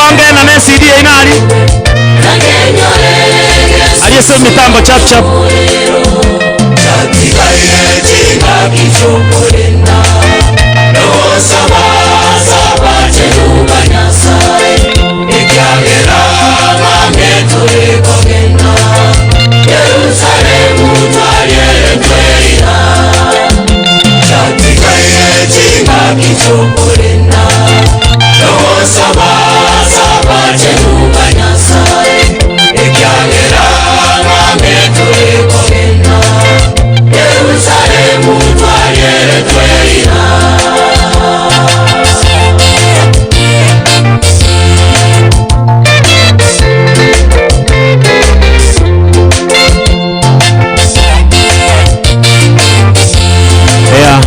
Itibonge na ne CD yaino aria. Aria ase emitambo chap chap. Eya.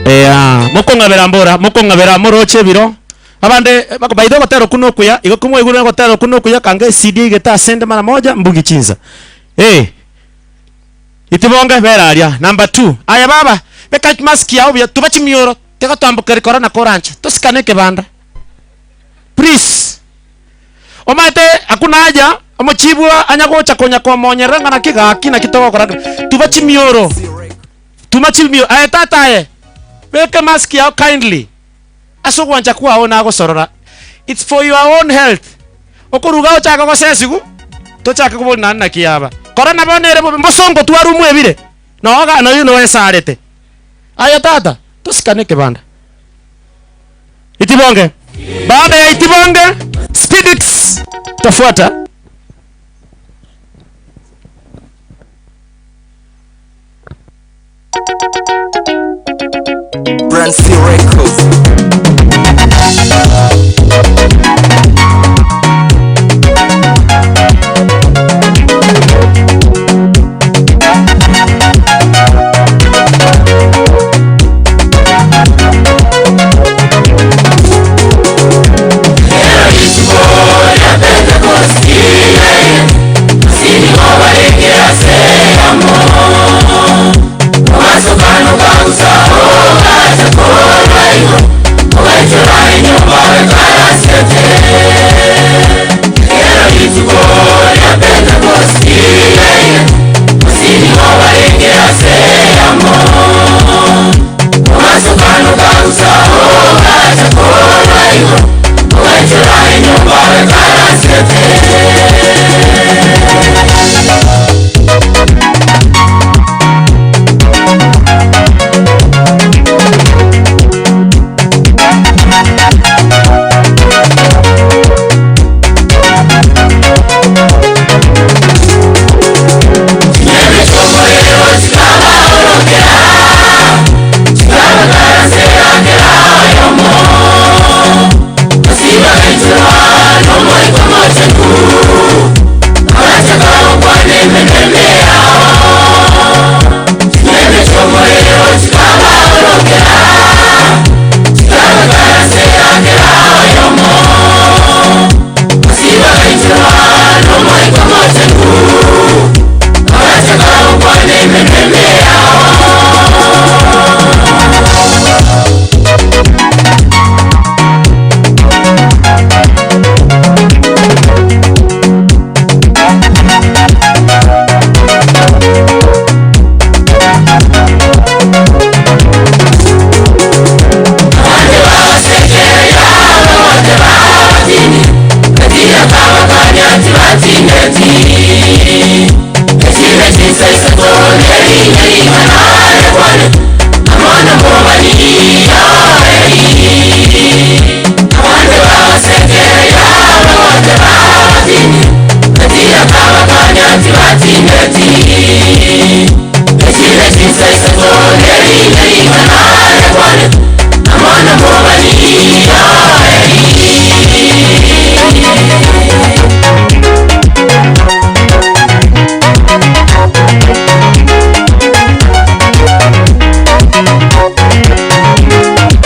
Eya, mokong'abera mbora, mokong'abera moroche ebiro, abande bako by the way ogotera okwo nokuya, igo komwaigure ogotera okwo nokuya kanga ecd eigete asende mara moja mbugi chinsa. Eh, itibonge bera aria. Number two, aye baba, beka mask yao buya, tuba chimioro, tiga twambokeri korona koranche, tosikane ekebanda. Please. Omanyete hakuna haja omochibu anya gocha konya komonyerera ng'a naki gaki naki togokora tuba chimioro tuma chimioro aye tata aye beka emask yao kindly ase ogwancha kwao nagosorora it's for your own health okoruga ochake gosesigu tochake koboria naende naki yaba korona bono ere bobe mbosongo twarumwa ebire noga noyo noesarete aye tata tosikane ekebanda. Itibonge. Baada ya Itibonge, Speedix tafuata. Brand C Records.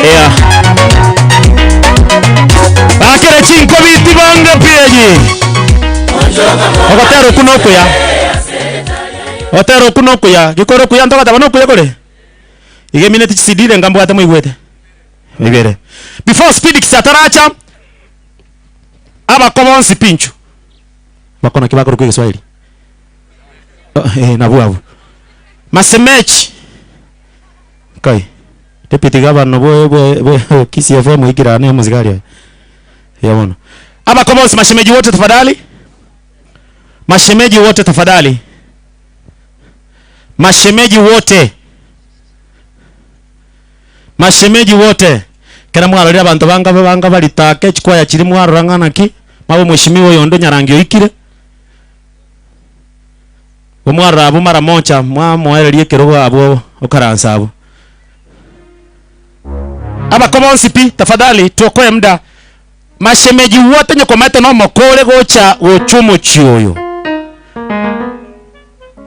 Yeah. Bakere chinkobi tibonge pi Ogotera okwo nokuya. Ogotera okwo nokuya. Gikore okuya ntogoteba nokuya kore? Iga emineti chisidire enga mbwate moigwete. Ibere. Before Speedix ataracha, abako bonsi pi inchu. Abako naki bakorokwa egeswahili? Eh, nabwo abwo. Masemechi. Kai. Deputy Governor bwe bwe bwe Kisii FM oikire aa ne omosigari oye. Eya bono. Abako bonsi mashemeji wote tafadhali. Mashemeji wote tafadhali. Mashemeji wote. Mashemeji wote. Kera mwarorire abanto banga banga baritake chikwaya chiria mwarora ng'a naki, mwabe omweshimiwa oyonde onyarangi oikire. Omwarora abwo mara mocha mwamoereria ekerogo abwo okaransa abwo. Abako bonsi pi, tafadhali tuokoe muda. Mashemeji wote onye kwamaete nomokore gocha gocha omochie oyo.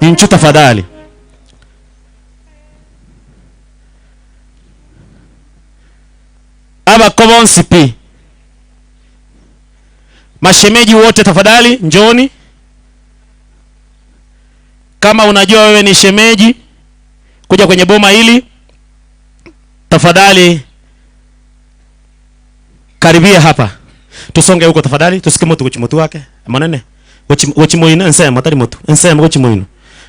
Inchuo tafadhali. Abako bonsi pi. Mashemeji wote tafadhali njooni. Kama unajua wewe ni shemeji, kuja kwenye boma hili tafadhali, karibia hapa, tusonge huko tafadhali, tusike motu gochi motu wake monene gochi gochi moino ensemo tari motu ensemo gochi moino,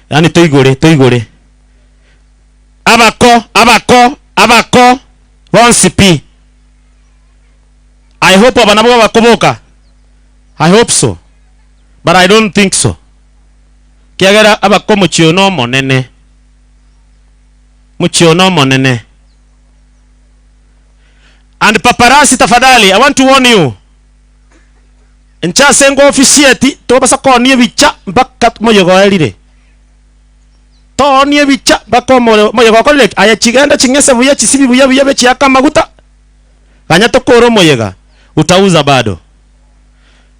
yaani toigore toigore abako abako abako bonsi pi. I hope aba nabo bakoboka, I hope so but I don't think so. Kiagera abako omochie oyo nomonene, mochie oyo nomonene. And paparazzi tafadhali, I want to warn you. Inche ase ngofisieti tobasa koonia ebicha mpaka moyega oerire. Toonie ebicha mpaka omore omoyega okorire ki? Aye chigende ching'ese buya chisibi buya buya bechiake amaguta, ganya tokore omoyega, utauza bado.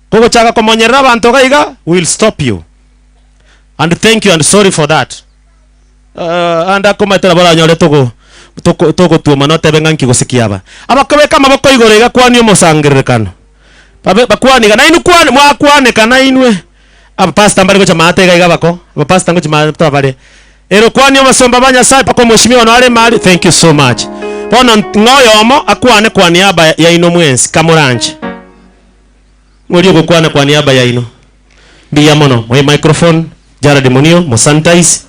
Kogochaka komonyerera abanto iga iga, we will stop you. And thank you and sorry for that. Ande akomaete nabo oranyore togo toko togotuoma notebe ng'a nki gose kiaba. Abakobeka amaboko igoro iga kwania omosangererekano. Babe bakwane iga, nainwe kwane mwakwaneka nainwe. Abapastor mbare gocha maate iga iga abako, abapastor ngochi maate bare. Ero kwania obosomba bwa Nyasaye mpaka omweshimiwa nare mari, thank you so much. Bono ng'a oyomo akwane kwa niaba yaino mwensi kamoranche. Ng'oria ogokwana kwa niaba yaino. Mbuya mono. Moe microphone Jared Munio, mosanitize.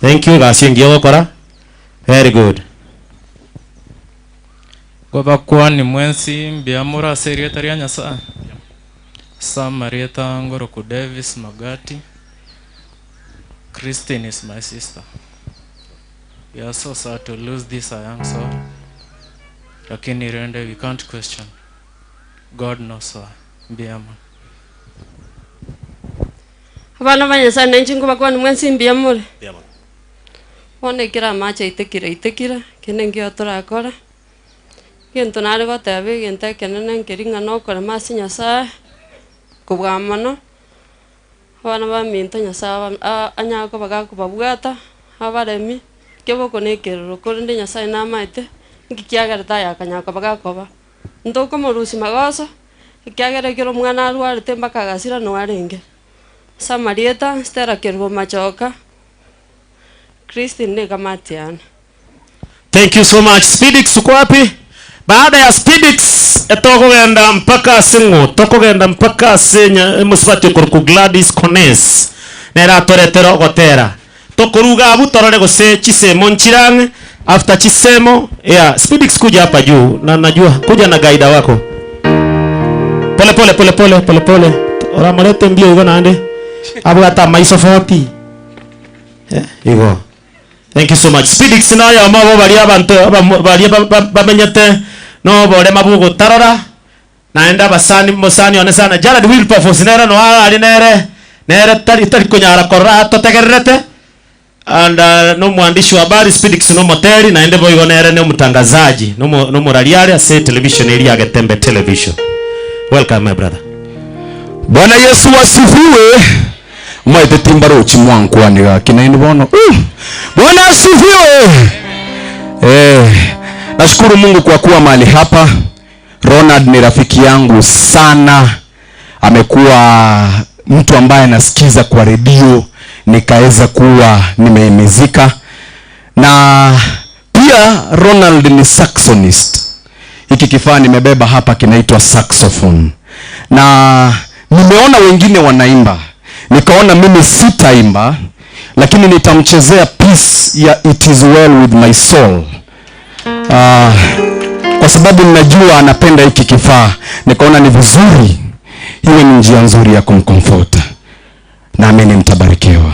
Thank you, egasi engiya ogokora. Very good. Nkobakwani mwensi mbuya more ase erieta ria Nyasae. Ase amarieta ngoroku Davis Magati, Christine is my sister. We are so sad to lose this a young soul, lakini rende we can't question. God knows why. Mbuya mono. Abana ba Nyasae, nainche nkobakwania mwensi mbuya more? Bono ekero amache aitekire aitekire, kende nkio torakore, egento nare goteba egento ekenene nkeri ng'a nokorema ase Nyasae, kobua mono, abana baminto Nyasae aba a- anyare koba gakobabwata, abaremi, keboko na ekeroro, korende Nyasae namaete, nki kiagerete aya akanyara koba gakoba. Ntokomorusia magoso, ekiagera ekero omwana arwarete mpaka agasira noo arenge. Ase amarieta, Stella Kerubo Machoka, Christine nekamati yane. Thank you so much Speedix uko wapi? Baada ya Speedix etokogenda mpaka ase ng'o? Tokogenda mpaka ase nya emosubati okorokwa Gladys Kones nere atoretere ogotera. Tokoruga abwo torore gose chisemo nchire ang'e after chisemo yeah Speedix kuja hapa juu na najua kuja na guide wako. Pole pole pole pole pole pole oramorete mbio igo naende abwate amaiso 40 eh, igo. Thank you so much. Speedix noyomo obo baria abanto abamo baria ba- ba- bamenyete noborema bwogotarora naende abasani mosani one sana Jared Wilberforce nere noyo arari nere nere tari tari konyara korora atotegererete and uh, nomwandishi wa habari Speedix nomoteri naende boigo nere ne omotangazaji nomo nomorari are ase television eria ya Getembe Television. Welcome my brother. Bwana Yesu asifiwe. Omanyete timbarochi mwankwane gaki naende bono. Uh! Bwana asifiwe. Eh, nashukuru Mungu kwa kuwa mahali hapa. Ronald ni rafiki yangu sana, amekuwa mtu ambaye anasikiza kwa redio, nikaweza kuwa nimehimizika na pia Ronald ni saxonist. Hiki kifaa nimebeba hapa kinaitwa saxophone, na nimeona wengine wanaimba, nikaona mimi sitaimba, lakini nitamchezea piece ya It is well with my soul. Kwa sababu ninajua anapenda hiki kifaa, nikaona ni vizuri iwe ni njia nzuri ya kumcomfort. Naamini mtabarikiwa.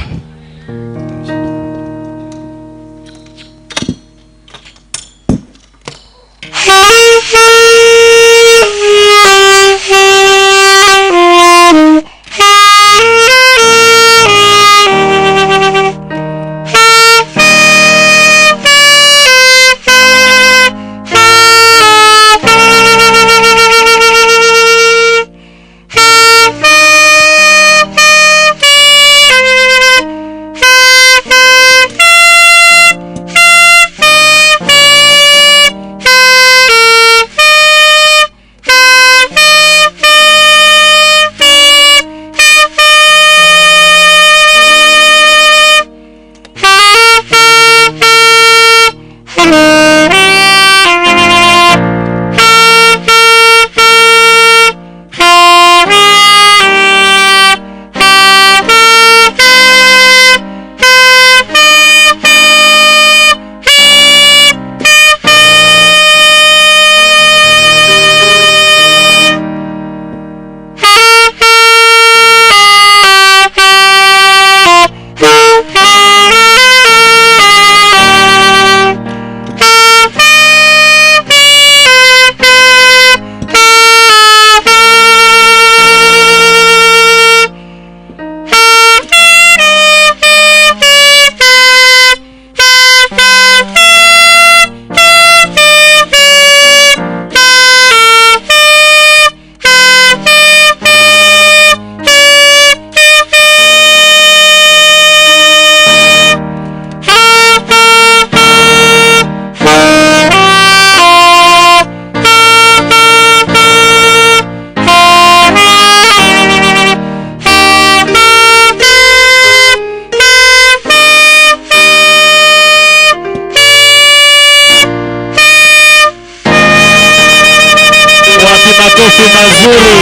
Wapi makofi mazuri.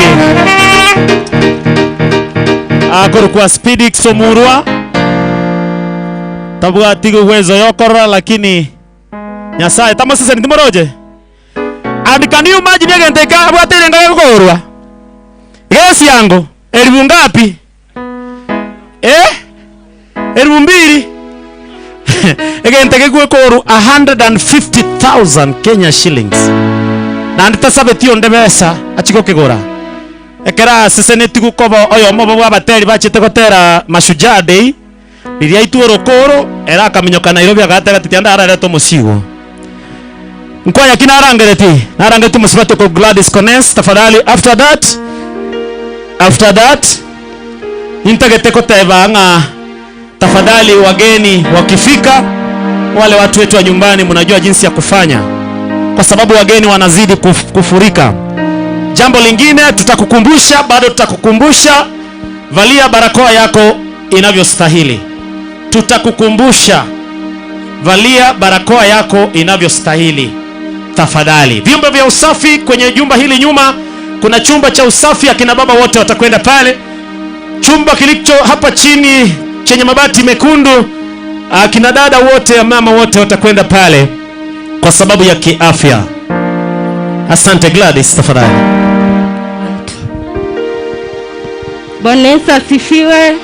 Akorokwa Speedix Omurwa tabwati uwezo yokorora lakini Nyasaye tamaseseni timoroche. And can you imagine egento eke abwate erenga gekorwa gesiango elifu ngapi? Elifu mbili. Egento gegwekorwa 150,000 Kenya shillings. Naende tasabeti onde besa achigokegora. Ekero aseseneti gokoba oyomo obo bwa abateri bachete gotera Mashujaa Day, riria aitwe orokoro, ere akaminyoka Nairobi agateba ati tianda ararete omosigo. Nkwaya ki narangereti? Narangereti omosubati oko Gladys Kones, tafadhali after that, after that, nintagete koteba ng'a tafadhali wageni wakifika, wale watu wetu wa nyumbani mnajua jinsi ya kufanya, kwa sababu wageni wanazidi kufurika. Jambo lingine tutakukumbusha, bado tutakukumbusha, valia barakoa yako inavyostahili. Tutakukumbusha, valia barakoa yako inavyostahili tafadhali. Vyumba vya usafi kwenye jumba hili nyuma kuna chumba cha usafi, akina baba wote watakwenda pale. Chumba kilicho hapa chini chenye mabati mekundu, akina dada wote, mama wote watakwenda pale kwa sababu ya kiafya. Asante Gladys, tafadhali. Bwana Yesu asifiwe.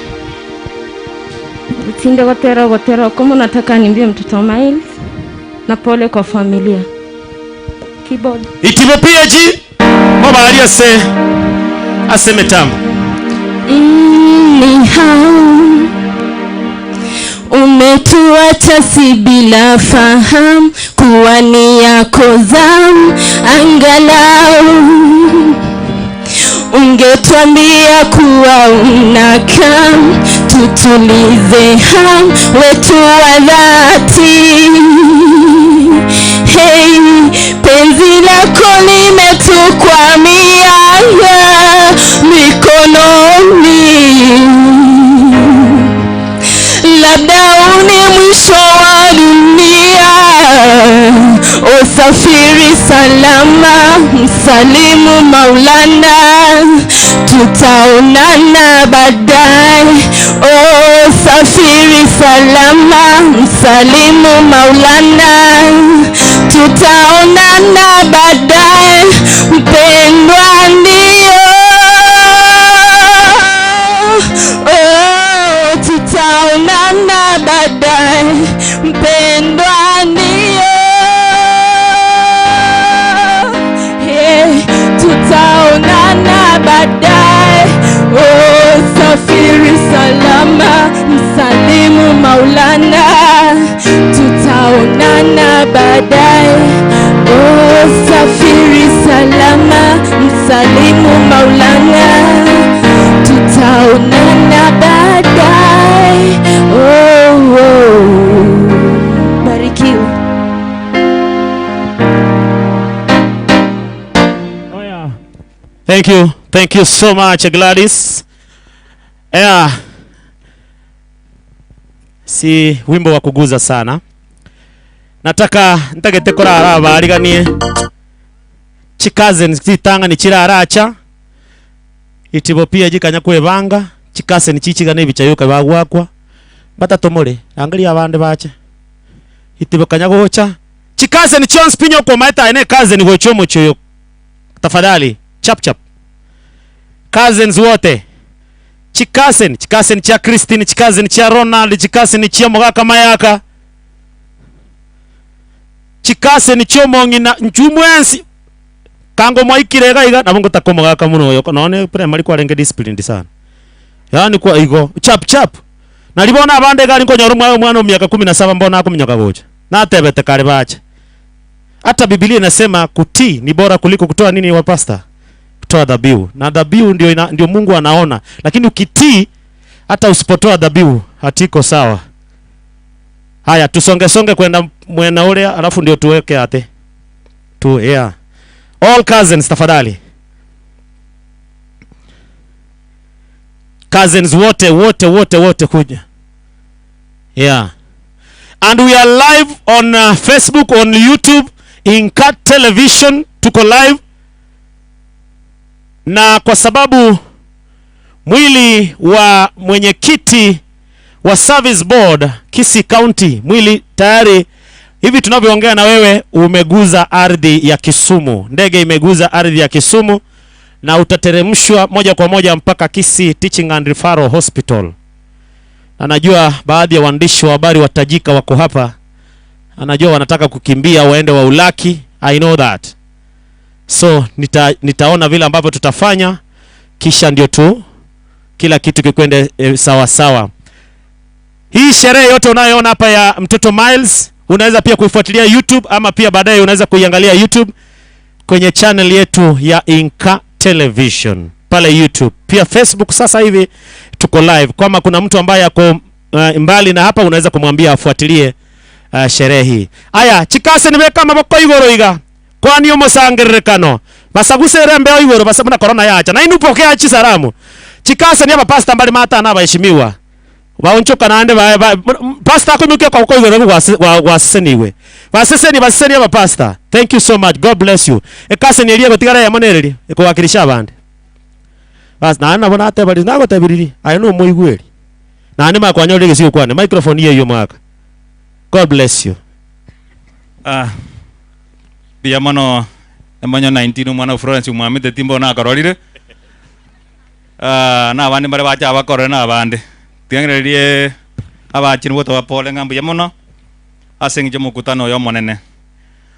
Utinde gotera gotera kama nataka niambie mtoto Miles na pole kwa familia. Keyboard. Itibo PAG mobali ase aseme tambo. Ni hao umetuacha si bila fahamu kuwa ni yako zamu, angalau ungetuambia kuwa unakam, tutulize ham wetu wa dhati. Hey, penzi lako limetukwamia mikononi, labda uni mwisho wa dunia. Osafiri salama, msalimu Maulana, tutaonana baadaye. Oh, safiri salama, msalimu Maulana, tutaonana baadaye, mpendwa ndio. Oh, tutaonana baadaye, mpendwa ndio. Yeah, tutaonana baadaye. Oh, safiri salama, msalimu Maulana, tutaonana baadaye. Oh, safiri salama, msalimu Maulana, tutaonana baadaye. Oh, oh. Barikiwa. Thank you. Thank you so much Gladys. Yeah. Si wimbo wa kuguza sana. Nataka ntagete korara abariganie chikazen chitang'ani chiraracha itibo pia jikanya kwebanga chikasen chichigana ebicha yoka bagwakwa batatomore angalia abande bache itibo kanya gocha chikazen chionsi pinyo komaeta ene cousin gocha omochoyo tafadhali chap chap cousins wote chikasen chikasen cha Christine chikasen cha Ronald chikasen cha Mogaka Mayaka chikasen cha Mong'ina nchumwensi kango mwaikire iga iga nabo ngotaka omogaka muno oyo none primary kwarenge disciplined sana yani kwa igo chap chap nari bono abande iga nkonyora omwana omwana o miaka kumi na saba mbona akominyoka gocha natebete kare bache hata Biblia inasema kutii ni bora kuliko kutoa nini wa pastor? Kutoa dhabihu. Na dhabihu ndio ina, ndio Mungu anaona. Lakini ukitii hata usipotoa dhabihu hatiko sawa. Haya tusonge songe kwenda mwena ule alafu ndio tuweke ate. Tu yeah. All cousins tafadhali. Cousins wote wote wote wote kuja. Yeah. And we are live on Facebook, on YouTube, Inka Television, tuko live. Na kwa sababu mwili wa mwenyekiti wa Service Board Kisii County, mwili tayari hivi tunavyoongea na wewe umeguza ardhi ya Kisumu. Ndege imeguza ardhi ya Kisumu na utateremshwa moja kwa moja mpaka Kisii Teaching and Referral Hospital. Na najua baadhi ya waandishi wa habari watajika wako hapa. Anajua wanataka kukimbia waende wa Ulaki. I know that. So nitaona vile ambavyo tutafanya kisha ndio tu kila kitu kikwende sawa sawa. Hii sherehe yote unayoona hapa ya mtoto Miles unaweza pia kuifuatilia YouTube ama pia baadaye unaweza kuiangalia YouTube kwenye channel yetu ya Inka Television pale YouTube. Pia Facebook sasa hivi tuko live. Kama kuna mtu ambaye ako mbali na hapa unaweza kumwambia afuatilie sherehe hii. Aya, chikase niweka maboko igoro iga. Kwani omosangererekano. Basagusere mbeo igoro basabuna corona yacha. Na inupokea chisalamu. Chikase ni aba pastor mbali mata na abaheshimiwa. Baonchoka nande ba pastor akomuke kwa kwa igoro gwaseseniwe. Baseseni baseseni aba pastor. Thank you so much. God bless you. Ekase ni elie gotigara ya monereri ekowakilisha abande. Bas na na bona atebari na gotebiriri. Ayo no moigweri. Na ne makwanyore gesigo kwane microphone yeyo mwaka. God bless you. Ah. Bia mono emonyo 19 omwana Florence mwamite timbo na akarorire. Ah na abande bare bacha abakorore na abande. Tiangererie abachini boto bapole ng'ambuya mono ase eng'encho omokutano oyo omonene.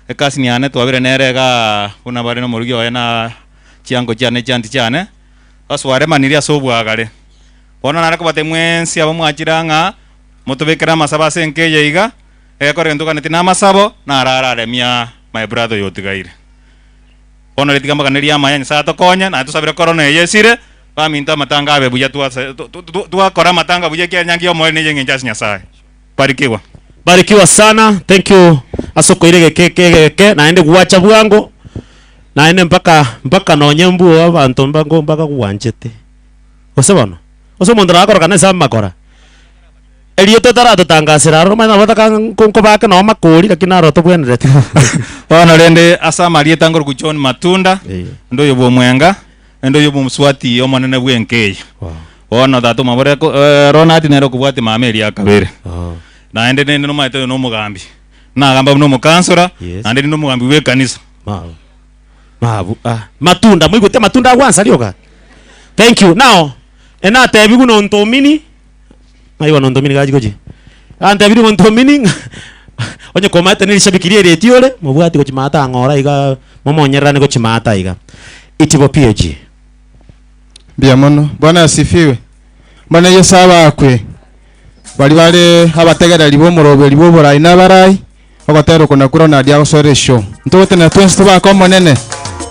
Ekasi niane twabire nere iga buna bare na omorugi oye na chiango chiane chianti chiane aswaremaniri ase obwagare. Bono nare kobate mwensi abo mwachire ng'a motobekere amasabo ase enka eye iga egekora egento oganeti na amasabo narararemia my brother oyo otigaire. Bono ritiga mbaganerie amaya Nyasaye atokonye naye tosabire korona eye esire baminto amatanga abe buya twase twakora amatanga buya ekiagera nyangi ya omoerio neye eng'encho ase Nyasaye. Barikiwa. Barikiwa sana. Thank you. Ase okoira egeke eke egeke naende gwacha bwango naende mpaka mpaka nonye mbuo abanto mbango mpaka gwanchete. Gose bono? Gose omonto nagokoroka nase amakora. Erieta otaratotangasera aroro omanye nabo otaka nkobake noo makori lakini naro tobwenerete. Bono rende ase amarieta ngoroku John Matunda, inde oyo bw'Omwenga, inde oyo bw'omoswati omonene bw'enka eye. Bono tata omobore ko Ronald nere okobwatia mama eria kabere. Naende rende nomanyete oyo nomogambi, nagamba buna omokansora, naende rende omogambi bw'ekanisa. Mabu ah matunda moigwete amatunda agwansa rioka? Thank you. Now, enatebiwu nontomini. Ng'ai bono ntomini gachi gochia? Antebirie ng'a ntomini ng'a onye komaete ne rishabiki ria ereti ore, mobwati gochia maate ang'ora iga, momonyererane gochia maate aiga. Itibo PAG. Mbuya mono. Bwana asifiwe. Bwana Yeso abakwe. Baria bare abategereri b'omoroberi bw'oborai na abarai, ogotera oko nakwo Ronald agosoera eshow. Ntogotenena twensi tobake Omonene,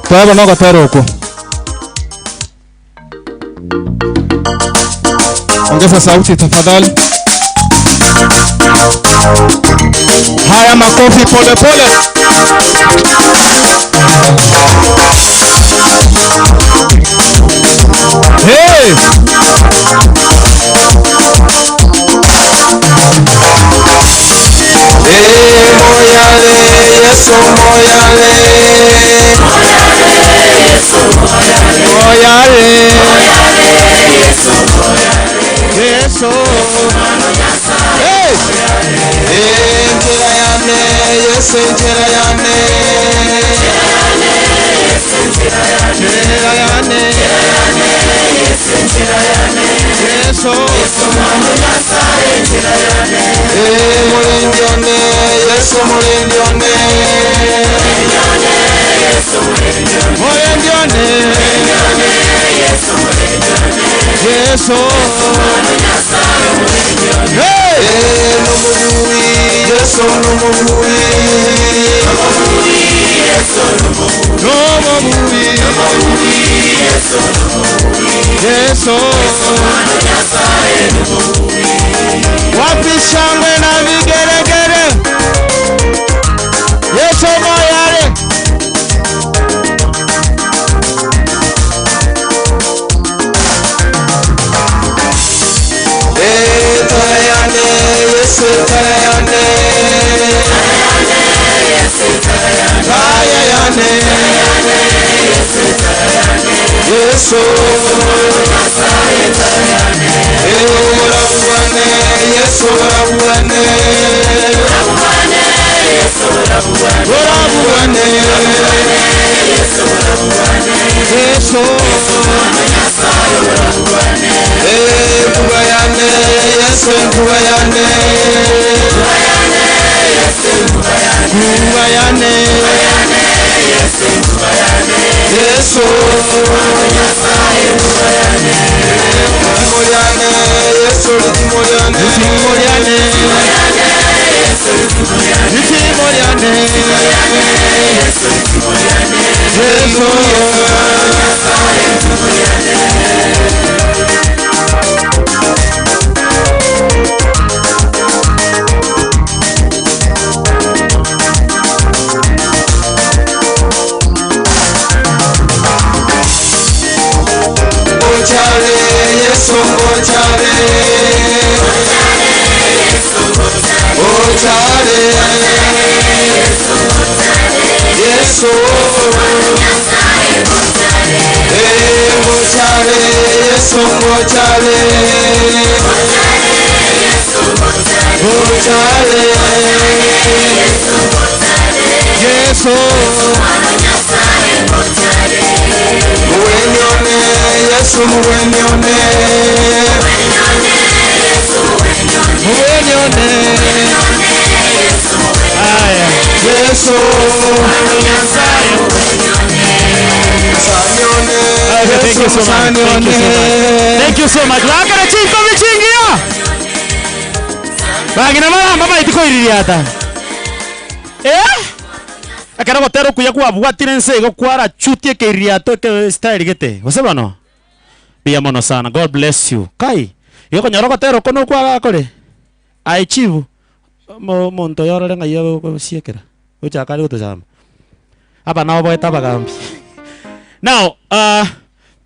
toe bono ogotera okwo. Ongeza sauti tafadhali. Haya, makofi pole pole. Hey! Hey, moyale, Yesu moyale. Moyale. Yesu. Hey! Hey, njira yane, Yesu njira yane. Njira yane. Yesu. Hey, mulindi one, Yesu mulindi one. Mulindi one. Yesu. Hey! Hey, numubui, Yesu numubui. Numubui. Yesu. Wapi shangwe na vigelegele? Yesu moyale. Hey, tayane, Yesu tayane. Tayane. Yesu. Hey, murabwane, Yesu murabwane. Murabwane. Yesu. Hey, kubayane, Yesu kubayane. Kubayane. Yesu. Ritimolyane, Yesu ritimolyane. Ritimolyane. Ritimolyane. Yesu. Ngochale, Yesu ngochale. Ngochale. Yesu. Eh, ngochale, Yesu ngochale. Ngochale. Yesu. Muwenyone, Yesu muwenyone. Muwenyone. Aya. Yesu. Sanyone. Okay, thank you so much. Thank you so much. Thank you so much. Bakara chinko bichingiyo. Bagina maramba maiti koiririata. Eh? Ekero gotera okuya kwabwatire ense igo kwarachutie ekeiririato eke style gete. Gose bono? Mbuya mono sana. God bless you. Kai, igo okonyora ogotera oko nokwagakore? Aye chief, omo omonto oyo orore ng'ai agosiekera, gochaka are gotosamba. Aba nabo boete abagambi. Now, uh,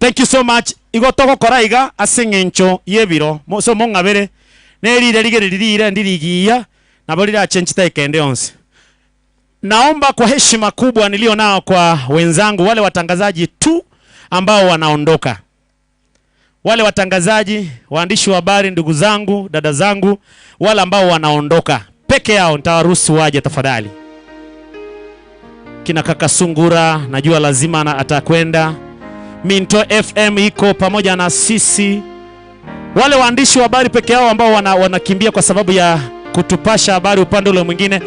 thank you so much. Igo togokora iga ase eng'encho y'ebiro, mo- so mong'abere. Nerire rigere riria rire ndirigiya, nabo rirache nchitake ende yonsi. Naomba kwa heshima kubwa nilio nao kwa wenzangu wale watangazaji tu ambao wanaondoka, wale watangazaji, waandishi wa habari, ndugu zangu, dada zangu, wale ambao wanaondoka peke yao, nitawaruhusu waje tafadhali. Kina kaka Sungura najua lazima na atakwenda. Minto FM iko pamoja na sisi. Wale waandishi wa habari peke yao ambao wanakimbia kwa sababu ya kutupasha habari upande ule mwingine.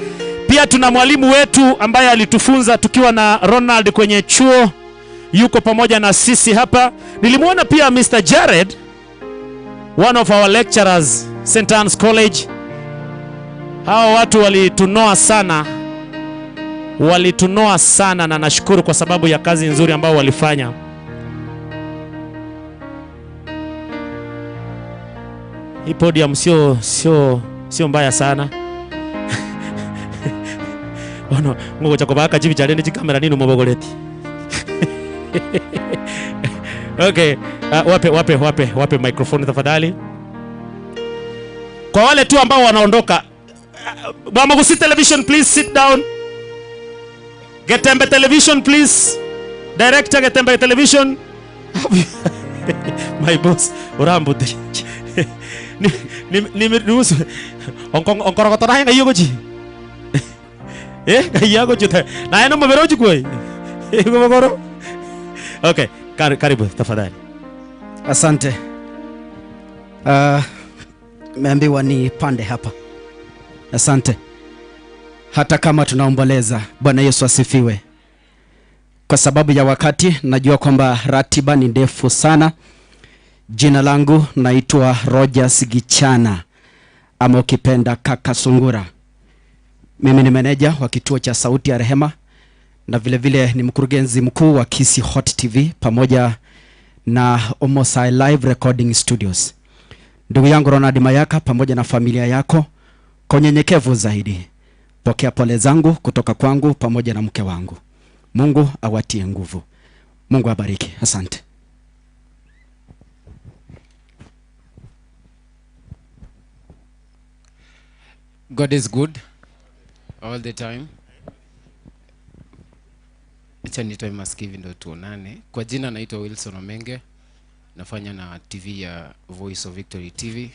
Pia tuna mwalimu wetu ambaye alitufunza tukiwa na Ronald kwenye chuo, yuko pamoja na sisi hapa. Nilimwona pia Mr. Jared, one of our lecturers St. Anne's College. Hawa watu walitunoa sana, walitunoa sana, na nashukuru kwa sababu ya kazi nzuri ambao walifanya. Hii podium sio mbaya sana. Ono ngoja kobaka chibi chale ni kamera nini mobogoleti. Okay, wape microphone tafadhali. Kwa wale tu ambao wanaondoka, Bwamagusi Television please sit down. Getembe Television please. Director Getembe Television. My boss, urambute. Ni ni onkorogoto naye ngaiyo gochi. Ngaiyo gochi te. Naye no mobero chukui. Gogoro. Okay, karibu tafadhali. Asante. Meambiwa ni pande hapa. Asante. Hata kama tunaomboleza, Bwana Yesu asifiwe. Kwa sababu ya wakati, najua kwamba ratiba ni ndefu sana. Jina langu naitwa Rogers Gichana, ama ukipenda Kaka Sungura. Mimi ni meneja wa kituo cha Sauti ya Rehema na vile vile ni mkurugenzi mkuu wa Kisii Hot TV pamoja na Omosai Live Recording Studios. Ndugu yangu Ronald Mayaka pamoja na familia yako, kwa unyenyekevu zaidi, pokea pole zangu kutoka kwangu pamoja na mke wangu. Mungu awatie nguvu. Mungu abariki. Asante. God is good all the time. Acha nitoe mask hivi ndo tuonane. Kwa jina naitwa Wilson Omenge. Nafanya na TV ya Voice of Victory TV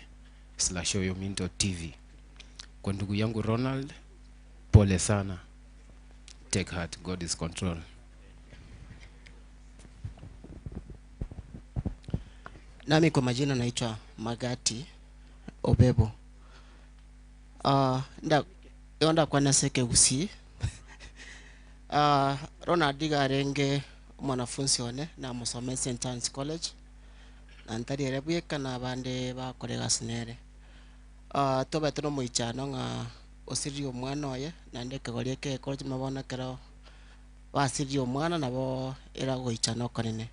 / Oyominto TV. Kwa ndugu yangu Ronald, pole sana. Take heart, God is control. Nami kwa majina naitwa Magati Obebo. Nda kwa naseke usi. Ronald Digarenge mwanafunzi one na musome St. Anne's College. Na ntari erebweka na bande bakorega sinere. Tobe no muichano nga osiri omwana oye na ndeke gorieke college mabona kero basiri omwana nabo era goichano konene.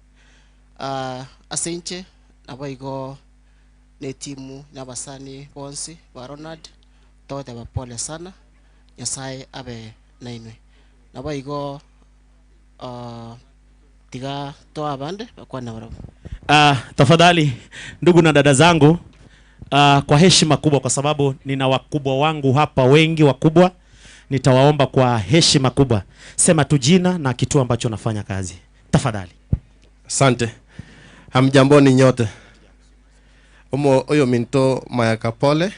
Asenche nabo igo ne timu n'abasani bonsi ba Ronald tote ba pole sana. Nyasaye abe nainwe. Nabo igo tiga toa bande bakwana barabo. Tafadhali ndugu na dada zangu, kwa heshima kubwa, kwa sababu nina wakubwa wangu hapa wengi wakubwa, nitawaomba kwa heshima kubwa, sema tu jina na kituo ambacho nafanya kazi tafadhali. Asante. Hamjamboni nyote. Omo oyo minto Mayaka pole.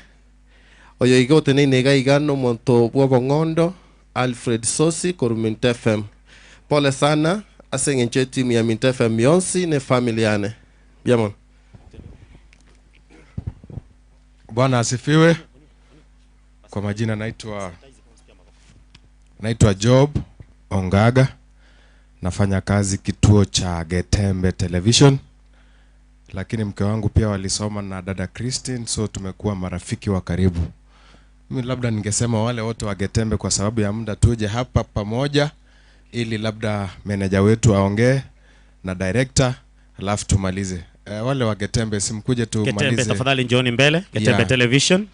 Oyo igote ni nega igano monto bwobongondo Alfred Sosi koru Minto FM. Pole sana asengenche timu ya Minto FM yonsi ne familiane. Biamon. Bwana asifiwe. Kwa majina naitwa Job Ongaga. Nafanya kazi kituo cha Getembe Television. Lakini mke wangu pia walisoma na dada Christine, so tumekuwa marafiki wa karibu. Mimi labda ningesema wale wote wa Getembe kwa sababu ya muda tuje hapa pamoja ili labda meneja wetu aongee na director alafu tumalize. Wale wa Getembe simkuje tu Getembe, malize. tafadhali njooni mbele. Getembe Yeah. Television.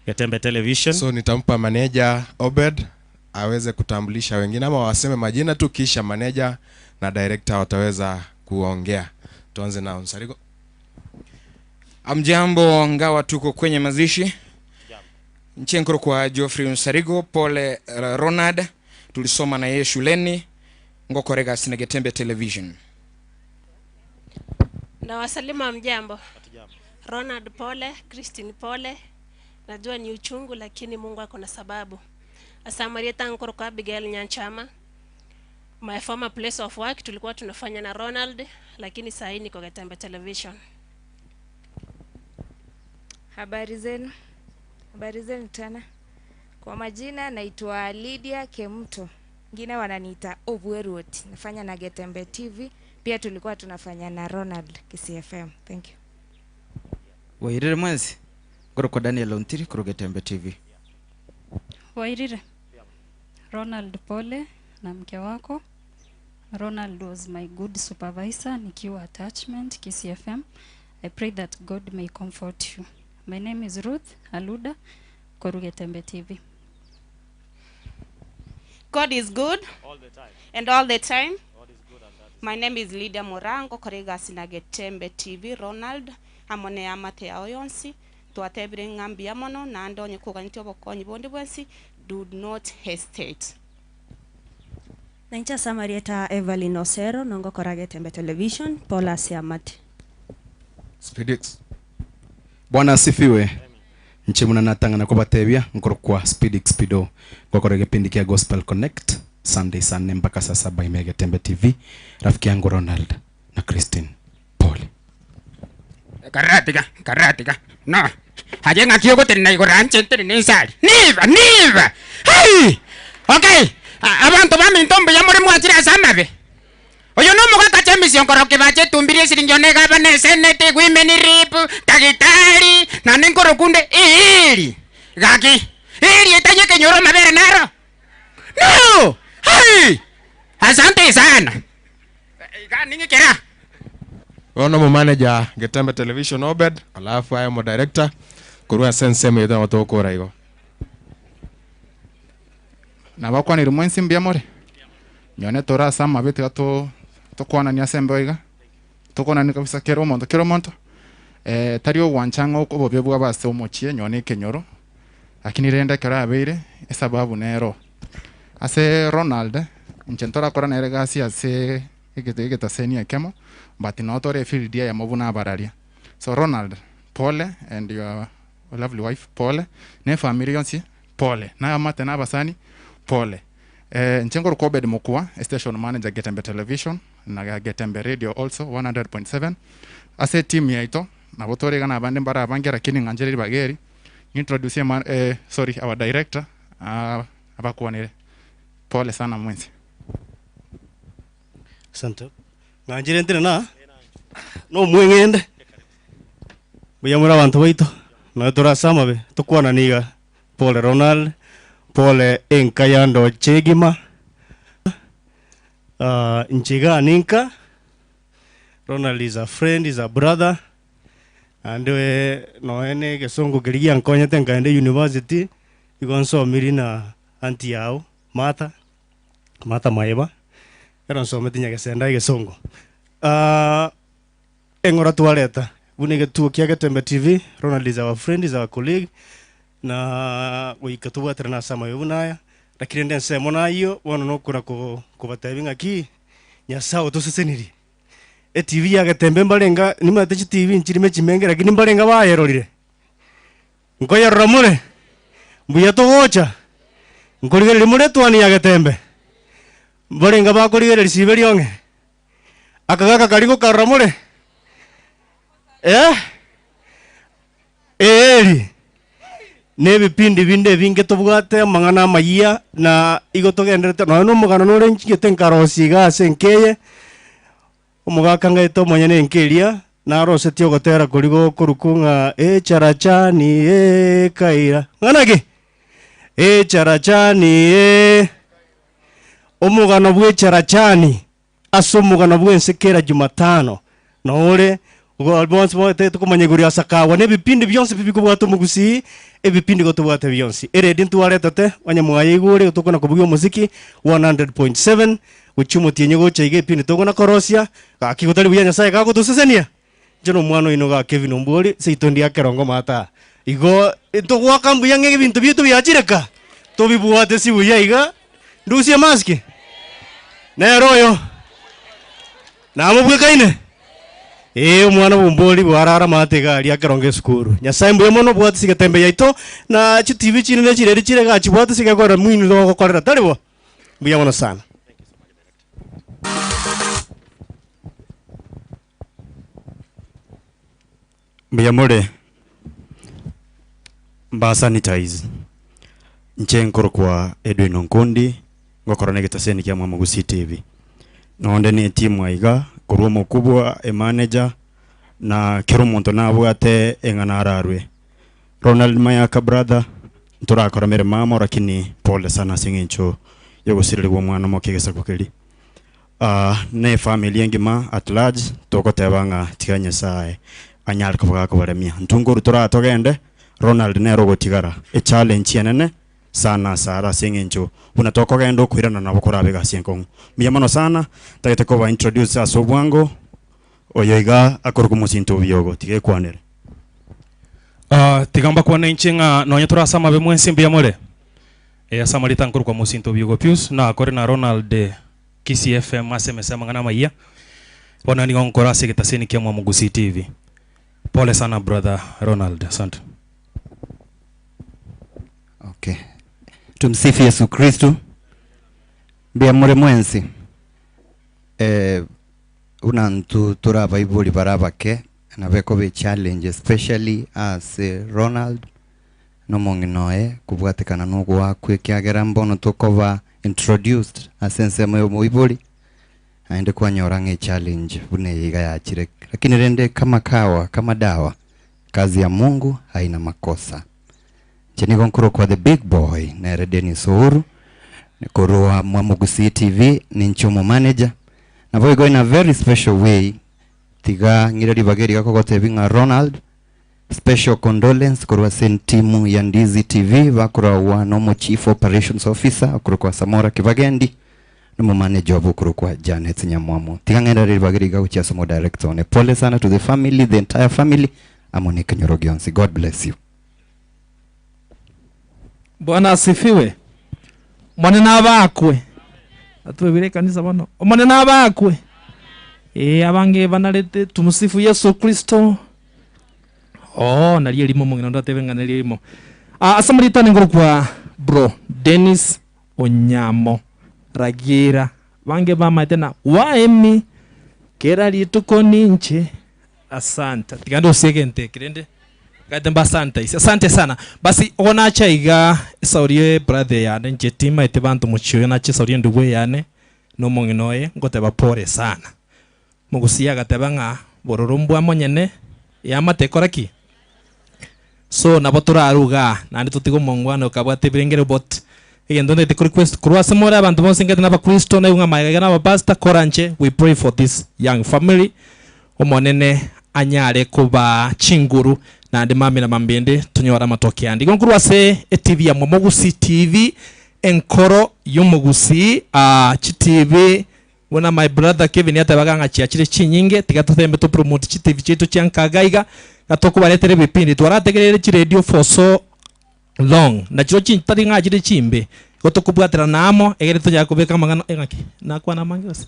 Getembe Television. So nitampa manager Obed aweze kutambulisha wengine ama waseme majina tu, kisha manager na director wataweza kuongea. Tuanze na Onsarigo. Amjambo, ngawa tuko kwenye mazishi Nchenkoro kwa Geoffrey Nsarigo, pole Ronald, tulisoma na yeye shuleni ngokorega Sinegetembe Television. Na wasalimu mjambo. Ronald pole, Christine pole. Najua ni uchungu lakini Mungu ako na sababu. Asamarieta nkoro kwa Abigail Nyanchama. My former place of work tulikuwa tunafanya na Ronald lakini saa hii niko Getembe Television. Habari zenu, habari zenu tena. Kwa majina naitwa Lydia Kemto, wengine wananiita Obweruot. Nafanya na Getembe TV, pia tulikuwa tunafanya na Ronald KCFM. Thank you. Wairire mwensi ngorokwa Daniel Ontiri korwa Getembe TV. Wairire. Ronald pole na mke wako. Ronald was my good supervisor nikiwa attachment KCFM. I pray that God may comfort you. My name is Ruth Aluda Korugetembe TV. God is good All the time. And all the time. God is good and that is My name is Lydia Morango korega Sinagetembe TV Ronald amone amate yao yonsi twatebire ng'ambi ya mono naende onye koganeti obokonyi bonde bwensi do not hesitate. Naincha Samarieta Evelyn Osero nongokora Getembe Television Paula Siamati. Spidix. Bwana asifiwe. Nche muna natangana kubatebia nkoro kwa Spidix Pido gwakora gipindi kia Gospel Connect Sunday saa nne mpaka saa saba ime Getembe TV. Rafiki yangu Ronald na Christine pole. Karatiga, karatiga. No. Haje ng'aki ogotenena igoro anche ntenene ensari. Niba, niba. Hey! Okay. Abanto baminto mbuya more mwachire ase amabe. Oyo nomogaka James Onkoroki bache etumbiri esiringi one egabana esenete women rep tagitari naende nkorokunde eeri gaki eeri etari ekenyoro amabere naro no hai asante sana iga ning'ikera. Bono omomanager Getembe Television Obed, alafu aye omodirector korwa ase ensemo yaito nabo togokora igo. Nabakwanire mwensi mbuya more? Nyone tore ase amabe tiga to tokwananie ase embeo iga, tokwananie kabisa kera omonto kera omonto, tari ogwancha ng'a obobe bwabo ase omochie nyone ekenyoro, lakini rende ekero abeire esababu nero. Ase Ronald, inche ntorakora nere egasi ase egete egetaseni ekemo, but noo tore efield eyemo buna abararia. So Ronald, pole and your lovely wife pole, na efamiri yonsi pole, na abamate na abasani pole. Inche nkorokwa Obed Mokua, estation manager Getembe Television na Getembe Radio also 100.7. Ase etimu yaito nabo tore iga na abande mbare abange lakini ng'anchire ribaga eri ng'introduce ma sorry our director abakwanere. Pole sana mwensi. Asante. Ng'anchire ntire na nomweng'ende mbuya more abanto baito nonya tore ase amabe tokwanani iga pole Ronald pole enka ya ndoche egima ah, inche iga ninka Ronald is a friend is a brother naende nonya na egesongo keria giankonyete nkaenda university igo nsomirie na aunty yao Martha, Martha Maeba Ekero nsomete Nyagesenda egesongo. Ah, eng'ora twareta buna egetuo kia Getembe TV, Ronald is our friend, is our colleague, na goika tobwaterane ase amabe buna aya, lakini rende ensemo nayio, bono nokona ko kobatebia ng'aki, Nyasaye otosesenirie. Etv ya Getembe mbarenga, nimanyete chitv nchirime chimenge lakini mbarenga bayerorire. Nkoyerora more? Mbuya togocha? Nkorigereria more etuani ya Getembe? Mbarenga bakorigereria risimba riong'e? Akagaka karia gokarora more? Eh? Eeri. Na ebipindi binde ebinge tobwate amang'ana amayia, na igo togendererete nonya na omogano nore nchigete nkarosia iga ase enka eye, omogaka ngaete omonyene enka eria, narosetie ogotera koria gokorokwa ng'a echarachani ekaira. Ng'ana ki? Echarachani ee. Omogano bw'echarachani ase omogano bw'ense kera Jumatano nore igo bonsi boetete komanya igoro ya Sakawa na ebipindi bionsi pi bikobwata omogusii, ebipindi igo tobwate bionsi. Eredio ntwaretete onye mwayeigure igo tokona kobugia omosiki 100.7 gochia omotienyi gocha iga ebipindi tokona korosia, gaki gotari buya Nyasaye gagotosesenia? Inche na omwana oino iga Kevin Ombwori, seito ndia Kerongo Mataa. Igo ntogwaka mbuya ng'a ebinto biaito biachire ka, tobibwate si buya iga, ndusie emask? Nere oyo, namobwekaine? Ee, omwana bwa Ombwori bwarara maate iga aria Kerongo esukuru. Nyasaye mbuya mono obwate ase egetembe yaito, na chitibi chinene chiria chire iga chibwate ase egekorera mwinwe togokorera, tari bo? Mbuya mono sana. Mbuya more mba sanitize inche nkorokwa Edwin Onkundi ngokora na egetaseni kia Mwama Gusii TV. Nonde ne etimu aiga korwa omokubwa, emanager na kera omonto nabwate eng'ana ararwe. Ronald Mayaka brother ntorakora meremo amo lakini pole sana ase eng'encho yogosirerigwa omwana omoke egesaku keria. Na efamiri engima at large togoteba ng'a tiga Nyasaye anyare koba gakobaremia. Intwe nkorwa toraa togende, Ronald nere ogotigara echallenge enene sana asare ase eng'encho buna tokogenda okoirana nabo korabe egasi enkong'u. Mbuya mono sana, ntagete koba introduce ase obwango, oyo iga akorokwa mosinto obiogo, tiga ekwanere. Tiga mbakwane inche ng'a nonye tore ase amabe mwensi mbuya more. Ee, ase amarieta nkorokwa mosinto obiogo Pius, nakore na Ronald Kisii FM ase emesa y'amang'ana amayia. Bono nigo nkore ase egetaseni kia Mwamogusii TV. Pole sana brother Ronald. Asante. Okay. Tumsifu Yesu Kristo. Mbuya more mwensi. Eh, buna ntu tore abaibori bare abake nabo ekoba echallenge especially ase Ronald nomong'ina oye kobwatekana nogoakwa ekiagera mbono tokoba introduced ase ensemo ya omoibori naende kwanyora ng'a echallenge buna eye iga yachire lakini rende kama kawa kama dawa kazi ya Mungu haina makosa. Inche nigo nkorokwa the big boy nere Dennis Ouru korwa mwa Mogusii TV ninche omomanager naboigo in a very special way tiga ng'ire ribaga eri gakogotebia ng'a Ronald Special condolence korwa ase entimu ya Ndizi TV bakoragwa nomo Chief Operations Officer okorokwa Samora Kibagendi nomo manager obo okorokwa Janet Nyamwamu. Tiga ng'enderere ribaga riga gochia ase omo director one. Pole sana to the family, the entire family amo ne ekenyoro gionsi. God bless you. Bwana asifiwe. Omonene abakwe. Atwebire ekanisa bono. Omonene abakwe. Ee, abange banarete tumsifu Yesu Kristo. Oo, nario erimo omong'ina onde atebe ng'a nario erimo. Ah, ase amaritani nkorokwa bro Dennis Onyamo Ragira. Bange bamaete na waemi kera rituko ninche. Asante. Tiga ndosie egento eke rende gete mba sanitize. Asante sana. Basi ogo nacha iga esauri ye brother yane inche timaeti banto mochie oyo nache esauri endugu eyane na omong'ina oye ngoteba pole sana. Mogusia agateba ng'a bororo mbwa monyene eamate ekora ki? So nabo torarue igaa naende totige omongwana okabwate ebirengero but egento ntagete ko request korwa ase more abanto bonsi ngete na abakristo naigwe ng'a magega na abapastor koranche we pray for this young family Omonene anyare kobaa chinguru naende mambia na mambia ende tonyore amatoke ande. Igo nkorwa ase etv ya Momogusii TV enkoro y'omogusii aa chitv Buna my brother Kevin atebaga ng'a chiachire chinyinge, tiga totembe to promote chitivi chiaito chia nka iga iga, iga tokobaretera ebipindi. Twarategereire chiredio for so long, na chirochio chintari ng'a chire chimbe, igo tokobwaterana amo egere tonyare kobeka amang'ana ng'aki? Nakwana amange gose?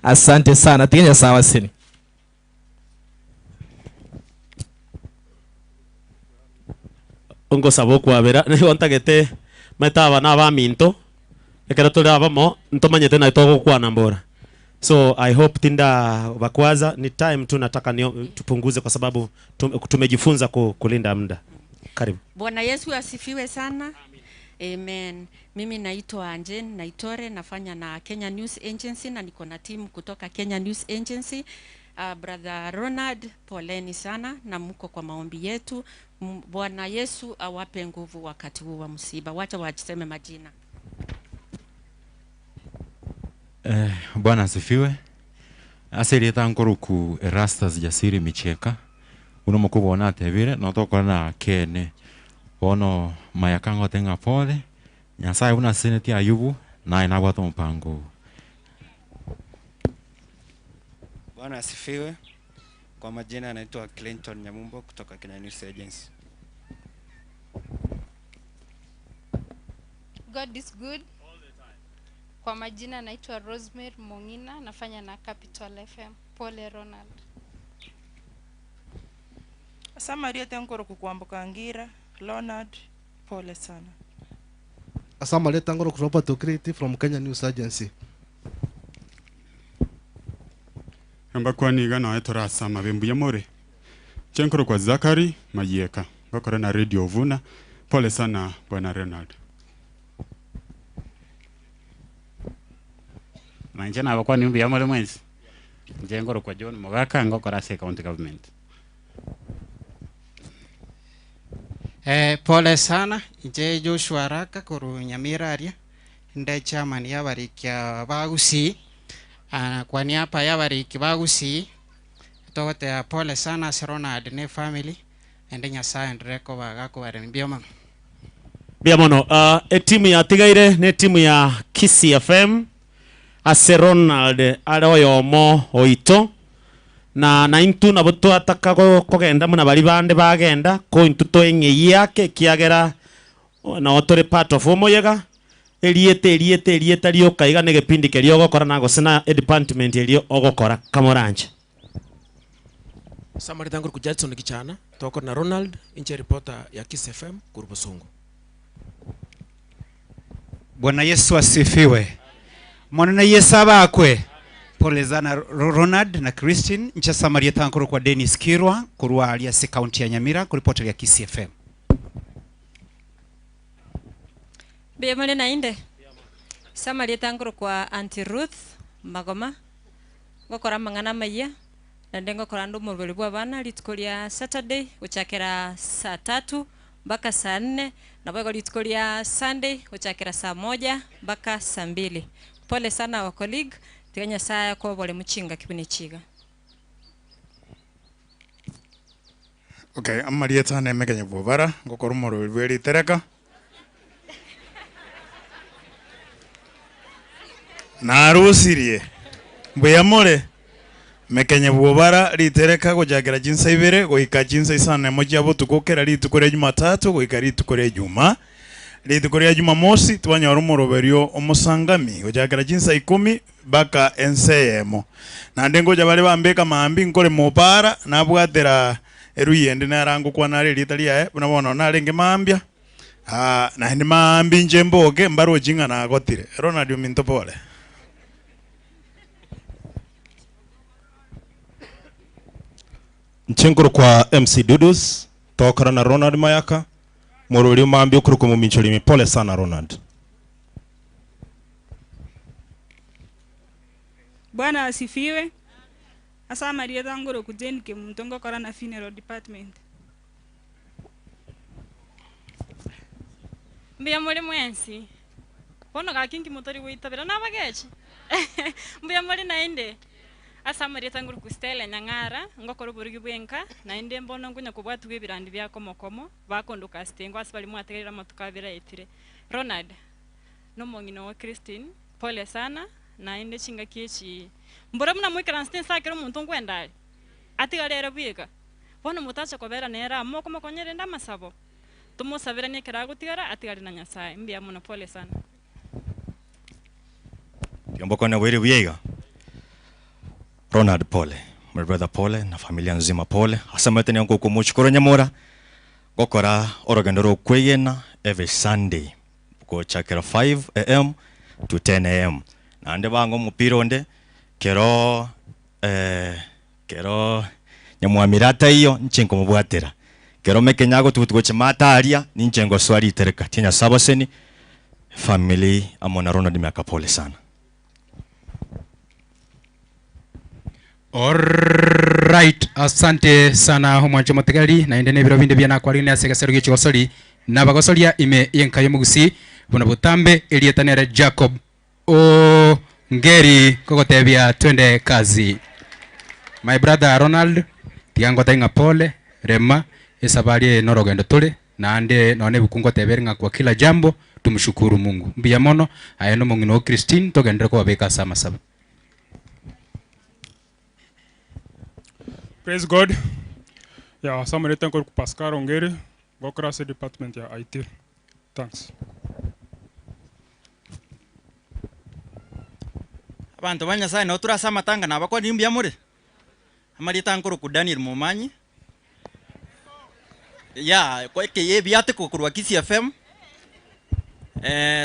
Asante sana, tiga Nyasaye abasenie. Ngosaba okwabera, nigo ntagete maete aba na abaminto, ekero tore abamo, ntomanyete naki togokwana mbora. So I hope tinda bakwaza, ni time tu nataka nio tupunguze kwa sababu tumejifunza kulinda muda. Karibu. Bwana Yesu asifiwe sana. Amen. Mimi naitwa Jane Naitore, nafanya na Kenya News Agency na niko na timu kutoka Kenya News Agency. Brother Ronald, poleni sana na mko kwa maombi yetu. Bwana Yesu awape nguvu wakati huu wa msiba. Wacha wajiseme majina. Bwana asifiwe. Ase erieta nkoruku Erastus Jasiri Michieka, buna omokubwa one atebire, notokora na kene. Bono mayaka ngote ng'a pole, Nyasaye buna asesenetie Ayubu, naye nabwate omopango oo. Bwana asifiwe. Kwa majina anaitwa Clinton Nyamumbo kutoka Kenya News Agency. God is good. Kwa majina naitwa Rosemary Mongina, nafanya na Capital FM. Pole Ronald. Samaria tenkoro kukwambuka ngira Leonard, pole sana. Asama Tangoro Robert Okriti from Kenya News Agency. Embakwani igana etorasama bembuya more chenkoro kwa Zakari Mayieka ngakora na Radio Vuna. Pole sana bwana Ronald. Nanje nabakwani mbuya more mwensi nje ngoro kwa John Mogaka ngokora ase county government. Pole sana nje Joshua Raka koru Nyamira aria nde chairman ya barikia bagusi kwa niaba ya bariki bagusi togotea pole sana ase Ronald ne family ende Nyasaye ndire kobaga mbio mama. Mbia mono etimu ya tigaire ne timu ya Kisii FM ase Ronald are oyomo oito na na intu nabo twataka kogenda muna bari bande bagenda ko intu toeng'ei yake kiagera na otore part of omoyega eriete eriete erieta riokaiga ne gepindi keria ogokora na gose na department erio ogokora kamoranje. Samari tangu ku Judson Kichana toko na Ronald inche reporter ya Kiss FM kurubusungu. Bwana Yesu asifiwe. Mwanana Yesu abakwe. Pole sana Ronald na Christine ncha Samaria tankuru kwa Dennis Kirwa kurwa alias county ya Nyamira kuripota ya Kiss FM. Bemole na inde. Samaria tankuru kwa Auntie Ruth Magoma. Ngokora mang'ana maiya na nde ngokora ndu murweri bwa bana rituko ria Saturday guchakera saa 3 mpaka saa 4 na bwego rituko ria Sunday guchakera saa 1 mpaka saa 2. Pole sana wa colleague tiga Nyasaye kobore muchinga kibune chiga. Okay, amarieta nemekenya bobara ngokora omorweri bwa eritereka narusirie mbuya more mekenya bobara ritereka gochakera chinsa ibere goika chinsa isano emo chia botuko kera rituko ria Jumatatu goika rituko ria Juma rituko ria Jumamosi twanyora omoroberio omusangami gochakera chinsa 10 baka ense emo nande ngoja bari bambeka mambi nkore mobara nabwatera eruyende narangokwana rita riaye buna bono narenge mambia naende mambi nje mboge mbarojinga nagotire Ronald ominto pole. Nchenkuru kwa MC Dudus tokora na Ronald Mayaka morori mambi okuruko mu mincholimi pole sana Ronald. Bwana asifiwe. Asa Maria tangoro kujeni ke mtongo kora na funeral department. Mbuya muri mwensi. Bono gakingi mutori gwitabira nabageche. Mbuya muri naende. Asa Maria tangoro kustela nyang'ara ngokora oborugi bwenka naende mbono ngunya kobwatu ebirandi bia komokomo bakondoka stengo ase bari mwategerera amatuko abere aetire. Ronald nomong'ina wa Christine pole sana naende chingaki echi mbora muna mwikaranste nsakera omonto nkwendare atigarere bweka bono motacha kobera nera moko mokonyerenda amasabo tumosabiranie ekero agotigara atigare na Nyasaye. Mbuya mono pole sana. Kiombokone wiri buyeiga. Ronald pole, my brother pole na familia nzima pole. Asamete ni onko kumuchukuru nyamura. Gokora orogendo rokwegena every Sunday. Gochakera 5 am to 10 am. Nande bango mupira onde kero kero nyamwamirata iyo nchenko mubwatera. Kero mekenyago tutugochimata aria ninchengo swali tereka. Tinya sabaseni family amona Ronald miaka pole sana. Alright, asante sana homwancho motegali na ende nebiro binde byana kwari ne asega seru gichigosori na bagosoria ime yenka yomugusi buna butambe elietanere Jacob o ngeri kogotebia twende kazi. My brother Ronald tigango tainga pole rema esabari norogendo tule na ande none bukungo teberinga kwa kila jambo tumshukuru Mungu. Mbiya mono ayeno mongino Christine togendere ko beka sama saba. Praise God. Ya samarete nkoruku Pascal Ongeri ngokora ase department ya IT. Thanks. Abanto ba Nyasae nao tore ase amatanga nabakwanire mbuya more? Amarieta nkorokwa Daniel Momanyi. Ya eke ebiatiko korwa Kisii FM,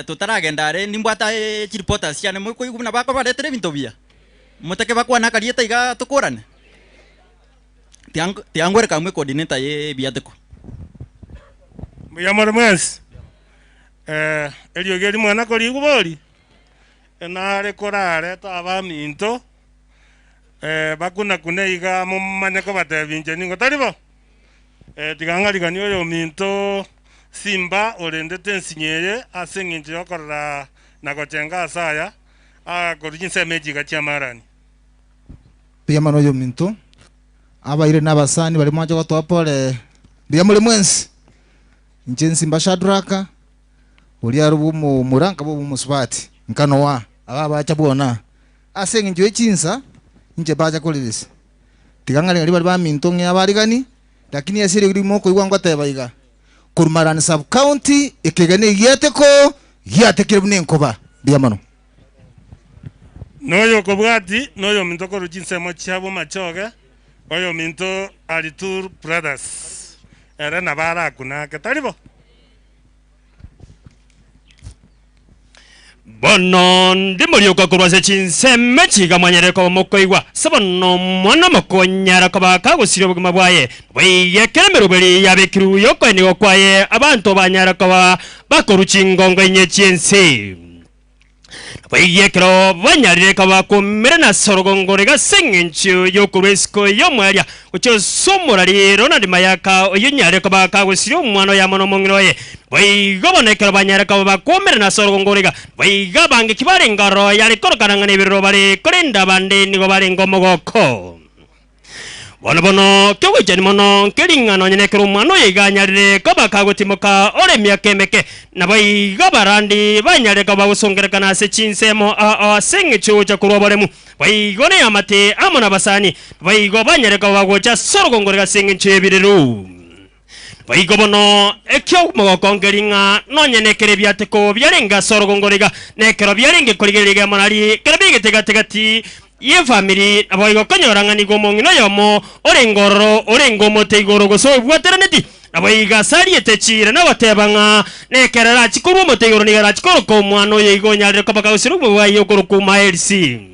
totaragenda are nimbwate aye chireporters chiane mokoigwa buna bakobaretera ebinto buya? Motake bakwane akarieta igaa tokorane? Tiga tiga nkwereke abwo ecoordinator ye ebiatiko. Mbuya more mwensi? Eriogi eri mwana korigwa bori? Nare korarete abaminto, bakuna-kune iga momanye kobatebia inche nigo tari bo? Tiga ng'ariganie oyominto Simba orendete ensinyo eye ase engencho y'okorora na gochenga aase aya, akorwa chinsemo echi iga chi'amarani. Mbuya mono oyominto, abaire na abasani baria mwancha gotoa pole, mbuya more mwensi. Inche Nsimba Shadrack, oria are bw'omomura nkaba obw'omosubati, nkanoa aba abacha bwona. Ase engencho ye chinsa, inche mbacha korerisia. Tiga ng'are ng'a ribaria baminto ng'e abarigani, lakini ase eriogi rigima okoigwa ngoteba iga, korwa Marani Sub-county, ekegena egiateko giatekire buna enkoba. Mbuya mono. Noyokobwati noyominto korwa chinsemo chia bomachoge, oyominto Aritur Brothers, ere nabo arakune ake, tari bo? Bono ndimorioka korwa ase chinsemo echi iga mwanyarire koba mokoigwa, ase bono omwana omokonyara koba kagosiria obogima bwaye, boigo ekero emeroberi yabekirwe y'okoenigwa kwaye abanto banyare koba bakorwa chingongo inye chi'ense. Naboigo ekero banyarire koba bakumerana ase orogongo roiga ase engencho y'okorua isiko y'omwaria gochia ase omorari Ronald Mayaka oyio onyarire koba kagosiria omwana oye amo nomong'ina oye. Boigo bono ekero banyare koba bakumerana ase orogongo roiga, boigo abange kibarenge ororo yare korokana ng'a nebiroro bare, korende abande nigo barenge omogoko. Bono bono kiogoichania mono nkering'a nonya nekero omwana oyo iga anyarire koba kagotimoka ore emiaka emeke, naboigo abarandi banyarire koba bagosongerekana ase chinsemo ao ase eng'encho y'ogocha korwa oboremu, boigo neamate amo nabasani, naboigo banyarire koba bagocha ase orogongo roiga ase eng'encho y'ebirero. Boigo bono eki'omogoko nkering'a nonya nekero ebiateko biarenge ase orogongo roiga, na ekero biarenge korigereria iga morari, ekero biaigete gati-gati y'efamiri, naboigo konyora ng'a nigo omong'ina oyomo orenge ororo orenge omote igoro gose oebwateraneti, naboigo ase ariete chiira na goteba ng'a nekero arachie korwa omote igoro nigo arachie koroka omwana oyo igo onyarire koba kagosira obogima bwaye okorokwa Maelsi.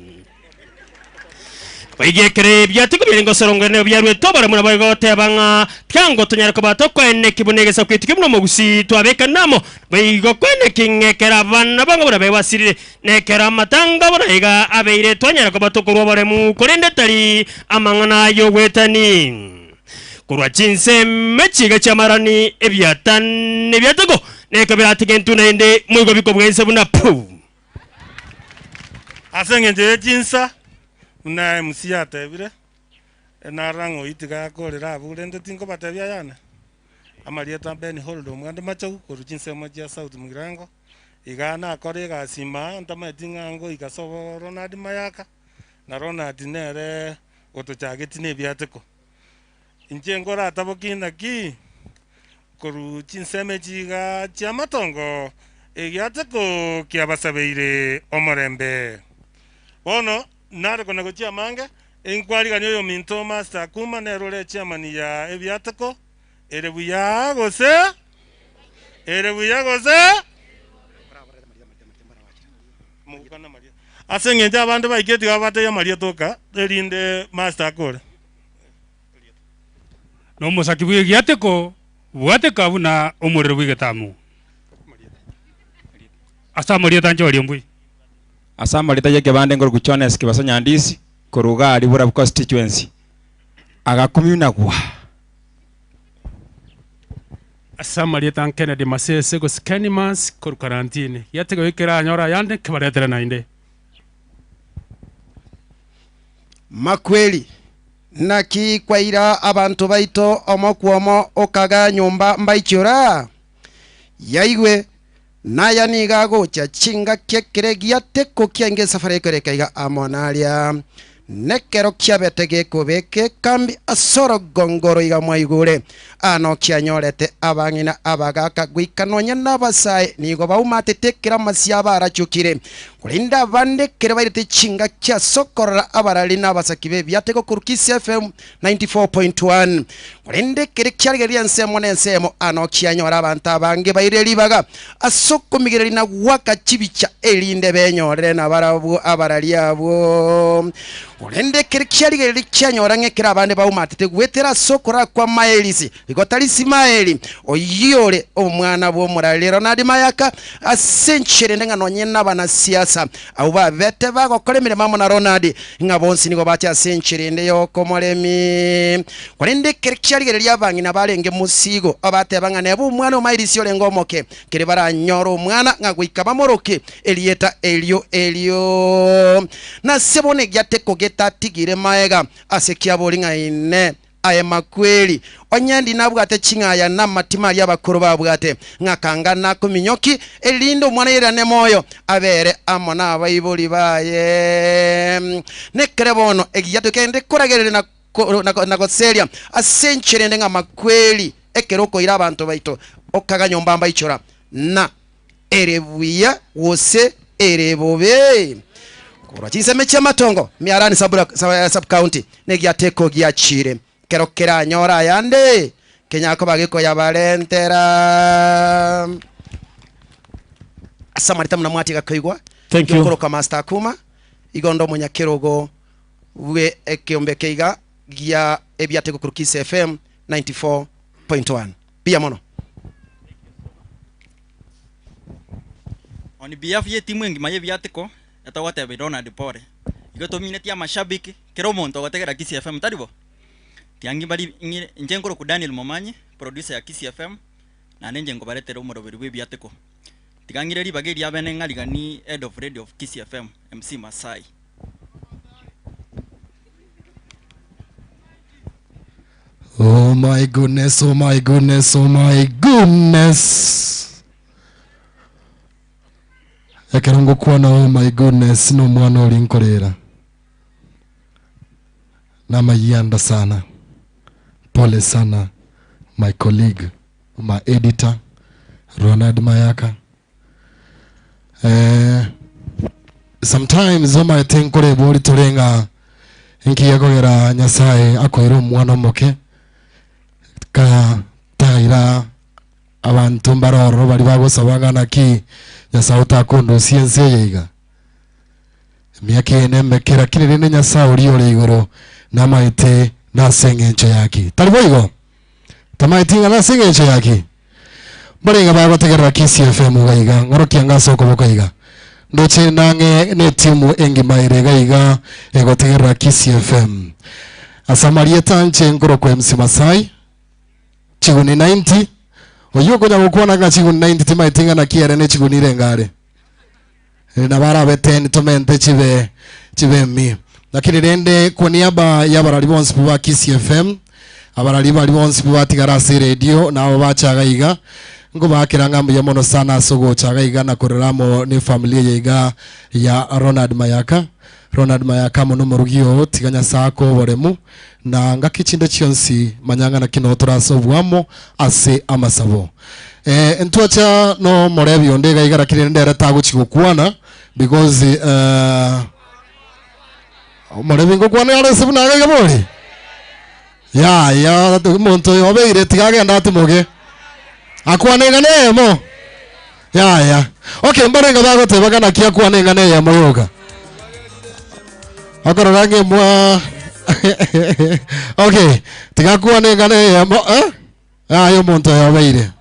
Boigo ekero ebiatiko biarenge gosorongera nigo biaruete oboremu naboigo goteba ng'a tiango tonyare koba tokoeneki buna egesaku eki buna omogusii twabekana amo. Boigo koeneki ng'a ekero abana bango buna bebasirire, na ekero amatanga buna iga abeire twanyara koba tokorua oboremu korende tari amang'ana ay'ogwetani. Korwa chinsemo chiga chi'amarani ebiatani ebiatiko na ekero biratige intwe naende moigwe bikobua inse buna puu. Ase engencho ye chinsa, buna MC atebire, narora ng'a oyio tiga akorere abwo, rende tinkobatebia ayane. Amarieta Ben Hold Omwando Machogu korwa chinsemo chia South Mugirango, iga nakore egasi ime aa ntamaeti ng'a ngoika sobo Ronald Mayaka, na Ronald nere otochageti na ebiateko. Inche nkoratabokie naki korwa chinsemo echi iga chi'amatongo, egiateko kiabasabeire omorembe. Bono nare kona gochia amange, inkwarigania oyominto Master Akuma nere ore chairman ya ebiateko, ere buya gose? Ere buya gose? Ase eng'encho abande baikire tiga babatebie amarieta oka, erinde Master akore. Na omosaki bw'egiateko bwateka buna omorero bw'egetamu. Ase amarieta anche oria mbuya. Ase amarieta y'ekebande nkorokwa Jones Kibaso Nyandisi korwa iga aria Borabu Constituency. Agakumia nagwa. Ase amarieta Kennedy Masese gose Kenny Mas korwa Karantini. Giateko ekeranyore ayande nkebaretere naende. Makweri, Naki kwaira abanto baito omokwomo okagaa nyomba mbaichora? Yaigwe, naya nigo agocha chingaki ekere giateko kiainga esafari ekoreka iga amo naria. Nekero kiabete gekobeka ekambi ase orogongo roiga mwaigure. Ano kianyorete abang'ina abagaka goika nonya nabasae nigo baumatete ekero amasio abo arachukire. Korende abande ekero bairete chingaki ase okorora abarari na abasaki b'ebiate gokorwa Kisii FM 94.1. Korende ekero kiarigereria ensemo na ensemo ano kianyora abanto abange baire ribaga ase okomigereria na goaka chibicha erinde benyorere nabarabwo abarari abwo. Korende ekero kiarigereria kianyora ng'a ekero abande baumatete goetera ase okorora kw'amaerisi, igo tari Simaeli, oyio ore omwana bw'omorari Ronald Mayaka, ase enchera ende ng'a nonye nabanasiasa abwo babete bagokora emeremo amo na Ronald, ng'a bonsi nigo bache ase enchera ende y'okomoremi. Korende ekero kiarigereria abang'ina barenge mosigo, abateba ng'a nebe omwana o Maelisi orenge omoke, kere baranyore omwana ng'a goika bamoroke erieta erio erio. Nase bono egiateko getatigire maega ase kiabori ng'a Inee! Aye makweri, onye ndi nabwate ching'aya namatima aria abakoro babwate, ng'a kanga nakominyoki, erinde omwana yairane moyo, abere amo nabaibori baye. Nekere bono egiato kende koragereria na na goseria ase enchera ende ng'a makweri, ekero okoira abanto baito okaga nyomba mbaichora, na ere buya gose ere bobe. Korwa chinsemo chi'amatongo, Miarani Sub-county, negiateko giachire. Kero keranyore ayande, kenyare koba gekoyabarentera. Ase amarita buna mwatiga koigwa, Thank you. Giokoroka Master Akuma, igo onde omonyakerogo bwe ekeombe eke iga gia ebiateko korwa Kiss FM 94.1. Mbuya mono. On behalf ye timu engima ye biatiko etogotebia Ronald pore. Igo tominetie amashabiki kera omonto ogotegera Kisii FM tari bo? Tiangi bari ng'ire inche nkorokwa Daniel Momanyi producer ya Kisii FM naende inche nkobaretera omoroberi bwe ebiatiko. Tiga ng'ire ribaga eria bene ng'arigani head of radio of Kisii FM MC Masai. Oh my goodness, oh my goodness, oh my goodness. Ekero ngokwana oh my goodness na omwana oria nkorera. Namayianda sana. Pole sana my colleague, my editor Ronald Mayaka. Eh, sometimes omaete nkoreba ori tore ng'a inki gekogera Nyasaye akoira omwana omoke ka taira abanto mbare ororo baria bagosaba ng'a naki Nyasaye otakondusia ense eye iga. Emiaka eye nemeke lakini rende Nyasaye oria ore igoro namaete nase eng'encho yaki. Tari boigo? Tamaeti ng'a nase eng'encho yaki? Mbarenge bagotegerera Kisii FM iga iga, ng'orokia anga ase okoboko iga. Ndoche nang'e netimu engima ere iga iga egotegerera Kisii FM. Ase amarieta nche nkorokwa MC Masai, chiguni 90, oyio okonya gokwana ng'a chiguni 90 timaeti ng'a naki ere ne chiguni irenga are. Eh, nabo arabe 10 tomente chibe chibe emi. Lakini rende kwa niaba y'abarari bonsi pi ba Kisii FM, abarari bari bonsi pi batigara ase eredio na abo bacha iga iga, nkobakera ng'a mbuya mono sana ase ogocha iga iga na korera amo ne efamily eye iga ya Ronald Mayaka. Ronald Mayaka amo nomorugi oo, tiga Nyasae akoe oboremu, na ngaki chinde chionsi manya ng'a naki noo tore ase oboamo ase amasabo. Eh, ntwacha nomorebi onde iga iga lakini rende ere tagochi gokwana because eh, omorebi ngokwana are ase buna iga iga bori? Yaya, omonto oyo obeire tiga agende atimoke. Akwane eng'ana eyemo? Yaya. Okay, mbarenge bagoteba ng'a naki akwane eng'ana eyemo yoka. Okorora ng'a emwa okay, tiga akwane eng'ana eyemo eh? Yaya omonto oyo obeire.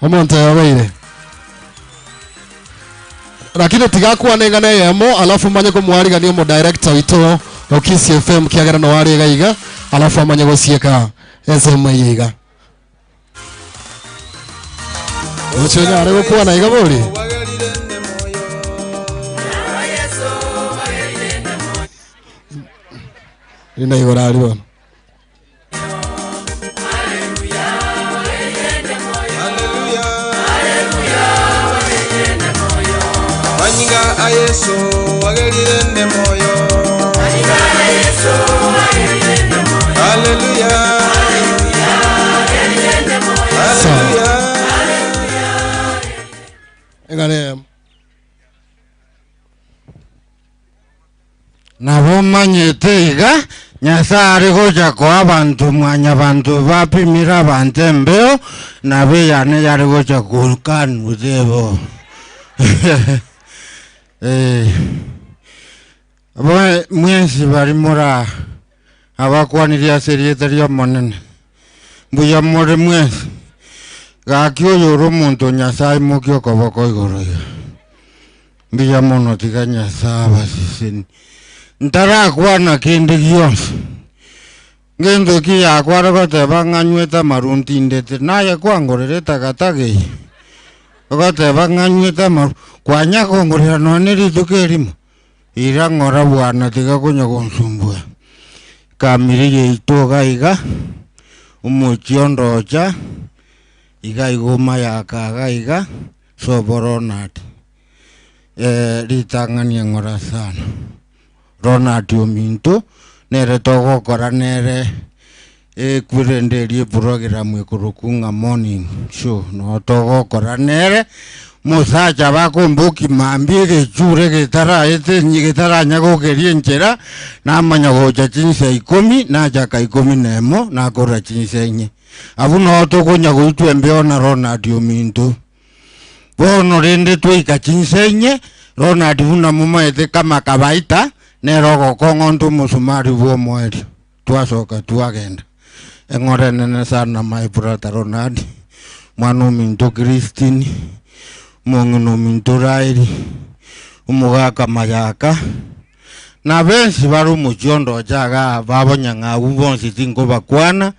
Omonto oyo obeire. Lakini tiga akwane eng'ana eyemo alafu manye komwarigania omodirector oito o Kisii FM kiagera noo are iga iga alafu amanye gosieka ensemo eye iga. Oche onyare gokwana iga bori? Rina igoro aria bono. Manyinga a Yesu agerire nde moyo. Sawa. Eng'ana Nabo manyete iga Nyasaye are gocha koa abanto mwanyabanto bapimire abanto embeo, nabo eyane yare gocha kokanusa ebo. Eh, bo mwensi bari mora abakwanirie ase erieta ri'Omonene, mbuya more mwensi. Gaki oyo ore omonto Nyasaye aimokie okoboko igoro iga. Mbuya mono tiga Nyasaye abaseseni. Ntarakwana kende gionsi. Ngento ki yakware goteba ng'a nywete amaru ntindete, naye kwangorera etagataga eye? Ogoteba ng'a nywete amaru, kwanya kongorera nonya ne rituko erimo? Ira ng'ora bwana tiga konya gonsumbua. Kamiri yaito iga iga, omochie ondocha, iga iga omayaka iga iga, sobo Ronald. Eh, ritang'ani eng'ora sana. Ronald ominto, nere togokora nere ekwirende eria eprogram ekorokwa ng'a morning show, noo togokora nere, mosacha bakombokia mambia egechure getaraete getaranya gokeria enchera, namanya gocha chinsa ikomi, nachaka ikomi na emo, nakora chinsa inye. Abwo noo tokonya goitwa embeo na Ronald ominto. Bono rende twaika chinsa inye, Ronald buna momaete kama kabaita, nere ogokong'onta omosumari bw'omoerio. Twasoka twagenda. Eng'ora enene sana my brother Ronald, mwana ominto Christine, omong'ina ominto Raeli, omogaka Mayaka, na bensi bare omochie ondoche igaa babonyang'au bonsi tinkobakwana,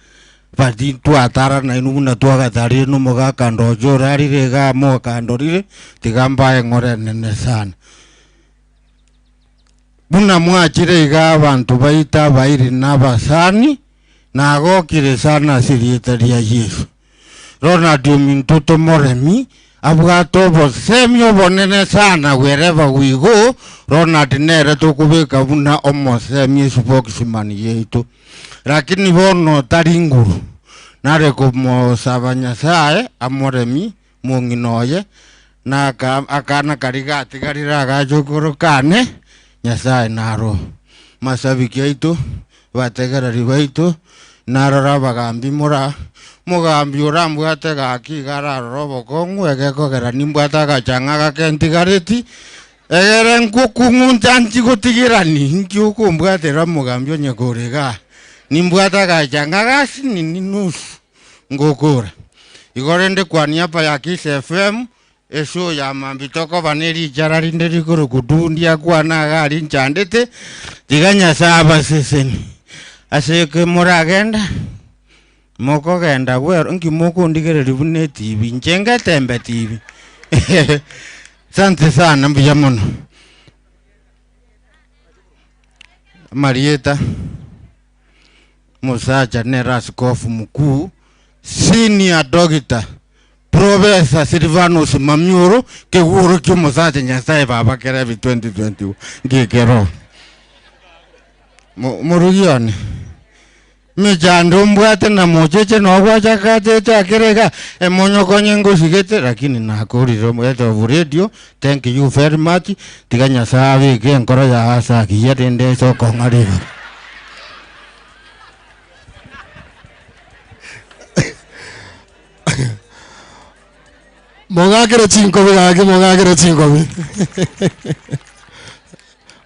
But ntwatara nainwe buna twagatarire nomogaka ndoche orarire igaa mokandorire, tiga mbae eng'ora enene sana. Buna mwachire igaa abanto baito abairi na abasani, nagokire sana ase erieta ria Yeso. Ronald ominto tomoremi, abwate obosemi obonene sana wherever we go, Ronald nere tokobeka buna omosemi espokesman yaito. Lakini bono tari nguru, nare komosaba Nyasae amoremi mong'ina oye, na aka akana karia gatigarire agachokoro kane, Nyasae naro. Masabiki aito, bategereri baito, narora abagambi mora, mogambi orambwate gaki iga ararore obokong'u, egekogera nimbwate agachang'a gake ntigareti, Egere nkokung'unta ntigotigerani, inki okombwatera omogambi onye kore igaa? Nimbwate agachanga gasinini nusu ngokora. Igo rende kwa niaba ya Kiss FM, eshow ya mambia tokoba ne richara rinde rikorokwa Dundi akwane iga aria nchandete, tiga Nyasae abaseseni. Ase eke moragenda, mokogenda bwero, inki mokondigereria buna etibi, inche ngetembe tibi. Asante sana mbuya mono. Amarieta omosacha nere askofu mkuu senior doctor professor Silvanus Mamioro keguro kia omosacha Nyasaye baba kerebi 2021 ngekero. Morugi one. Emechando mbwate na mocheche noo gwachakatete akere iga, emonyokonye ngosigete lakini nakorire omwete of radio, thank you very much, tiga Nyasaye abeke enkoro yaye ase agiya rende ase okong'a ribaga. Mogakere chinkobi gaki mogakere chinkobi.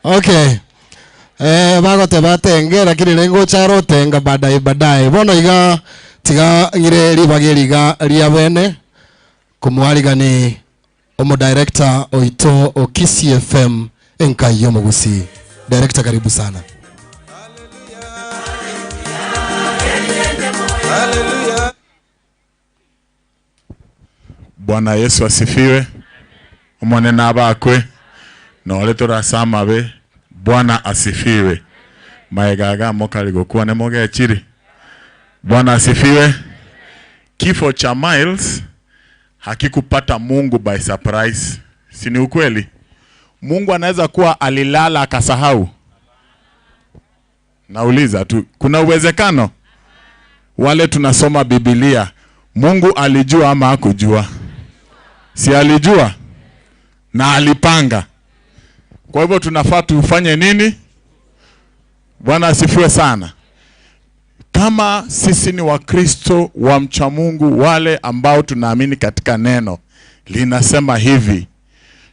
Okay. Eh, bagoteba atenge lakini nengocha are otenga baadaye baadaye. Bono iga tiga ng'ire ribaga eri iga ria bene komwarigani omodirector oito o Kisii FM Enkai y'Omogusii. Director karibu sana. Bwana Yesu asifiwe. Omonene abakwe. Nore tore ase amabe. Bwana asifiwe. Maega iga mokari gokwana mogechiri. Bwana asifiwe. Kifo cha Miles hakikupata Mungu by surprise. Si ni ukweli? Mungu anaweza kuwa alilala akasahau. Nauliza tu, kuna uwezekano? Wale tunasoma Biblia, Mungu alijua ama hakujua? Si alijua na alipanga. Kwa hivyo tunafaa tufanye nini? Bwana asifiwe sana. Kama sisi ni Wakristo wa mcha Mungu, wale ambao tunaamini katika neno linasema hivi,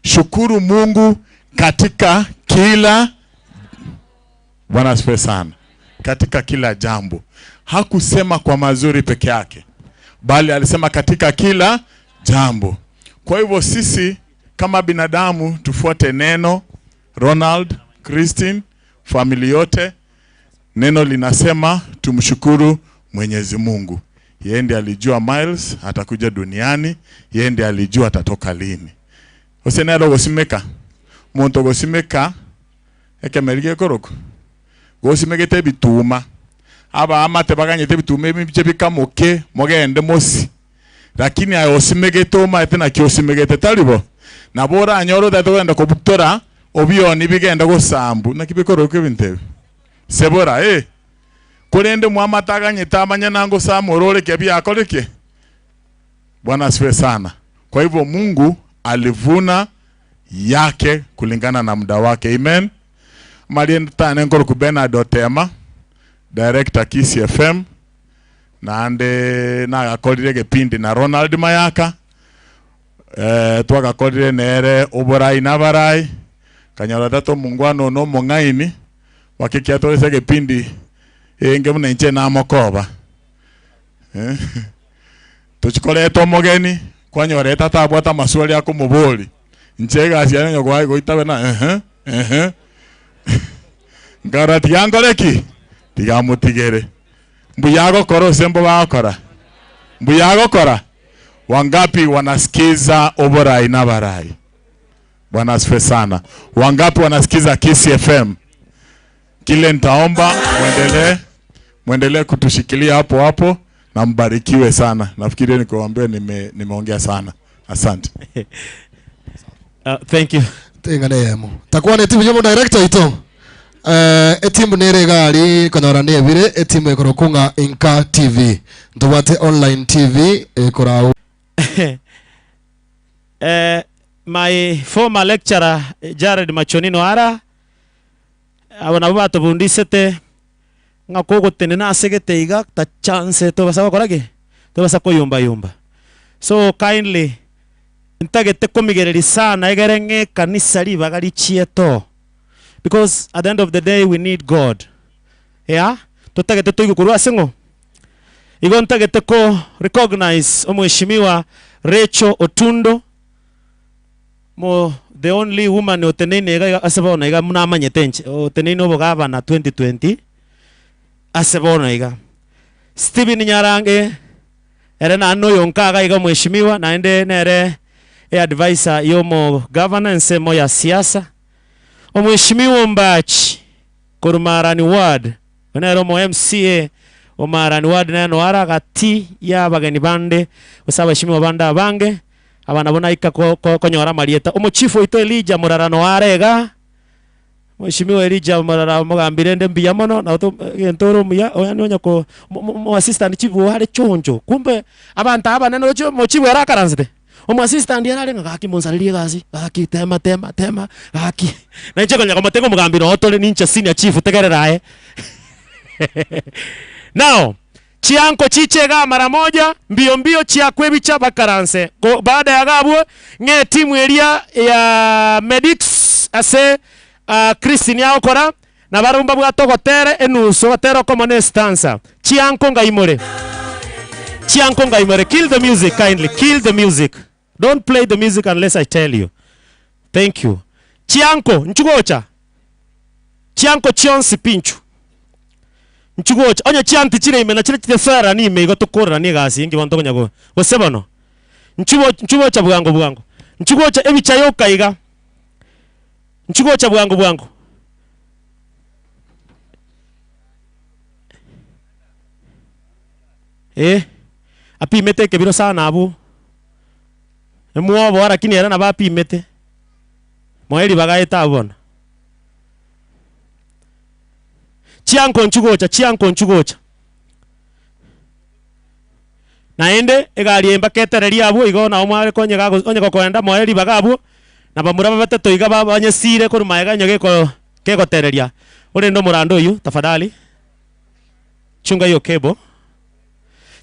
shukuru Mungu katika kila. Bwana asifiwe sana. Katika kila jambo. Hakusema kwa mazuri peke yake, bali alisema katika kila jambo. Kwa hivyo sisi kama binadamu tufuate neno. Ronald, Christine, famili yote, neno linasema tumshukuru Mwenyezi Mungu. Yeye ndiye alijua Miles atakuja duniani, yeye ndiye alijua atatoka lini. Osenero gosimeka muntu gosimeka ekemeri gekoroku gosimegete ebituma aba amate baganyete ebituma ebi biche bikamoke mogende mosi lakini aye osimegete omaete naki osimegete taribo nabo oranyore otagete kogenda kobutora obioni bigenda gosambu naki bikoroku ebinto ebi sebora eh korende mwamate aganyete amanye nango samora oreke biakoreke. Bwana asifiwe sana. Kwa hivyo Mungu alivuna yake kulingana na muda wake. Amen. Marientane nkoroku Bernard Otema, director Kisii FM, naande nagakorire gipindi na Ronald Mayaka. Twagakorire nere oborai na barai kanyora tato mungwano no mong'aini wakikia torese gipindi enge muna inche namokoba. Tuchikorete omogeni kwanyorete atabwata maswali akomobori nche egasi yane nyogwai goitabe na ehe ehe ngara tiga tiga mutigere mbuya gokora ose mbo bagokora mbuya gokora. Wangapi wanasikiza oborai na barai? Bwana asifiwe sana. Wangapi wanasikiza Kisii FM? Kile nitaomba muendelee muendelee kutushikilia hapo hapo na mbarikiwe sana. Nafikiri nikuambie nimeongea sana. Asante. Thank you. Tingane yemo. Takuwa ni timu yomo director ito. Etimu nere gari konyora ne ebire etimu ekorokunga Inka TV. Ntubwate online TV ekorau. My former lecturer Jared Machonino ara abo nabo batubundisete ng'a kogotenena ase gete iga ta chance tobasa gokora ki tobasa koyumba yumba. So kindly ntagete komigereri sana egere ng'e kanisa ribaga richieto, because at the end of the day we need God. Yeah, totagete toigũkũrwo ase ng'o igo ntagete ko recognize omweshimiwa Rachel Otundo mo the only woman oteneine iga ase bono iga munamanyete nche oteneine obogabana 2020 ase bono iga Stephen Nyarange ere nano yonkaga iga mheshimiwa naende nere e advisor yomo governance mo ya siasa omheshimiwa Mbachi Korumarani ward nere omo MCA omarani ward neno aragati ya bageni bande gose abaheshimiwa bande abange abana bona ika konyora marieta omochifu oito Elijah Murarano arega mheshimiwa Elijah Murara mugambire nde mbuya mono na gentoro muya oyani onya ko mo assistant chief ware chonjo kumbe abantu abanene ocho mochifu era karansete omo assistant yarare ngaki monsaririe gasi gaki tema tema tema gaki na nche konya komotego mugambire otore ninche senior chief tegererae. Now chianko chichega mara moja mbio mbio chiakwebicha bakaranse baada ya gabwo ng'e timu eria ya Medics ase Christine yaokora na barumba bwatogotere enuso batero komone stanza chianko ngaimore chianko ngaimore. Kill the music kindly, kill the music, don't play the music unless I tell you. Thank you. Chianko nchugocha chianko chionsi pinchu nchugocha onye chianti chire imena chire chitefera ni ime igo tukorera ni gasi ingi bantu konyago gose bono nchugo nchugocha bwango bwango nchugocha ebicha yokaiga nchugocha bwango bwango apimete kebiro sana abu emuobo lakini era naba apimete moeri bagaeta abona. Chianko nchu gocha, chianko nchu gocha. Naende egari eye mpaka etererie abwo igo nabo mware konye gago onye gokoenda moe ribaga abwo, na bamura babete toiga ba banyesire korwa magega onye geko kegotereria. Orende omorando oyio tafadhali, chunga hiyo cable.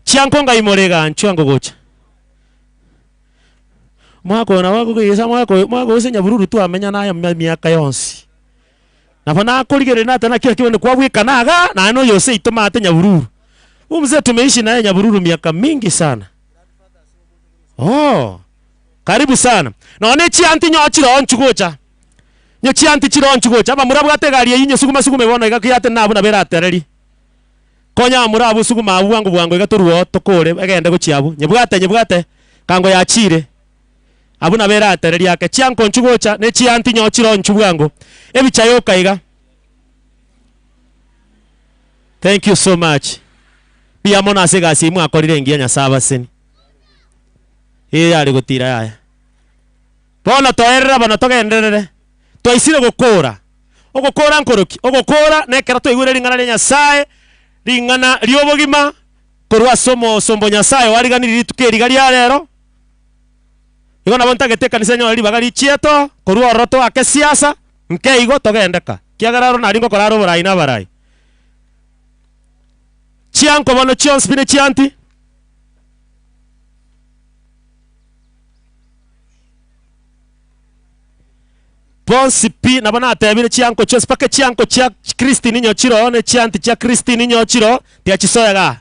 Chianko ngaimore igaa nchwe ango gocha. Omwaka oyo nabo akogoyesa omwaka oyo omwaka oyo ase nyabururu twamenya naye emiaka yonsi. Nabo nakorigereria nateba naki naki bono kwabwekana igaa naende oyo seito maate nyabururu. Huyu mzee tumeishi naye nyabururu miaka mingi sana. Oh, karibu sana. Nonya ne chianti nyoa chiroo nchwe gocha, nyo chianti chiroo nchwe gocha, abamura bwate egari eywo nyesuguma sugume bono iga kiate nabwo nabo eratereri. Konya abamura abwo suguma abwo bwango bwango iga torwe oo tokore egende gochia abwo. Nyebwate nyebwate, kango yachire. Abwo nabo eratereri ake. Chianko nchwe gocha, ne chianti nyoa chiroo nchwe bwango. Ebicha yoka iga. Thank you so much. Mbuya mono ase egasi eyio mwakorire engiya Nyasae abaseni. Eye yare gotira yaya. Bono toerere bono togenderere. Twaisire gokora. Ogokora nkoroki? Ogokora nekero twaigwire ring'ana ria Nyasae, ring'ana ri'obogima korwa ase omosomba o Nyasae oariganirie rituko eri iga ria rero. Igo nabo ntagete ekanisa enyore ribaga richieto korwa ororo toake siasa, nke igo togende ka. Kiagera aro nari ngokora are oborai na abarai. Chianko bono chionsi pi ne chianti. Bonsi pi nabo natebire chianko chionsi mpaka echianko chia Christine inyo chiroo ne chianti chia Christine inyo chiroo tiachisoya igaa.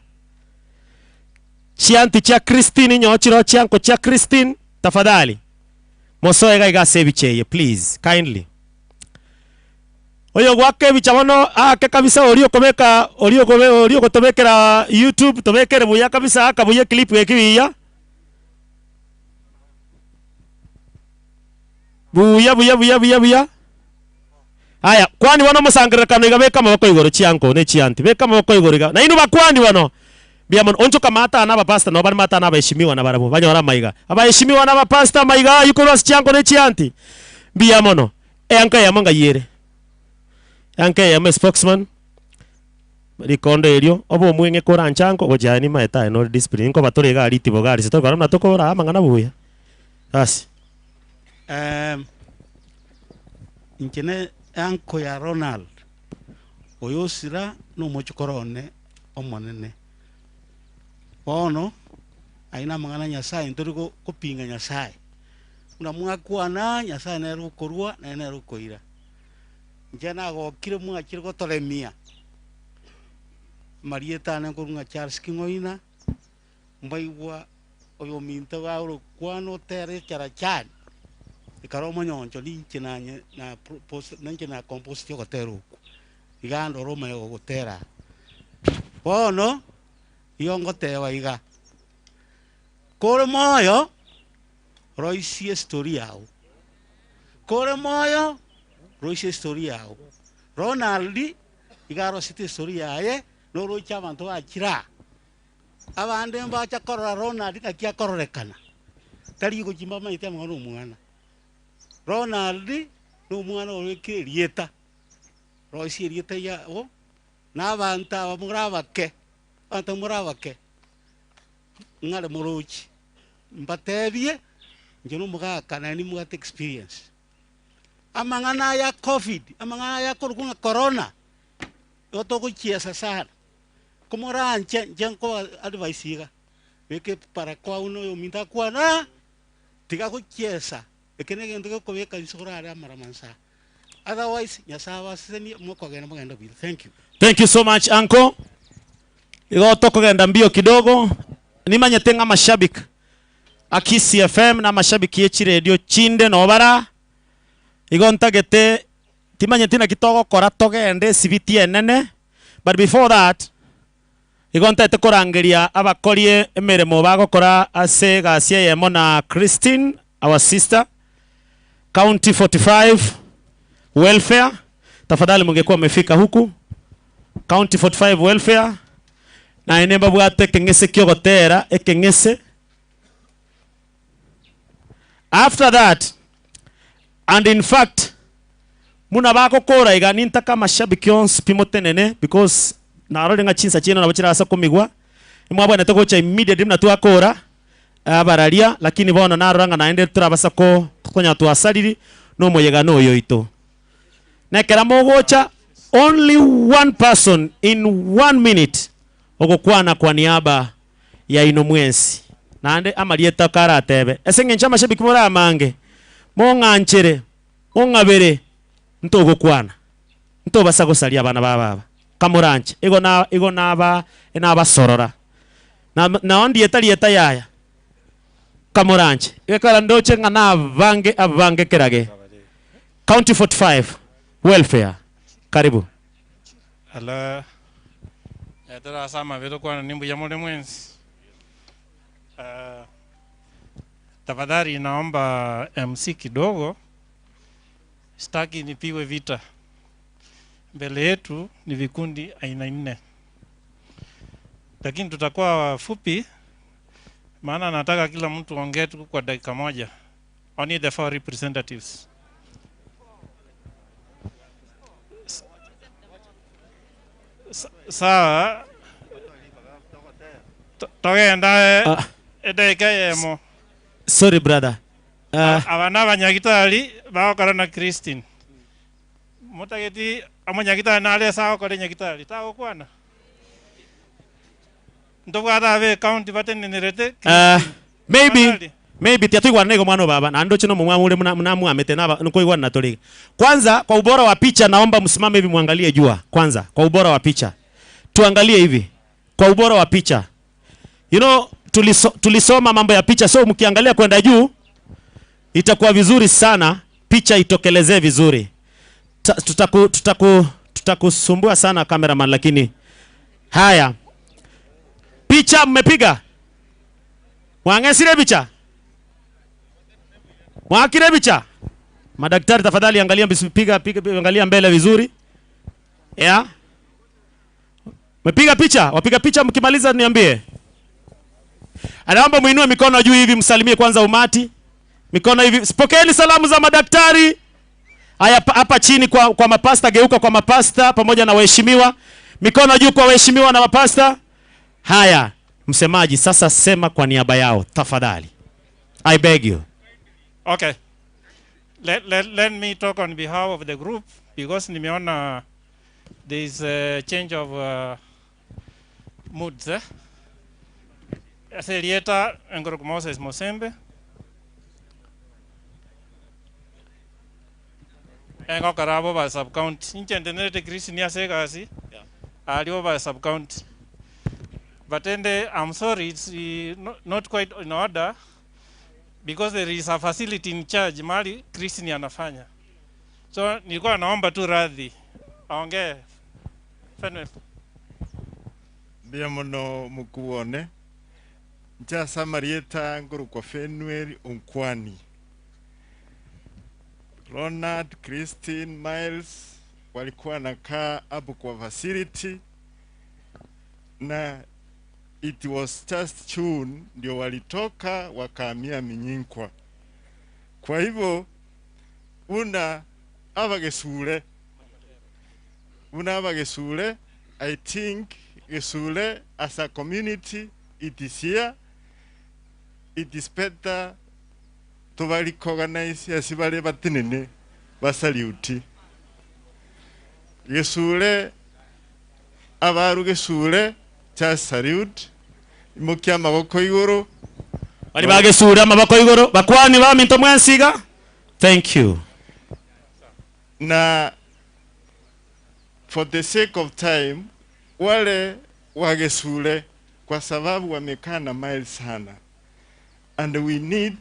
Chianti chia Christine inyo chiroo chianko chia Christine tafadhali mosoe iga iga ase ebicha eye please kindly. Oyogoaka ebicha bono aake kabisa oria okobeka oria okobe oria ogotobekera YouTube tobekere buya kabisa aka buya eclip eke buya. Buya buya buya buya buya. Aya, kwani bono omosangererekano iga beka amaboko igoro chianko ne chianti, beka amaboko igoro iga. Nainwe bakwani bono, mbuya mono. Onchoka matano abapastor nabo bare matano abaheshimiwa nabarabwo banyore amaiga. Abaheshimiwa na abapastor amaiga aywo korwa ase chianko ne chianti. Mbuya mono. Eanka eyemo ng'ai ere? Eanka eyemo espokesman, rikondo erio, obe omweng'e koranche anko, gochia aye nimaete aye nore discipline, nkoba tore igaa ritibo igaa rise tokora buna tokoraa amang'ana buya. Basi. Ehm, inche ne uncle ya Ronald, oyo osira na omochokoro one omonene. Bono, ayio namang'ana a Nyasaye, ntori go- kopinga Nyasaye. Buna mwakwana, Nyasaye nere okorua, naye nere okoira. Inche nagokire mwachire gotoremia, amarieta ane nkorwa ng'a Charles King'oina, mbaigwa oyominto iga orokwana otere echarachari, ekero omonyoncho ninche nanye na propose ninche na composeti ogotera okwo, iga ndore omanye gogotera. Bono, igo ngoteba iga, kore moyo. Roisia estori yao. Kore moyo, roisia estori yao. Ronald iga arosete estori yaye, noroche abanto bachire aa. Abande mbacha korora Ronald naki akororekana, tari gochia mbamanyete amang'ana omwana. Ronald na omwana orekire erieta, roisia erieta riago, na abanto aba more abake, abanto more abake, ng'are moroche. Mbatebie, inche nomogaka naende nimbwate experience. Amang'ana aya covid, amang'ana aya akorokwa ng'a corona, nigo togochiesa sana. Komoranche inche nkoba advice iga, beka ebarakoa buna oyominto akwana, tiga gochiesa, eke na egento gekobeka inse orare amarama inse aa. Otherwise, Nyasaye abasesenie, mokogenda mogende buya. Thank you. Thank you so much uncle. Igo tokogenda mbio kidogo, nimanyete ng'a amashabik a Kisii FM na amashabiki ye chiredio chinde noo bara, igo ntagete timanyeti naki togokora togende esibiti enene, but before that, igo ntagete korangeria abakori emeremo bagokora ase egasi eyemo na Christine our sister, County 45 Welfare, tafadhali mungekuwa mmefika huku, County 45 Welfare, naende mbabwate ekeng'ese kiogotera ekeng'ese. After that, and in fact, Muna bagokora iga nintaka amashabiki onsi pi motenene because narorire ng'a chinsa chiaino nabo chirase komigwa, nimwabwenerete gocha immediately buna twakora abararia lakini bono narora ng'a naende torabasa ko konya twasariri na omoyegano oyo oito. Na ekero mogocha only one person in one minute ogokwana kwa niaba yaino mwensi. Naende amarieta karatebe ase eng'encho amashabiki more amange mong'anchere Ong'abere, ntogokwana, ntobasa gosaria abana ba baba, kamoranche, igo na igo naba nabasorora. Na nao ndieta rieta yaya, kamoranche. Gekogera ndoche ng'a nabange abange kerage. County 45, welfare, karibu. Hello. Eh, tore ase amabe tokwana mbuya more mwensi. Eh, tafadhali naomba MC kidogo, sitaki nipigwe vita. Mbele yetu ni vikundi aina nne, lakini tutakuwa wafupi, maana nataka kila mtu ongee tu kwa dakika moja. Only the four representatives. Sawa, togenda edaika yemo. Sorry brother. Aba n'abanyagitari bagokora na Christine motageti omonyagitari nare ase agokora enyagitari tagokwana ntobwate abe county batenenerete. Maybe maybe tiatuigwana nigo mwana baba na ndoche no mumwa ule mnamwamete naba nkoigwana na tori. Kwanza kwa ubora wa picha naomba msimame hivi muangalie jua. Kwanza kwa ubora wa picha. Tuangalie hivi. Kwa ubora wa picha. You know tulisoma mambo ya picha, so mkiangalia kwenda juu itakuwa vizuri sana, picha itokelezee vizuri. Tutakusumbua sana cameraman, lakini haya. Picha mmepiga? Mwangesire picha? Mwakire picha? Madaktari tafadhali angalia, piga, piga, angalia mbele vizuri. Yeah. Mmepiga picha? Wapiga picha mkimaliza niambie. Anaomba muinue mikono juu hivi msalimie kwanza umati. Mikono hivi. Pokeeni salamu za madaktari. Haya hapa chini kwa mapasta, geuka kwa mapasta pamoja na waheshimiwa. Mikono juu kwa waheshimiwa na mapasta. Haya, msemaji sasa sema kwa niaba yao tafadhali. I beg you. Okay. Let me talk on behalf of the group because nimeona there is a change of moods. Aselieta Ngorok Moses Mosembe. Engokora abo ba sub county. Inchendenerete Chris ni asegasi. Ali ba sub county. But ende, I'm sorry, it's not quite in order because there is a facility in charge mali Chris ni anafanya. So nilikuwa naomba tu radhi. Aongee. Fenwell. Mbia muno mukuone. Ncha Samarieta nguru kwa Fenwell Unkwani. Ronald, Christine, Miles walikuwa nakaa hapo kwa facility na it was just June ndio walitoka wakahamia Minyinkwa. Kwa hivyo una abagesule. Una abagesule, I think Gesule as a community it is here. It is better to recognize as bale batinene basaluti. Gesule abaru Gesule cha salute imukia maboko iguru. Bali bagesure amaboko iguru bakwani ba minto mwensiga. Thank you. Na for the sake of time wale wagesule kwa sababu wamekaa na miles sana and we need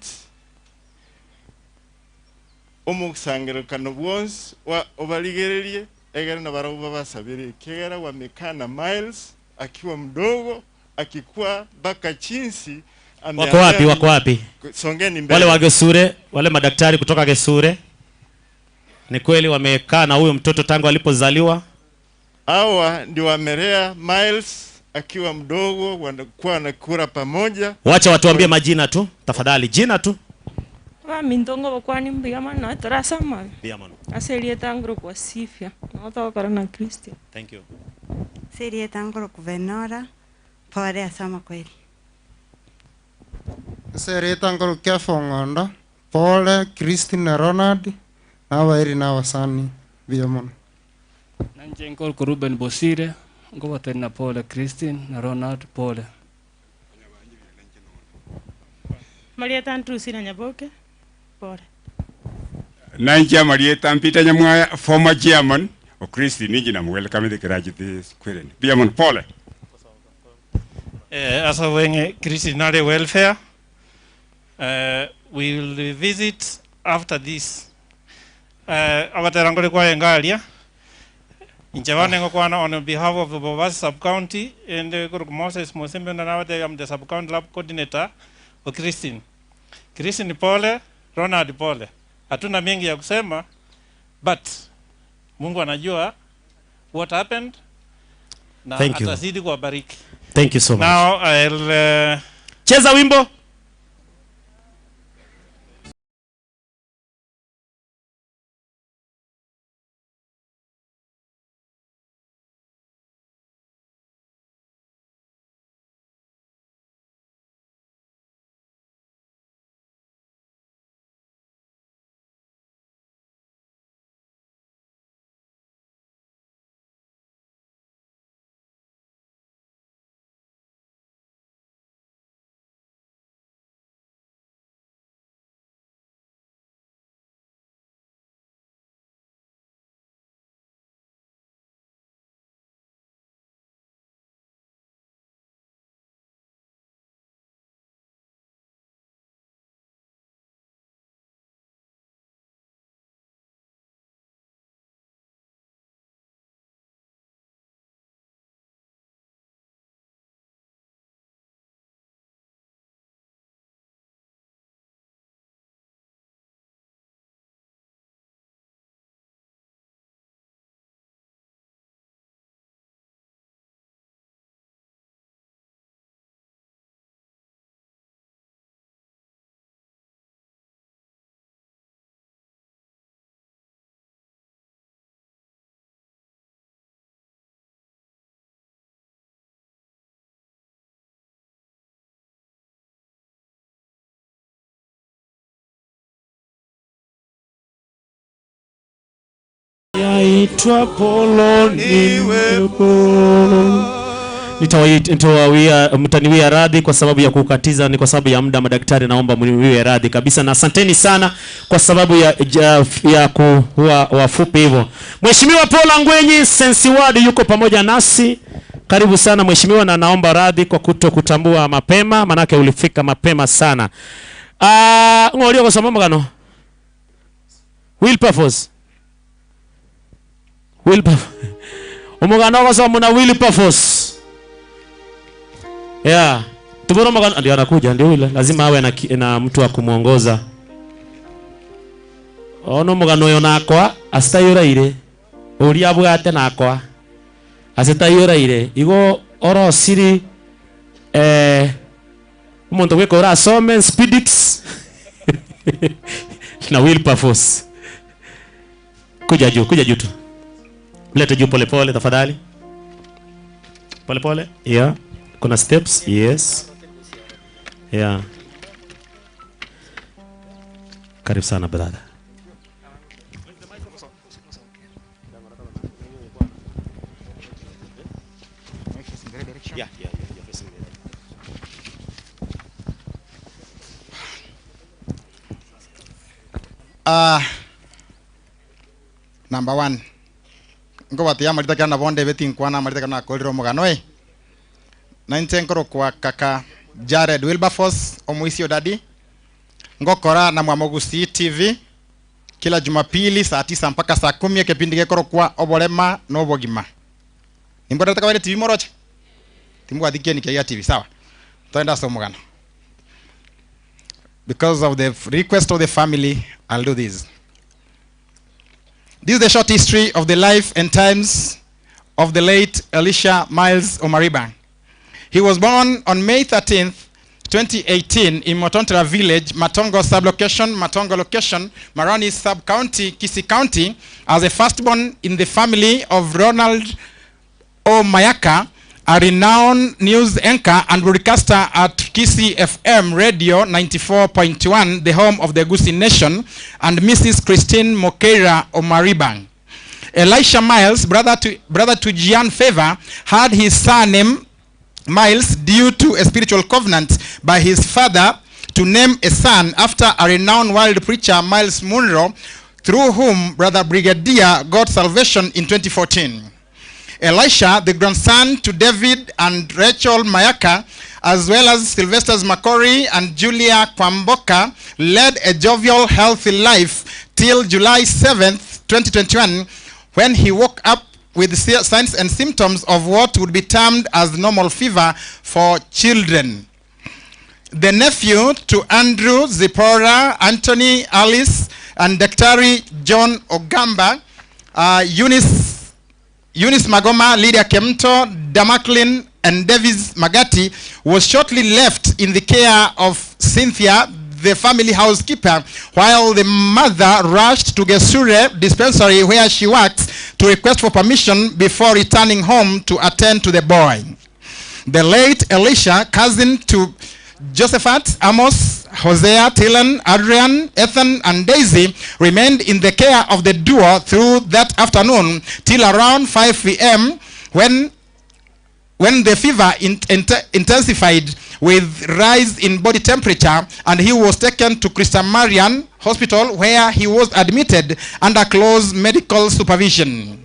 omusangerekano bwonsi wa obaligererie egere na barauba basabire kegera wamekaa na miles akiwa mdogo akikuwa mpaka chinsi. Wako wapi? Wako wapi? Songeni mbele. Wale wa Gesure, wale madaktari kutoka Gesure. Ni kweli wamekaa na huyo mtoto tangu alipozaliwa. Hawa ndio wamelea Miles akiwa mdogo, wanakuwa wanakula pamoja. Wacha watuambie majina tu, tafadhali, jina tu. Abaminto ngobokwani mbuya mono tore ase amabe. Mbuya mono. Ase erieta nkorokwa Sifia, nabo togokora na Christian. Thank you. Ase erieta nkorokwa Benora, pore ase amakweri. Ase erieta nkorokwa Kefa Ong'ondo, pore Christine na Ronald, na abairi na abasani, mbuya mono. Nanche nkorokwa Reuben Bosire, nkobatebia na pole Christine na Ronald, pole. Marieta Drusilla Nyaboke, pole. Nainche amarieta Peter Nyamwaya, former chairman o Christine inche namowelcomete ekero achete Kwerende. Mbuya mono, pole. Eh, ase obweng'e Christine nare welfare. Eh, we will revisit after this. Eh, ogotera nkore kwaye aria inche bono ngokwana on behalf of the Bobasi sub-county ende korokwa Moses Mosembe nabatebia I'm the sub-county lab coordinator o Christine. Christine pole, Ronald pole. Hatuna mengi ya kusema but Mungu anajua what happened na Thank you. atazidi kuwabariki. Thank you so much. Now I'll Cheza wimbo. Yaitwa polo niwepo. Nitawawia, mtaniwia radhi kwa sababu ya kukatiza, ni kwa sababu ya muda. Madaktari, naomba mniwie radhi kabisa, na asanteni sana kwa sababu ya, ya, ya kuwa wafupi hivyo. Mheshimiwa Paul Angwenyi Sensiwadi yuko pamoja nasi. Karibu sana mheshimiwa, na naomba radhi kwa kuto kutambua mapema, manake ulifika mapema sana. Ah, ng'olio gosoma mugano Wilberforce Wilberforce omugano ogosoma na Wilberforce Yeah. Tuboro mugano ndio anakuja ndio yule lazima awe na, na mtu wa kumuongoza. Ono mugano uyo nakwa asitayuraire uria abwate nakwa asitayuraire igo orosiri eh omonto gweka orasome Speedix na Wilberforce. Kuja juu, kuja juu tu. Lete juu pole pole tafadhali. Pole pole. Yeah. Kuna steps. Yes. Yeah. Karibu sana brother. Yeah, yeah, yeah, you're facing the right. Number one nkobatia amarita kera nabo ndebeti nkwana amarita kera nakorire omogano eh nainche nkorokwa kaka Jared Wilberforce omoisio dadi ngokora na Mwamogusi TV kila Jumapili saa tisa mpaka saa kumi ekipindi gekorokwa oborema na obogima nimborete kabere TV moroche timbwathikie nikia TV sawa twenda ase omogano because of the request of the family I'll do this. This is the short history of the life and times of the late Elisha Miles Omariba. He was born on May 13th, 2018 in Motontera village, Matongo sub-location, Matongo location, Marani sub-county, Kisii County, as a firstborn in the family of Ronald O. Mayaka, a renowned news anchor and broadcaster at Kisii FM Radio 94.1, the home of the Gusii Nation, and Mrs. Christine Mokeira Omariba. Elisha Miles, brother to, brother to Gian Favor, had his surname Miles due to a spiritual covenant by his father to name a son after a renowned world preacher, Miles Munro, through whom Brother Brigadier got salvation in 2014. Elisha, the grandson to David and Rachel Mayaka, as well as Sylvester Makori and Julia Kwamboka, led a jovial, healthy life till July 7th, 2021, when he woke up with signs and symptoms of what would be termed as normal fever for children. The nephew to Andrew Zipporah, Anthony Alice, and Daktari John Ogamba, Eunice, Eunice Magoma, Lydia Kemto, Damaklin, and Davis Magati was shortly left in the care of Cynthia, the family housekeeper, while the mother rushed to Gesure dispensary where she works to request for permission before returning home to attend to the boy. The late Elisha, cousin to Josephat, Amos, Hosea, Tilan, Adrian, Ethan, and Daisy, remained in the care of the duo through that afternoon till around 5 p.m. when when the fever in, int- intensified with rise in body temperature and he was taken to Christian Marian Hospital where he was admitted under close medical supervision.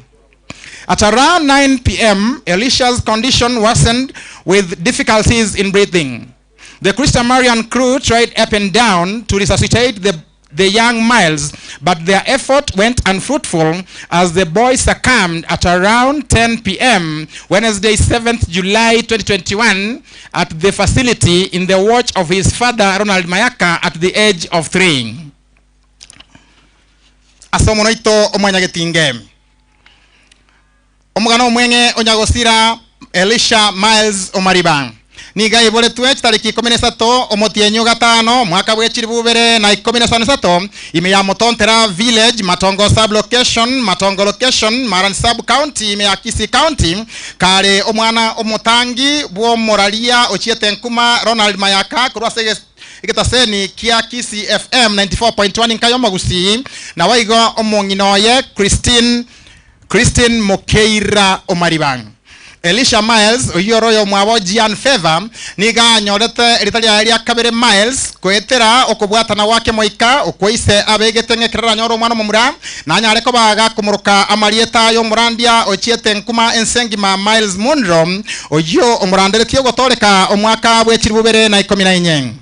At around 9 p.m., Elisha's condition worsened with difficulties in breathing. The Christian Marian crew tried up and down to resuscitate the, the young Miles, but their effort went unfruitful as the boy succumbed at around 10 p.m. Wednesday, 7th July 2021, at the facility in the watch of his father, Ronald Mayaka, at the age of three. Asomo noito omwanyagetinge omugano omweng'e onyagosira Elisha Miles Omariba niga iboretwe chitariki ikumi na isato omotienyi gatano mwaka bwa echiri bubere na ikumi na isano isato ime ya motontera village matongo sub location matongo location maran sub county ime ya Kisii county kare omwana omotangi bwomoraria ochiete nkuma Ronald Mayaka korwa ase egetaseni kia Kisii FM 94.1 nkayomogusi na waigo omong'ina oye Christine Christine Mokeira Omaribang Elisha Miles oyoro mwabo Gian Favor niga nyorete rita rĩa rĩa kabere Miles kwetera okobwatana gwake moika okwaise abegete ng'ekerera nyoro omwana omomura nanyare kobaga komoroka amarieta y'omorandia ochiete nkuma ensengima Miles Munro oyo omoranderetie ogotoreka omwaka bw'echiri bubere na ikumi na inye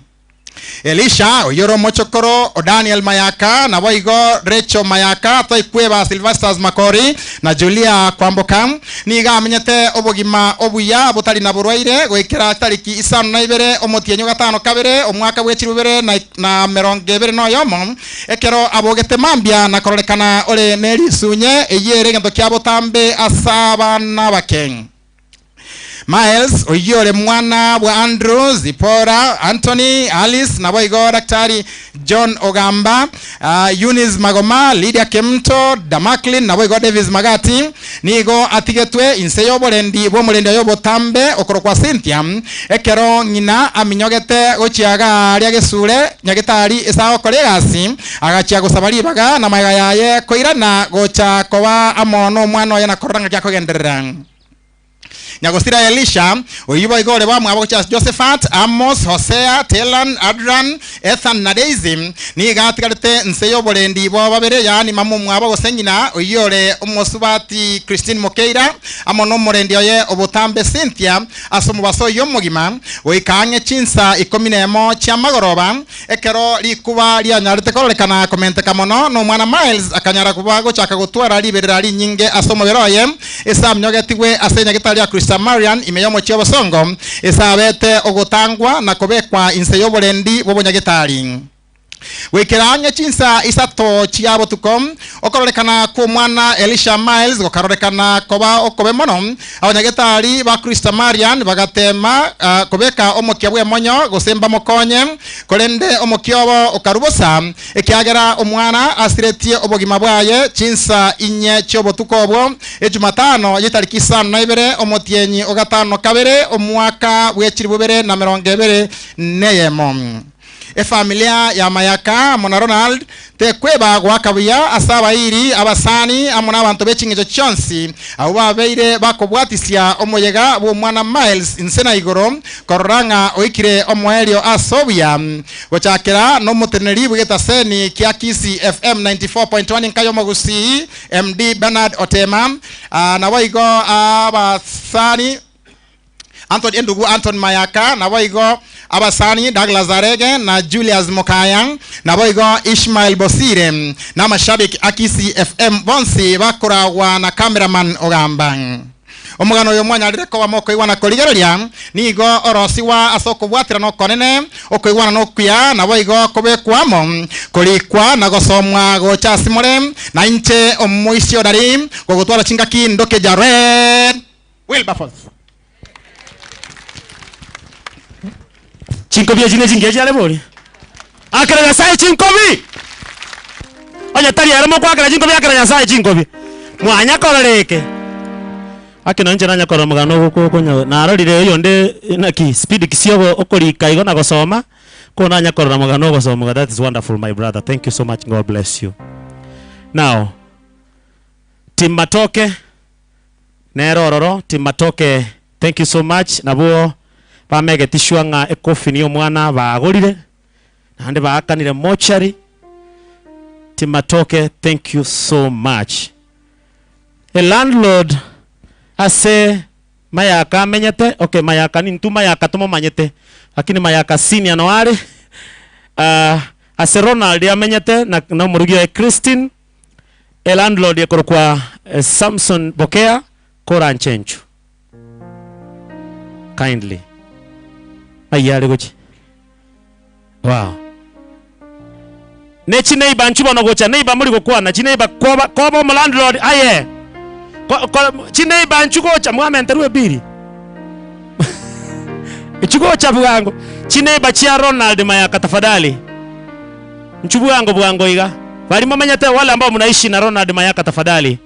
Elisha oyoro mochokoro o Daniel Mayaka na boigo Rachel Mayaka toikweba Sylvesters Makori na Julia Kwamboka niga amenyete obogima obuya butari na burwaire gwikira tariki isano na ibere omotienyo gatano kabere omwaka bw'echiri bubere na, na merongo ibere na oyomo ekero abogete mambia na kororekana ore nerisunye eyere egento kia botambe ase abana bake Miles oyore mwana wa Andrew Zipporah Anthony Alice na boigo Daktari John Ogamba Eunice Magoma Lydia Kemto Damaklin na boigo Davis Magati nigo atigetwe inse y'oborendi bw'omorendi oyo okoro kwa Cynthia ekero ng'ina aminyogete gochiaga aria gesure nyagetari esagokora egasi agachia gosaba ribaga na maiga yaye koirana gocha koba amo omwana oye na korora ng'aki akogenderera nyagosira elisha oyibo igore bamwe abo cha josephat amos hosea telan adran ethan na daisy niga atigarete nse y'oborendi bwa babere yani mamu mwabo gose ng'ina oyore omosubati christine mokeira amo n'omorendi oye obotambe cynthia ase omobaso oyo omogima goika chinsa ikumi na emo chiamagoroba ekero rikuba rianyarete kororekana komenteka mono na omwana miles akanyara kuba gochaka gotwara riberera rinyinge ase omobere oye ase amnyogetigwe ase nyagetari ya Christa Marian imeyomo chia obosongo esabete ogotangwa na kobekwa inse y'oborendi bw'obonyagetari. Goikera ang'e chinsa isato chia botuko, okororekana kw'omwana Elisha Miles gokarorekana koba okobe mono. Abanyagetari ba Christa Marian bagateema kobeka omokia bw'emonyo gose mbamokonye, korende omokia obo okarwa bosa, ekiagera omwana asiretie obogima bwaye chinsa inye chi'obotuko obwo, Ejumatano y'etariki isano na ibere, omotienyi o gatano kabere, omwaka bw'echilifu ibere na emerongo ebere neyemo. Efamilia ya Mayaka amo na Ronald tekweba goaka buya ase abairi, abasani, amo nabanto be ching'encho chionsi abwo babeire bakobwatisia omoyega bw'omwana Miles inse na igoro korora ng'a oikire omoerio ase obuya. Gochakera nomoteneneri bw'egetaseni kia Kisii FM 94.1 Nka y'Omogusii MD Bernard Otema naboigo abasani Anthony Endugu Anthony Mayaka, naboigo abasani Douglas Arege na Julius Mokaya, naboigo Ishmael Bosire, na amashabiki a Kisii FM bonsi bakoragwa na cameraman Ogamba. Omogano oyo mwanyarire koba mokoigwa na korigereria nigo orosigwa ase okobwaterana okonene, okoigwana nokuya, naboigo kobekwa amo, korikwa na gosomwa gocha ase more, na inche omoisia orari gogotwara chingaki ndoke Jared Wilberforce. Chinkobi echi nechingiya chiare bori? Akera Nyasaye chinkobi! Onye tari ere mokoakera chinkobi akera Nyasaye chinkobi. Mwanya korora eke. Ake nonye inche nanya korora omogano ogo ko- konya narorire oyonde naki speed ki sia ogo okorika igo na gosoma, ko nanya korora omogano ogosoma iga that is wonderful my brother thank you so much God bless you. Now, team matoke. Nere ororo team matoke thank you so much nabwo bamegeti sure ng'a ecoffin ya omwana bagorire naende baakanire mortuary team matoke thank you so much. A landlord ase mayaka amenyete okay mayaka nintwe mayaka tomomanyete lakini mayaka senior no are ah ase Ronald amenyete na na omorugi oye Christine. Elandlord ekorokwa Samson Bokea koranchenchu kindly. Ng'ai are gochia? Wow. Ne chineighbor nchi bono gocha neighbor mori gokwana chineighbor koba koba omolandlord aye ko ko chineighbor nchi gocha mwamenterwe ebiri nchi gocha bwango chineighbor chia Ronald Mayaka tafadhali. Nchu bwango bwango iga. Baria momenyete wale ambao mnaishi na Ronald Mayaka tafadhali.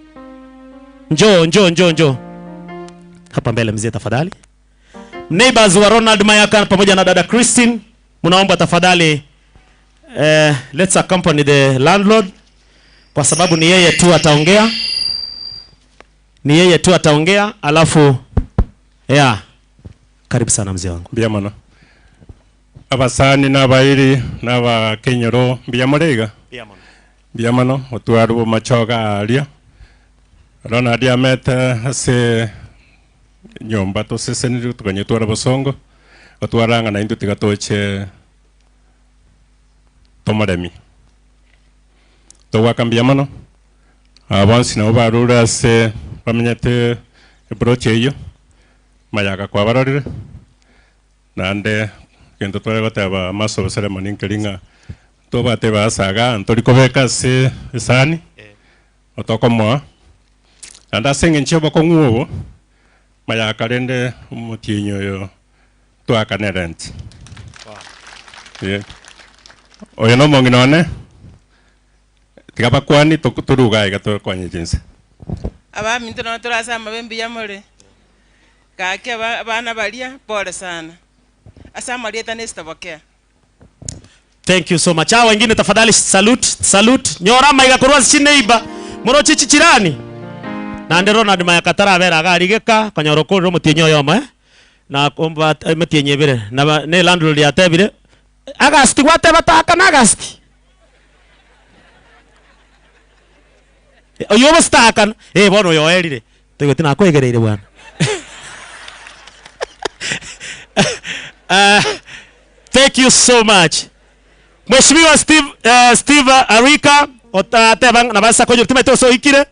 Njoo njoo njoo njoo. Hapa mbele mzee tafadhali. Neighbors wa Ronald Mayaka pamoja na dada Christine, mnaomba tafadhali eh, let's accompany the landlord kwa sababu ni yeye tu ataongea. Ni yeye tu ataongea alafu yeah. Karibu sana mzee wangu. Mbuya mono. Abasani na abairi na abakenyoro mbuya more iga? Mbuya mono. Mbuya mono, otware obomachoga aria. Ronald amete ase nyomba tosesenirwe tokanyetwara bosongo, otwara ng'a naintwe tiga toche tomoremi. Togoaka mbuya mono, aba bonsi nabo barure ase bamenyete eploti eyio, mayaka kwabarorire. Naende egento tware goteba amaso oboseremani nkeri ng'a ntobwate ebasa igaa ntori kobeka ase esani, otokomoa, naende ase eng'encho y'obokong'u obo, mayaka rende omotienyi oyo toakane rent. Eh, oyo na omong'ina one, tiga bakwanie toruge aiga tokonye chinsa. Abaminto nabo tore ase amabe mbuya more. Gaki abana baria, pole sana. Ase amarieta na Esther Bokea. Thank you so much. Hawa wengine tafadhali salute, salute. Nyora amaiga korwa ase chineighbor. Moroche chichirani. Naende Ronald Mayaka tarabera iga aria geka, konyora okorire omotienyi oyomo eh. Na komba emetienyi ebere. Na ne landlord yatebire, Agasti gwateba taakana Agasti. Oyio obositaakana, eh bono oyo oerire. Toigweti nakoegereire bwana. Uh, thank you so much. Mheshimiwa Steve, uh, Steve Arika otateba nabasa konyora timanyete ase oikire.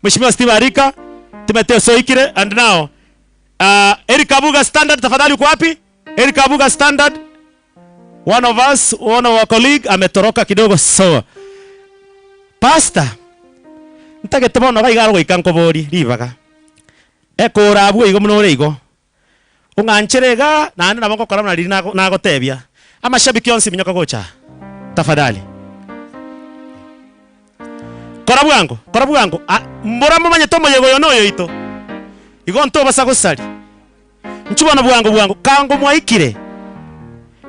Mheshimiwa Steve Arika timanyete ase oikire and now uh, Eric Abuga Standard tafadhali uko wapi? Eric Abuga Standard. One of us, one of our colleague ametoroka kidogo so Pastor, ntagete bono iga iga arogoika nkoborie ribaga. Ekora abwo igo buna ore igo. Ong'anchere igaa, naende nabo ngokora buna riria nago nagotebia. Amashabiki onsi minyoka gocha aa. Tafadhali. Kora bwango, kora bwango, a mbora momanyete omoyega oyo noyoito. Igo ntobasa gosaria. Inchuo bono bwango bwango, kango mwaikire,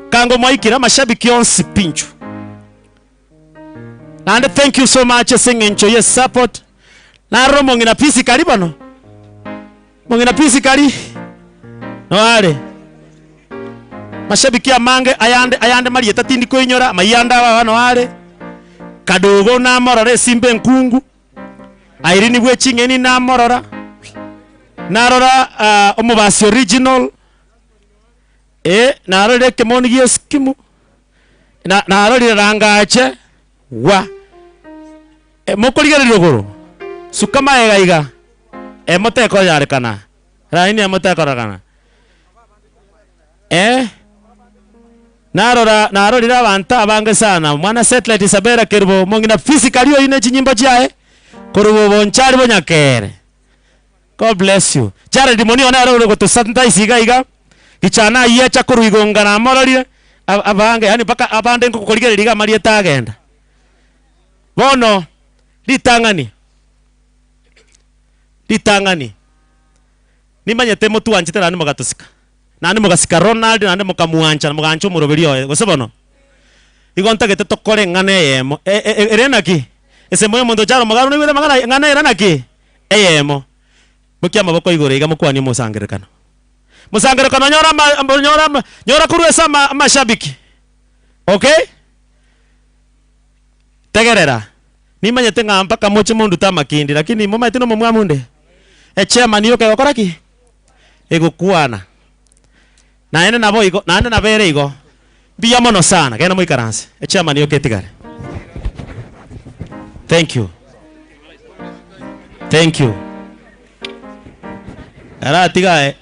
kango mwaikire, amashabiki onsi pi inchuo. Naende thank you so much ase eng'encho ye support. Narora omong'ina physically bono, omong'ina physically noare. Mashabiki amange ayande ayande marieta tindi koinyora, amayia ande aba noare. Kadogo namorora esimba enkungu, Irene bwe ching'eni namorora, narora omobasi original, eh, narorire ekemoni gia eskimu. Na narorire rangache gwa. E, mokorigereria igoro, suka magega iga, emote ekonyarekana, laini emote ekororekana. Eh, narora narorire abanto abange sana, mwana Satellite Isabella Kerubo, omong'ina physically oyio ne chinyimbo chiaye, korwa obonchari bonyakere. God bless you. Jared Monio nere ore gotosanitize iga iga, gichana ayio acha korwa igonga namororire, abange yaani mpaka abande ngokorigereria iga amarieta agenda. Bono, ritang'ani, ritang'ani, nimanyete motwanchete naende mogatosika, naende mogasika Ronald naende mokamwancha mogancha omoroberi oye, gose bono? Igo ntagete tokore eng'ana eyemo, ere naki? Ase moyo omonto ochare omogare onaigwete amang'ana eng'ana ere naki? Eyemo, Mokia amaboko igoro iga mokwanie omosangererekano. Mosangererekano nyora ama nyora ama nyora korwa ase ama amashabiki. Okay? Tegerera, nimanyete ng'a mpaka moche mondute amakindi lakini momanyete na omomwamu onde? Echairman yoka egokora ki? Egokwana. Naende naboigo, naende nabo ere igo. Mbuya mono sana, genda moikaranse. Echairman yoka etigare. Thank you. Thank you. Aratiga aye.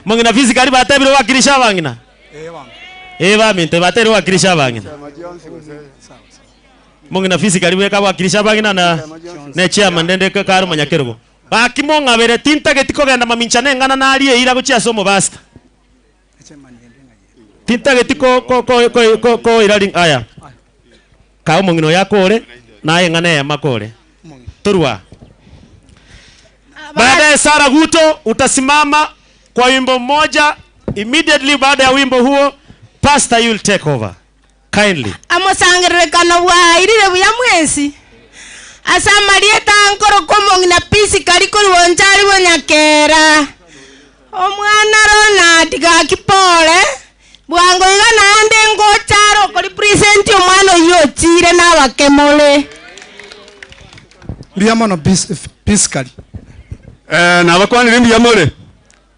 Mong'ina physically batebire owakilishe abang'ina? Eh baminto batebire owakilishe abang'ina. Mong'ina physically bweka awakilishe abang'ina na ne chairman rende kare omonyakerogo. Gaki mong'abere, tintageti kogenda mamincha neng'ana narie eira gochia ase omobasta. Tintageti ko ko ko ko ko koira ring aya. Kaa omong'ina oyo akore, naye eng'ana eyemo akore. Torwa. Baadaye Sara Guto utasimama kwa wimbo mmoja, immediately baada ya wimbo huo, pastor you will take over. Kindly. Omosangererekano bwairire buya mwensi, ase amarieta nkorokwa omong'ina Pisikari korwa Onchari bonyakera, omwana Ronald gaki pole, bwango iga naende ngocha are okoripresent omwana oyio ochire nabake more. Mbuya mono Pisikari. Eh, nabakwanire mbuya more.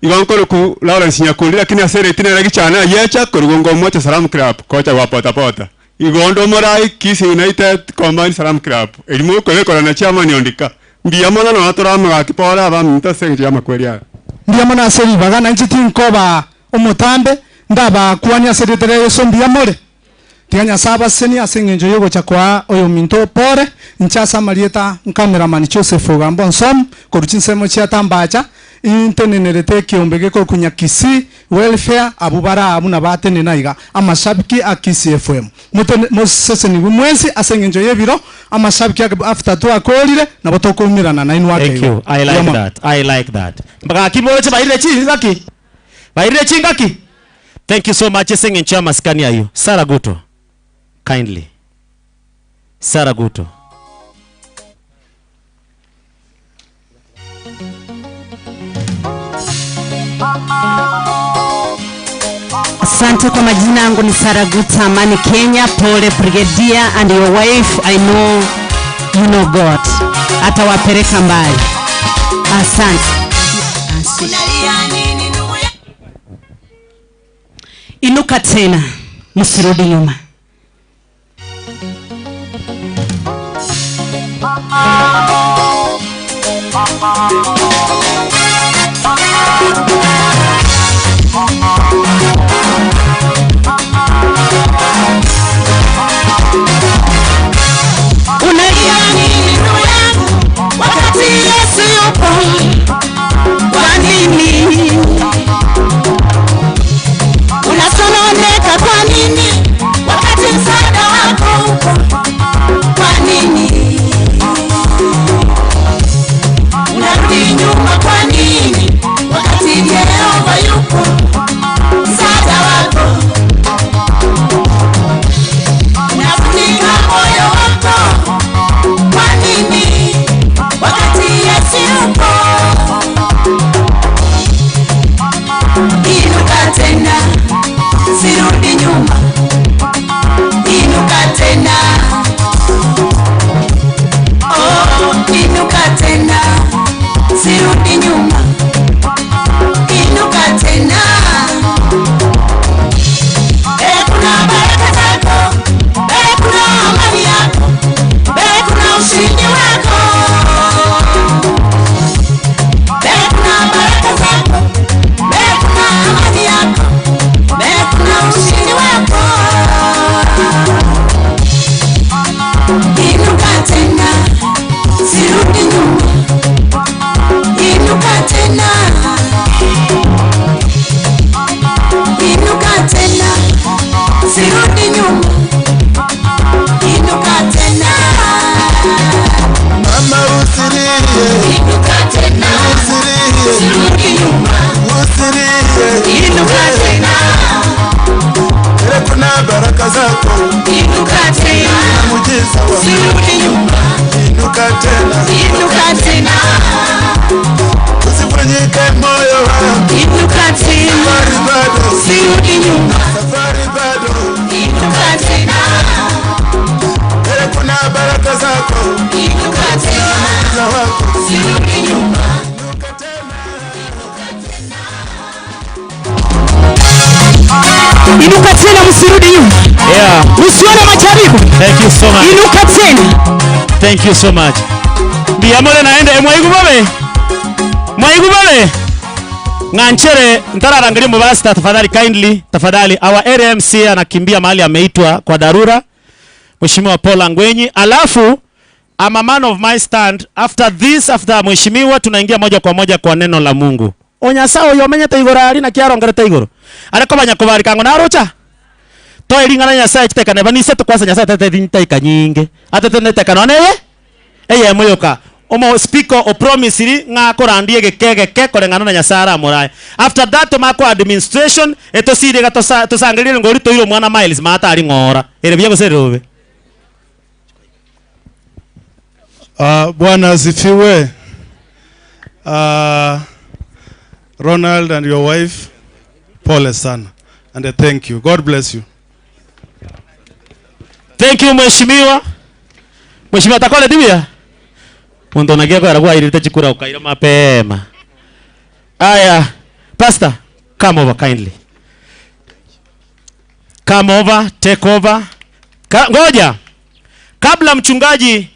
Igo nkoroku Lawrence Nyakundi lakini ase ereti nere gichana ayiecha korwa ngomocha Salaam Club kocha gwa pota pota. Igo onde omorai Kisii United Combined Salaam Club eri mokobekora na chairman Ondika. Mbuya mono nonya tore amo gaki pore abaminto ase engencho y'amakweri aya. Mbuya mono ase ribaga, na inche tinkoba omotambe, ndabakwanie ase erieta ria Yeso mbuya more. Tiga Nyasae abasesenie ase engencho y'ogocha koa oyominto pore, inche ase amarieta 'ncameraman Joseph Ogambo Onsomu, korwa chinsemo chia Tambacha, intenenerete ekeombe gekorokwa Nyakisii Welfare, abwo bare aa buna batenena iga, amashabiki a Kisii FM. Motene mosesenigwe mwensi ase engencho y'ebiro, amashabiki ake after twakorire, nabo tokoumerana nainwe ake Thank igo. you. I Mbuya like mono. that. I like that. Gaki moche bairire chingaki? Bairire chingaki? Thank you so much ase eng'encho y'amasikani ayio. Sarah Guto, kindly. Sarah Guto. Asante kwa majina yangu ni Sarah Guta Amani Kenya. Pole Brigadier and your wife, I know you know God. Atawapeleka mbali. Asante. Inuka tena, msirudi nyuma. Inuka tena, sirudi nyuma. Inuka tena. Eh, kuna baraka zako, eh, kuna amani yako, eh, kuna ushindi wako. Eh, kuna baraka zako, eh, kuna amani yako, eh, kuna ushindi wako. Inuka tena, sirudi nyuma. Inuka tena, inuka tena, sirudi nyuma. Inuka tena. Mama usilie, Inuka tena, usilie, sirudi nyuma. usilie, Inuka tena, Mbele kuna baraka zako, inuka tena, na muujiza wako. sirudi nyuma. Inuka tena, Inuka tena, usivunjike moyo wangu. inuka tena, Safari bado, sirudi nyuma. safari bado. Inuka tena, Mbele kuna baraka zako, inuka tena, muujiza wako. sirudi nyuma. Inuka tena, msirudi nyuma. Yeah. Usione majaribu. Thank you so much. Inuka tena. Thank you so much. Mbiyamore naende mwaigu babe. Mwaigu babe. Ng'anchere ntararangeria mubasta tafadhali kindly tafadhali our area MC anakimbia mahali ameitwa kwa dharura. Mheshimiwa Paul Angwenyi. Alafu I'm a man of my stand. After this after mheshimiwa tunaingia moja kwa moja kwa neno la Mungu. Onyasa oyo omenyete igoro ari na kiarongerete igoro. Areko banyakubarika ngo narocha. Toe ring'ana Nyasaye chitekane banise tukwasa Nyasaye tete ntaika nyinge. Atete netekano neye eye moyoka. Omo speaker o promise ri ng'akorandie geke geke koreng'ana na Nyasaye aramurae. After that mako administration etosire gatosa tosangerire ngori toire mwana miles matari ng'ora. Ere bia gose robe. Bwana asifiwe. Ronald and your wife, pole sana. And I thank you. God bless you. Thank you mheshimiwa. Mheshimiwa takole dibia. Mundu onagia kwera gwairite chikura ukaira mapema. Aya, pastor, come over kindly. Come over, take over. Ka, ngoja. Kabla mchungaji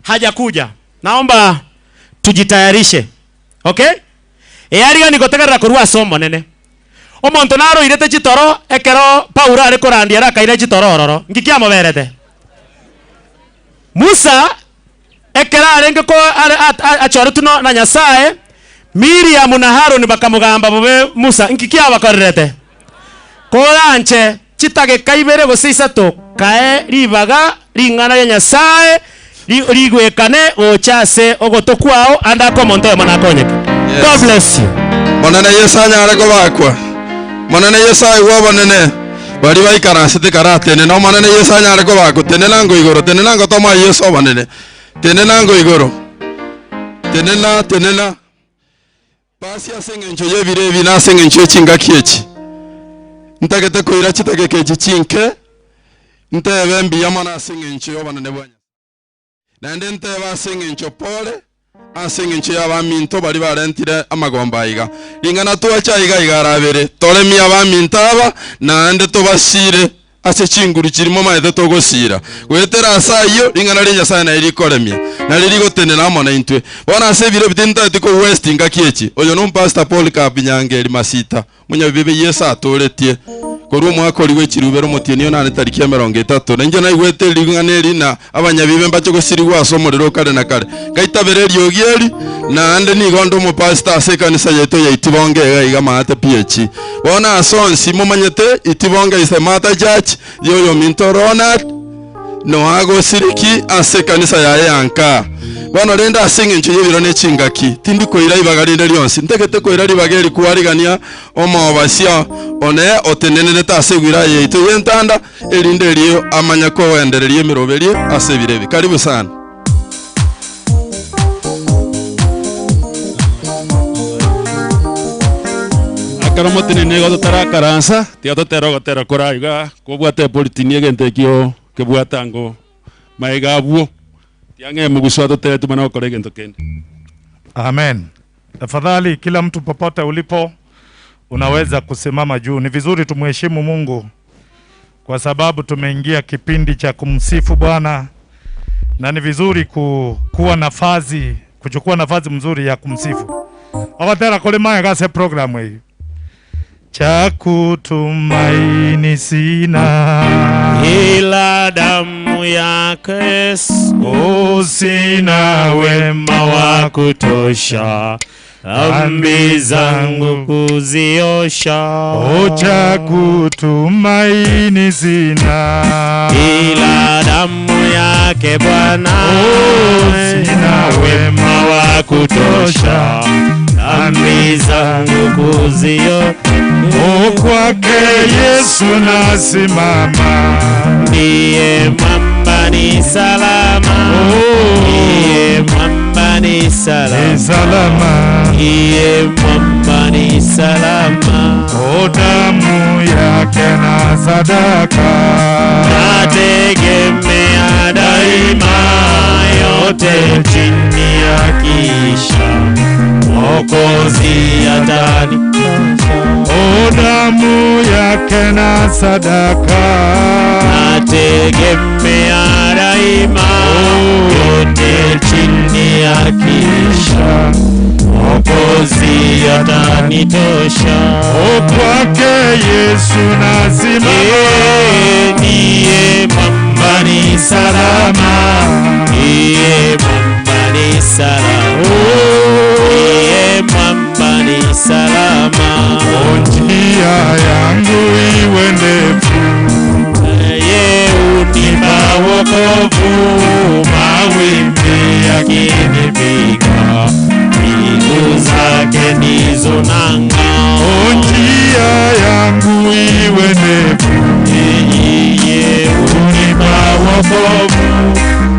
hajakuja, naomba tujitayarishe. Okay? Eyariga nikotegerera korwa somo nene. Omonto naroirete chitoro ekero Paulo are korandia arakaire chitoro ororo. Ngikiamoberete. Musa ekero arenge ko are achoretwe no na Nyasaye Miriam na Haroni bakamugamba bobe Musa nkikiabakorerete. Koranche chitageka ibere gose isato kae ribaga ring'ana ya Nyasaye rigwekane gocha ase ogoto kwao anda komonto oyomo nakonyeke. God bless you. Monene Yesu anyare kobakwa. Monene Yesu aigwe obonene. Bari baikaransete karatene no monene Yesu anyare kobakwa. Tenena ngo igoro, tenena ngo toma Yesu obonene. Tenena ngo igoro. Tenena, tenena. Basi ase eng'encho y'ebiro ebi na ase eng'encho y'echingaki echi. Ntagete koira chitageka echi chinke, ntebe mbuya mono ase eng'encho y'obonene bwa Nyasaye. Naende ntebe ase eng'encho pole, ase eng'encho y'abaminto bari barentire amagomba aiga. Ring'ana twacha iga iga arabere, toremie abaminto aba, naende tobasire ase chinguru chirimo maete togosira. Goetera ase ayio, ring'ana ria Nyasaye naye rikoremia, nari rigotenena amo na intwe. Bono ase ebiro ebi tintagete ko waste ngaki echi. Oyo no Pastor Paul Kapinyangeri Masita, omonyabibe Yesu atoretie. Korwa omwaka oria bw'echirubere omotienio nane tariki emerongo etato. Nainche naigwete ring'ana eri na abanyabibe mbache gosirigwa ase omorero kare na kare. Ngaitabera eriogi eri, naende nigo nde omopastor ase ekanisa yaito ya Itibonge iga iga maate PH. Bono ase onsi momanyete Itibonge is a mother church y'oyominto Ronald noagosiriki ase ekanisa yaye ya nka. Bono rende ase eng'encho y'ebiro ne chingaki, tindi koira ibaga rinde rionsi. Ntagete koira ribaga eri kwarigania omobasia one otenenerete ase egwira yaito y'entanda, erinde erio amanye koendereria emeroberio ase ebiro ebi. Karibu sana. Ekero motenene igo totarakaransa, tiga totere ogotera kore iga, kobwate epolitini egento ekio kebwate ango magega abwo. Tiang'e mogusu atotere tumane gokora egento kende. Amen. Tafadhali kila mtu popote ulipo unaweza kusimama juu. Ni vizuri tumheshimu Mungu kwa sababu tumeingia kipindi cha kumsifu Bwana na ni vizuri ku, kuwa nafasi kuchukua nafasi mzuri ya kumsifu. Abatera kole maya gase program hii. Cha kutumaini sina ila damu yake Yesu, Oh, sina wema wa kutosha dhambi zangu kuziosha. Oh, cha kutumaini sina ila damu yake Bwana, sina wema wa kutosha dhambi zangu kuziosha. Oh, kwake Yesu nasimama, ndiye mwamba ni salama, ndiye mwamba ni salama, ni salama, ndiye mwamba ni salama. Oh, damu yake na sadaka Nategemea daima yote chini ya kisha Mwokozi atani Oh, damu yake na sadaka nategemea daima yote chini ya kisha Mwokozi atanitosha. Oh, kwake Yesu nasimama, ndiye mwamba ni salama, ndiye mwamba ni salama, ndiye mwamba ni salama. Njia yangu iwe ndefu, yeye hunipa wokovu, mawimbi yakinipiga, miguu zake ndizo nanga. Oh, njia yangu iwe ndefu, yeye hunipa wokovu,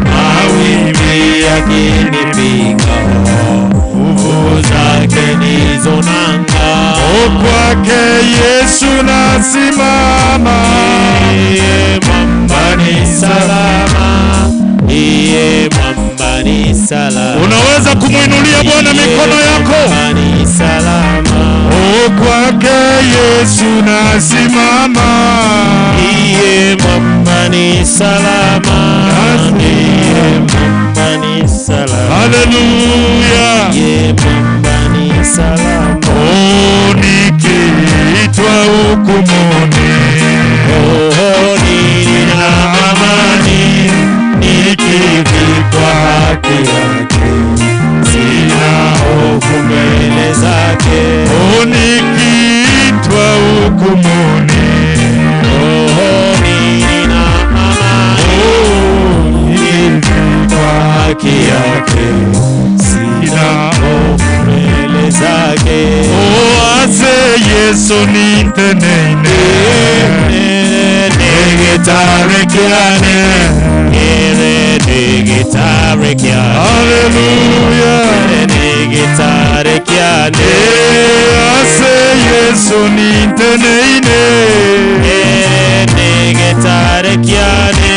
mawimbi yakinipiga, nguvu zake ndizo nanga. Oh, kwake Yesu nasimama, Ndiye mwamba ni salama, ndiye mwamba ni salama. Unaweza kumwinulia Bwana mikono yako. Mwamba ni salama. Oh, kwake Yesu nasimama, Ndiye mwamba ni salama, ndiye mwamba ni salama. Haleluya. Ndiye mwamba ni salama. Oh, nikiitwa hukumuni, Rohoni nina amani, nikivikwa haki yake, sina hofu mbele zake. Oh, nikiitwa hukumuni, Rohoni nina amani, nikivikwa haki yake, sina hofu mbele zake. Oh, ase Yesu ninteneine, Nigitarekiane, ere nigitarekiane. Haleluya. Nigitarekiane, Ase Yesu ninteneine, ere nigitarekiane,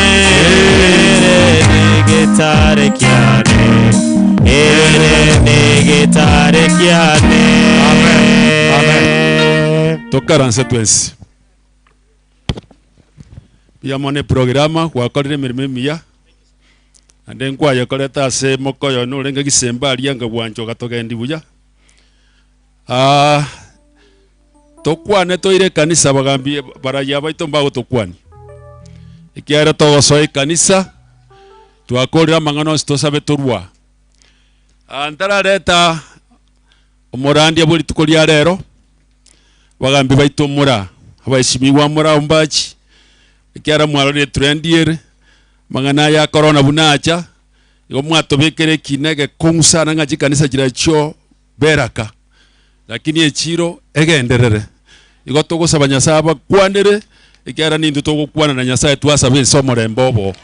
ere nigitarekiane, ere nigitarekiane. Amen. Tokaranse twensi. Mbuya mono eprograma gwakorire emeremo emiya naende nkwayekorete ase mokoyo norenge gisemba aria anga bwancha ogatogendi buya. Ah, tokwane toire ekanisa abagambi barayia baito mbagotokwania ekiagera togosoa ekanisa twakorire amang'ana onsi tosabe torwa. Ah, ntarareta omorandia bwe rituko ria rero abagambi baito mora abaeshimiwa mora ombachi ekiagera mwarorire trend ere amang'ana aya corona buna acha igo mwatobekera ekina egekong'u sana ng'a chikanisa chirachio beraka lakini echiro egenderere igo togosaba Nyasaye abakwanere ekiagera nintwe togokwana na Nyasaye twasaba ense omorembe obo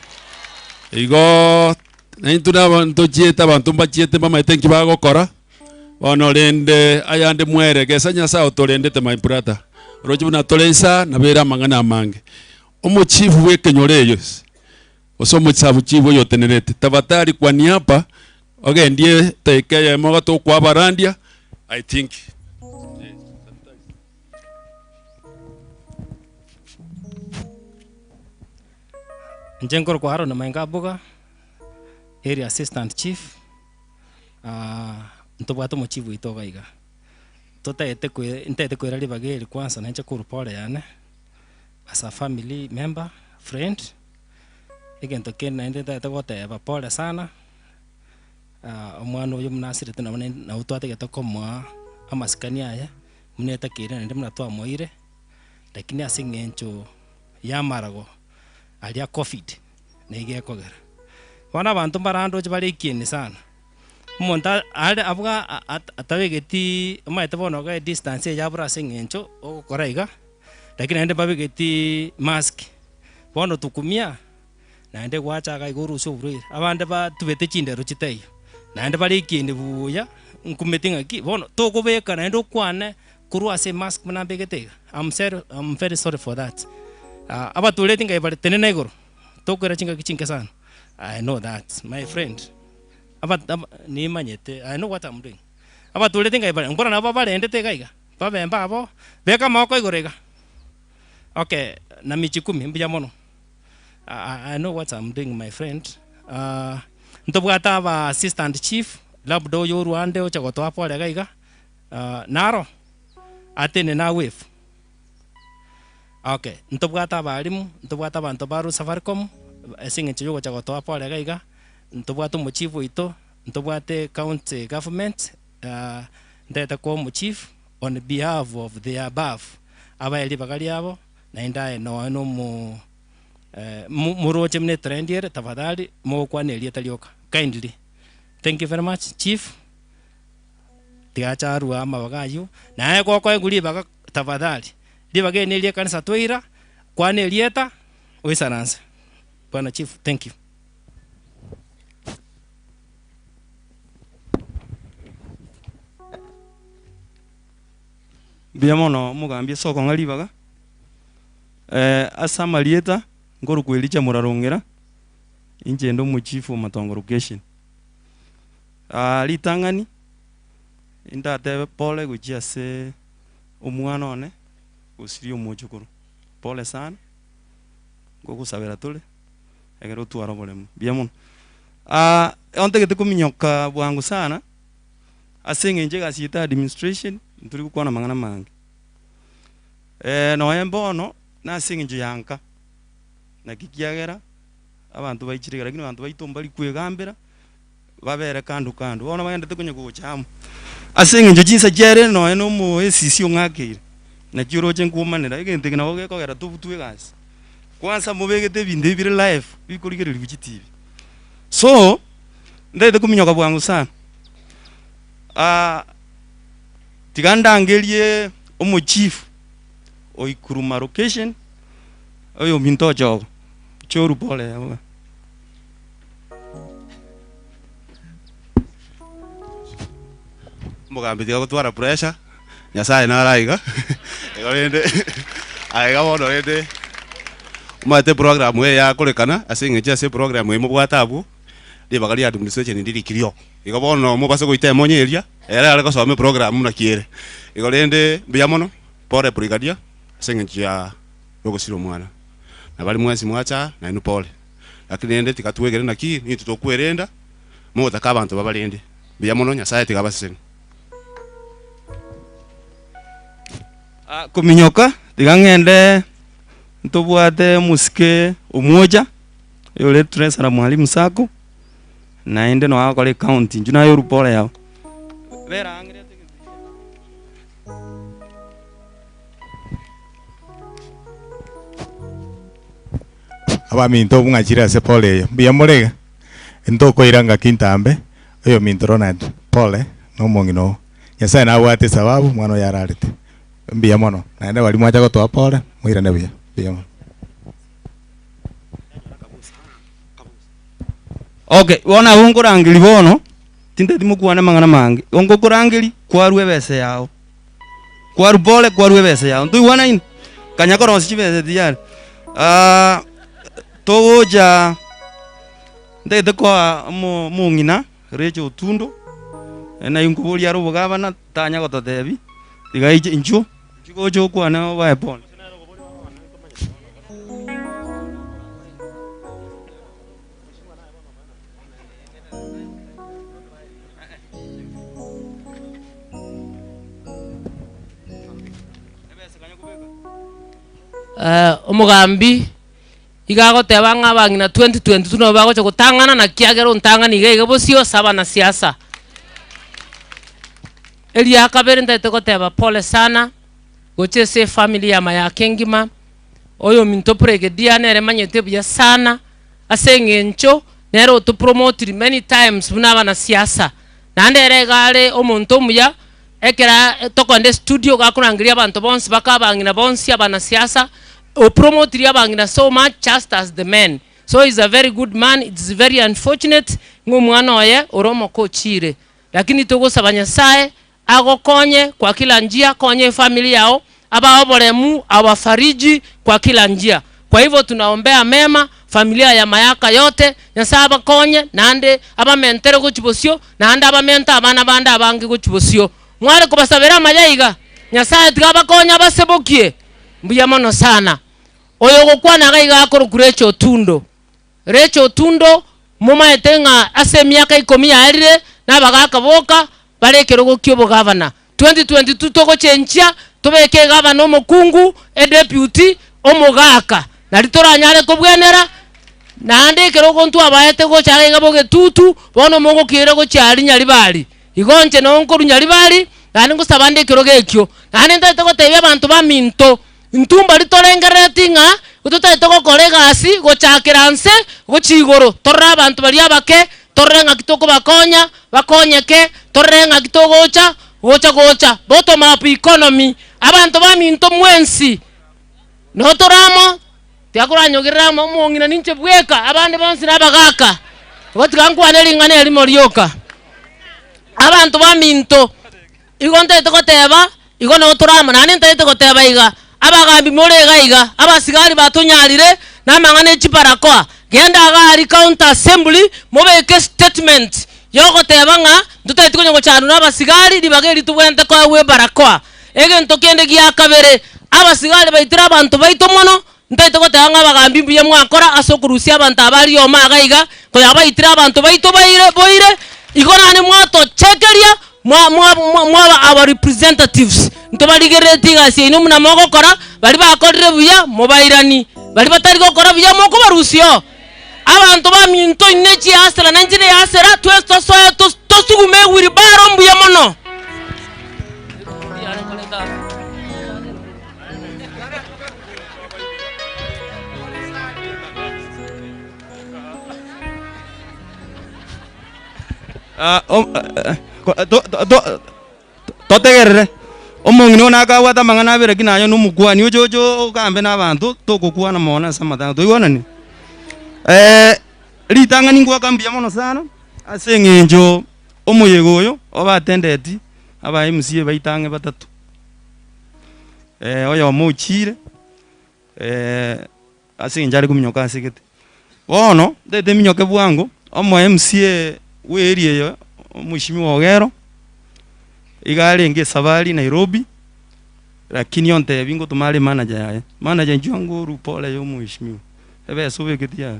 igo naintwe na abanto chiete abanto mbachiete mbamaete nki bagokora bono rende ayande mweregesa Nyasaye otorendete my brother oroche buna tore nsa nabere amang'ana amange omochifu bwa ekenyoro eyo Gose omosabu chief oyotenerete. Tafadhali kwa niaba ogendie edaika eyemo iga tokwabarandia, I think. Inche nkorokwa Aaron Mainga Abuga, area assistant chief, ntobwate omochief oito iga iga. Totaete kwe ntaete koira ribaga eri kwansa nainche korwa pore yane, as a family member, friend, egento kende naende ntaete goteba pore sana, omwana oyo buna asirete nabo naende nabo twatagete komoa amasikani aye, buna etakeire naende buna twamoeire, lakini ase eng'encho ya amarago aria covid nigo ekogera. Bono abanto mbarandoche bare ekieni sana, omonto are abwo atabegeti omanyete bono iga edistance eye abure ase eng'encho ogokora iga, lakini naende mbabegeti mask, bono tukumia naende gwacha iga orusie oborwaire. Abande batubete chindero chitaiyo, naende bare ekieni buya, nkumeti ng'aki, bono tokobeka naende okwane Korwa ase emask buna mbegete iga, I'm sorry, I'm very sorry for that. Abatureti ngai bare tenena igoro, tokoira chingaki chinke sana. I know that my friend. Aba aba nimanyete, I know what I'm doing. Abatureti ngai bare, nkoro nabo babarendete iga iga, babembe abo, beka amaboko igoro iga. Okay, na michi kumi, mbuya mono. I, I know what I'm doing my friend. Ntobwate aba assistant chief, labda oyo orwa ande ocha gotoa pore iga iga. Naro atene na wave. Okay, ntobwate abalimu, ntobwate abanto ba Safaricom, ase eng'encho ya ogocha gotoa pore iga iga, ntobwate omochief oito, ntobwate county government, ntagete koa omochief on behalf of the above, abae ribaga riabo, naende aye nonya na omo moroche buna etrend ere, tafadhali mogokwana erieta rioka, kindly. Thank you very much chief. Tigacha arue amabaga ayio, naye gokoegwa ribaga tafadhali, ribaga eri nerie ekanisa twaira, kwana erieta, oisaranse. Bwana Chief, thank you. Mbuya mono omogambi ase okong'a ribaga, ase amarieta nkorokwa Elijah Murarong'era, inche inde omochief o Matongo location. Ritang'ani, indatebe pole gochia ase omwana one gosiria omochokoro, pole sana, nkogosabera tore, ekero otware oboremu, mbuya mono. Ontagete kominyoka bwango sana, ase eng'encho egasi yaito ya administration, ntori gokwana amang'ana amange. Nonya bono, nase eng'encho ya nka, naki kiagera abanto baichire iga, lakini abanto baito mbari kwegambera. babere kando kando. Bono bagenderete konya gocha amo. Ase eng'encho chinsa chiaerire nonya na omoesisi ong'akeire, naki oroche nkwomanera, egento eke nabo gekogera tobutwe egasi. Kwansa mobegete ebinto ebi bire live, bikorigererigwa chitibi. So, ntagete kominyoka bwango sana, tiga ndangerie omochief o Ikuruma location, oyominto ochogo, Choru pole abwo. Omogambi tiga gotwara pressure, Nyasaye nare aiga, igo rende aiga bono rende omanyete program eye yakorekana ase eng'encho ase eprogram eye mobwate abwo, ribaga ria administration ndirikiri oo. Igo bono mobase goita emonyo eria, ere are gosoma eprogram buna ki ere. Igo rende mbuya mono, pore brigadier, ase eng'encho ya ogosira omwana. Na baria mwensi mwacha aa, nainwe pore. Lakini rende tiga twegere naki intwe tokwerenda, mogotaka abanto babarende. Mbuya mono, Nyasaye tiga abasesenie. Kominyoka, tiga ng'ende ntobwate omosike omwocha, oyore treasurer Mwalimu Sacco, naende noyo agokora ecounty, inchuo naye orue pore yao. Bera ang'e reta egento ekiya. Abaminto mwachire ase pole eye, mbuya more iga? Ntokoira ngaki ntambe, oyominto Ronald, pole, na omong'ina oo. Nyasaye nabwate esababu omwana oyo ararete. Mbuya mono, naende baria mwacha gotoa pole, moirane buya. Mbuya mono. Okay, bono abwo nkorangeria bono, tintageti mokwane amang'ana amange, igo ngokorangeria kwarwa ebesa yao. Kwarwa pole, kwarwa ebesa yao. Ntoigwanaine? Kanya korosia chibesa tiyari. Togocha. Ntagete koa omo omong'ina Rachel Otundo, naye nkoboria are obogabana, tanya gototebi, tiga aiche inchuo, inchuo gocha okwane obae pole. Omogambi iga agoteba ng'a abang'ina 2022 nabo bagocha gotang'ana naki agere ontang'ani iga iga bosio ase abanasiasa. Eria kabere ntagete goteba pole sana gochia ase efamiri ya Mayaka engima, oyominto Brigadier nere manyete buya sana ase eng'encho nere otopromotiri many times buna abanasiasa, naende ere iga are omonto omuya. Ekero tokoenda estudio gakorangeria abanto bonsi baka abang'ina bonsi abanasiasa, opromotirie abang'ina so much just as the men. So he's a very good man, it's very unfortunate ng'a omwana oye ore omoke ochire. Lakini togosaba Nyasaye agokonye kwa kila njia, akonye efamiri yao, abae oboremu, awafariji kwa kila njia. Kwa hivyo tunaombea mema familia ya Mayaka yote, Nyasaye abakonye naende abamentere gochia bosio, naende abamente abana bande abange gochia bosio. Mware kobasabera amaya iga? Nyasaye tiga abakonye abasebokie. Mbuya mono sana. Oyo ogokwana iga iga akorokwa Rachel Otundo. Rachel Otundo, momaete ng'a ase emiaka ikomi yaerire nabagaaka boka bare ekerogo ki'obogavana. 2022 togochenchia tobeke egavana omokungu, edeputy, omogaka. Nari toranyare kobwenera, naende ekerogo ntwabaete gocha iga iga bogetutu, bono mogokiira gochia aria Nyaribari. Igo inche noo nkorwa Nyaribari, naende ngosaba nde ekerogo ekio. Naende ntagete gotebia abanto baminto, Intwe mbari torengerereti ng'a totagete gokora egasi gochakera nse gochia igoro, torore abanto baria abake, torore ng'aki tokobakonya bakonyeke, torore ng'aki togocha gocha gocha bottom up economy. Abanto baminto mwensi noo tore amo, tiga koranyogerera amo omong'ina ninche bweka, abande bonsi nabagaka, igo tiga nkwane ring'ana erimo rioka. Abanto baminto. Igo ntagete goteba, igo nabo tore amo, naende ntagete goteba iga, abagambi more iga iga, abasigari batonyarire na amang'ana e chibarakoa, genda iga aria county assembly mobeke statement yogoteba ng'a ntotageti konya gochandwa na abasigari ribaga eri tobwenerete koegwa ebarakoa. Egento kende gia kabere, abasigari baitire abanto baito mono, ntagete goteba ng'a abagambi mbuya mwakora ase okorusia abanto aba rioma iga iga, konya baitire abanto baito baire boire, igo naende mwatochekeria mwa mwa mwa mwaba our representatives. Ntobarigereretie egasi yaino buna mogokora, baria bakorire buya mobairani, baria batari gokora buya mokobarusia oo. Abanto baminto inwe chiasera na inche neasera, twensi tosoe tos tosugume ewheelbarrow mbuya mono. Ah, o- eh, ko- to- to- to- totegerere omong'ina one akabwate amang'ana abere ki naye nomokuani oche oche ogambe na abanto togokwana mono ase amatanga toigwanani? Ritang'ani ngoaka mbuya mono sana ase eng'encho omoyega oyo obatendeti aba MCA baito ang'e batato, oyomo ochire. Ase engencho are kominyoka ase egete. Bono ntagete minyoke bwango, omo MCA bwe area eye omweshimiwa Ogero, iga arenge esabari Nairobi, lakini ontebia ngotoma are emanager yaye. Manager inchuo ngoru pole ya omweshimiwa, ebesa obeketi aa.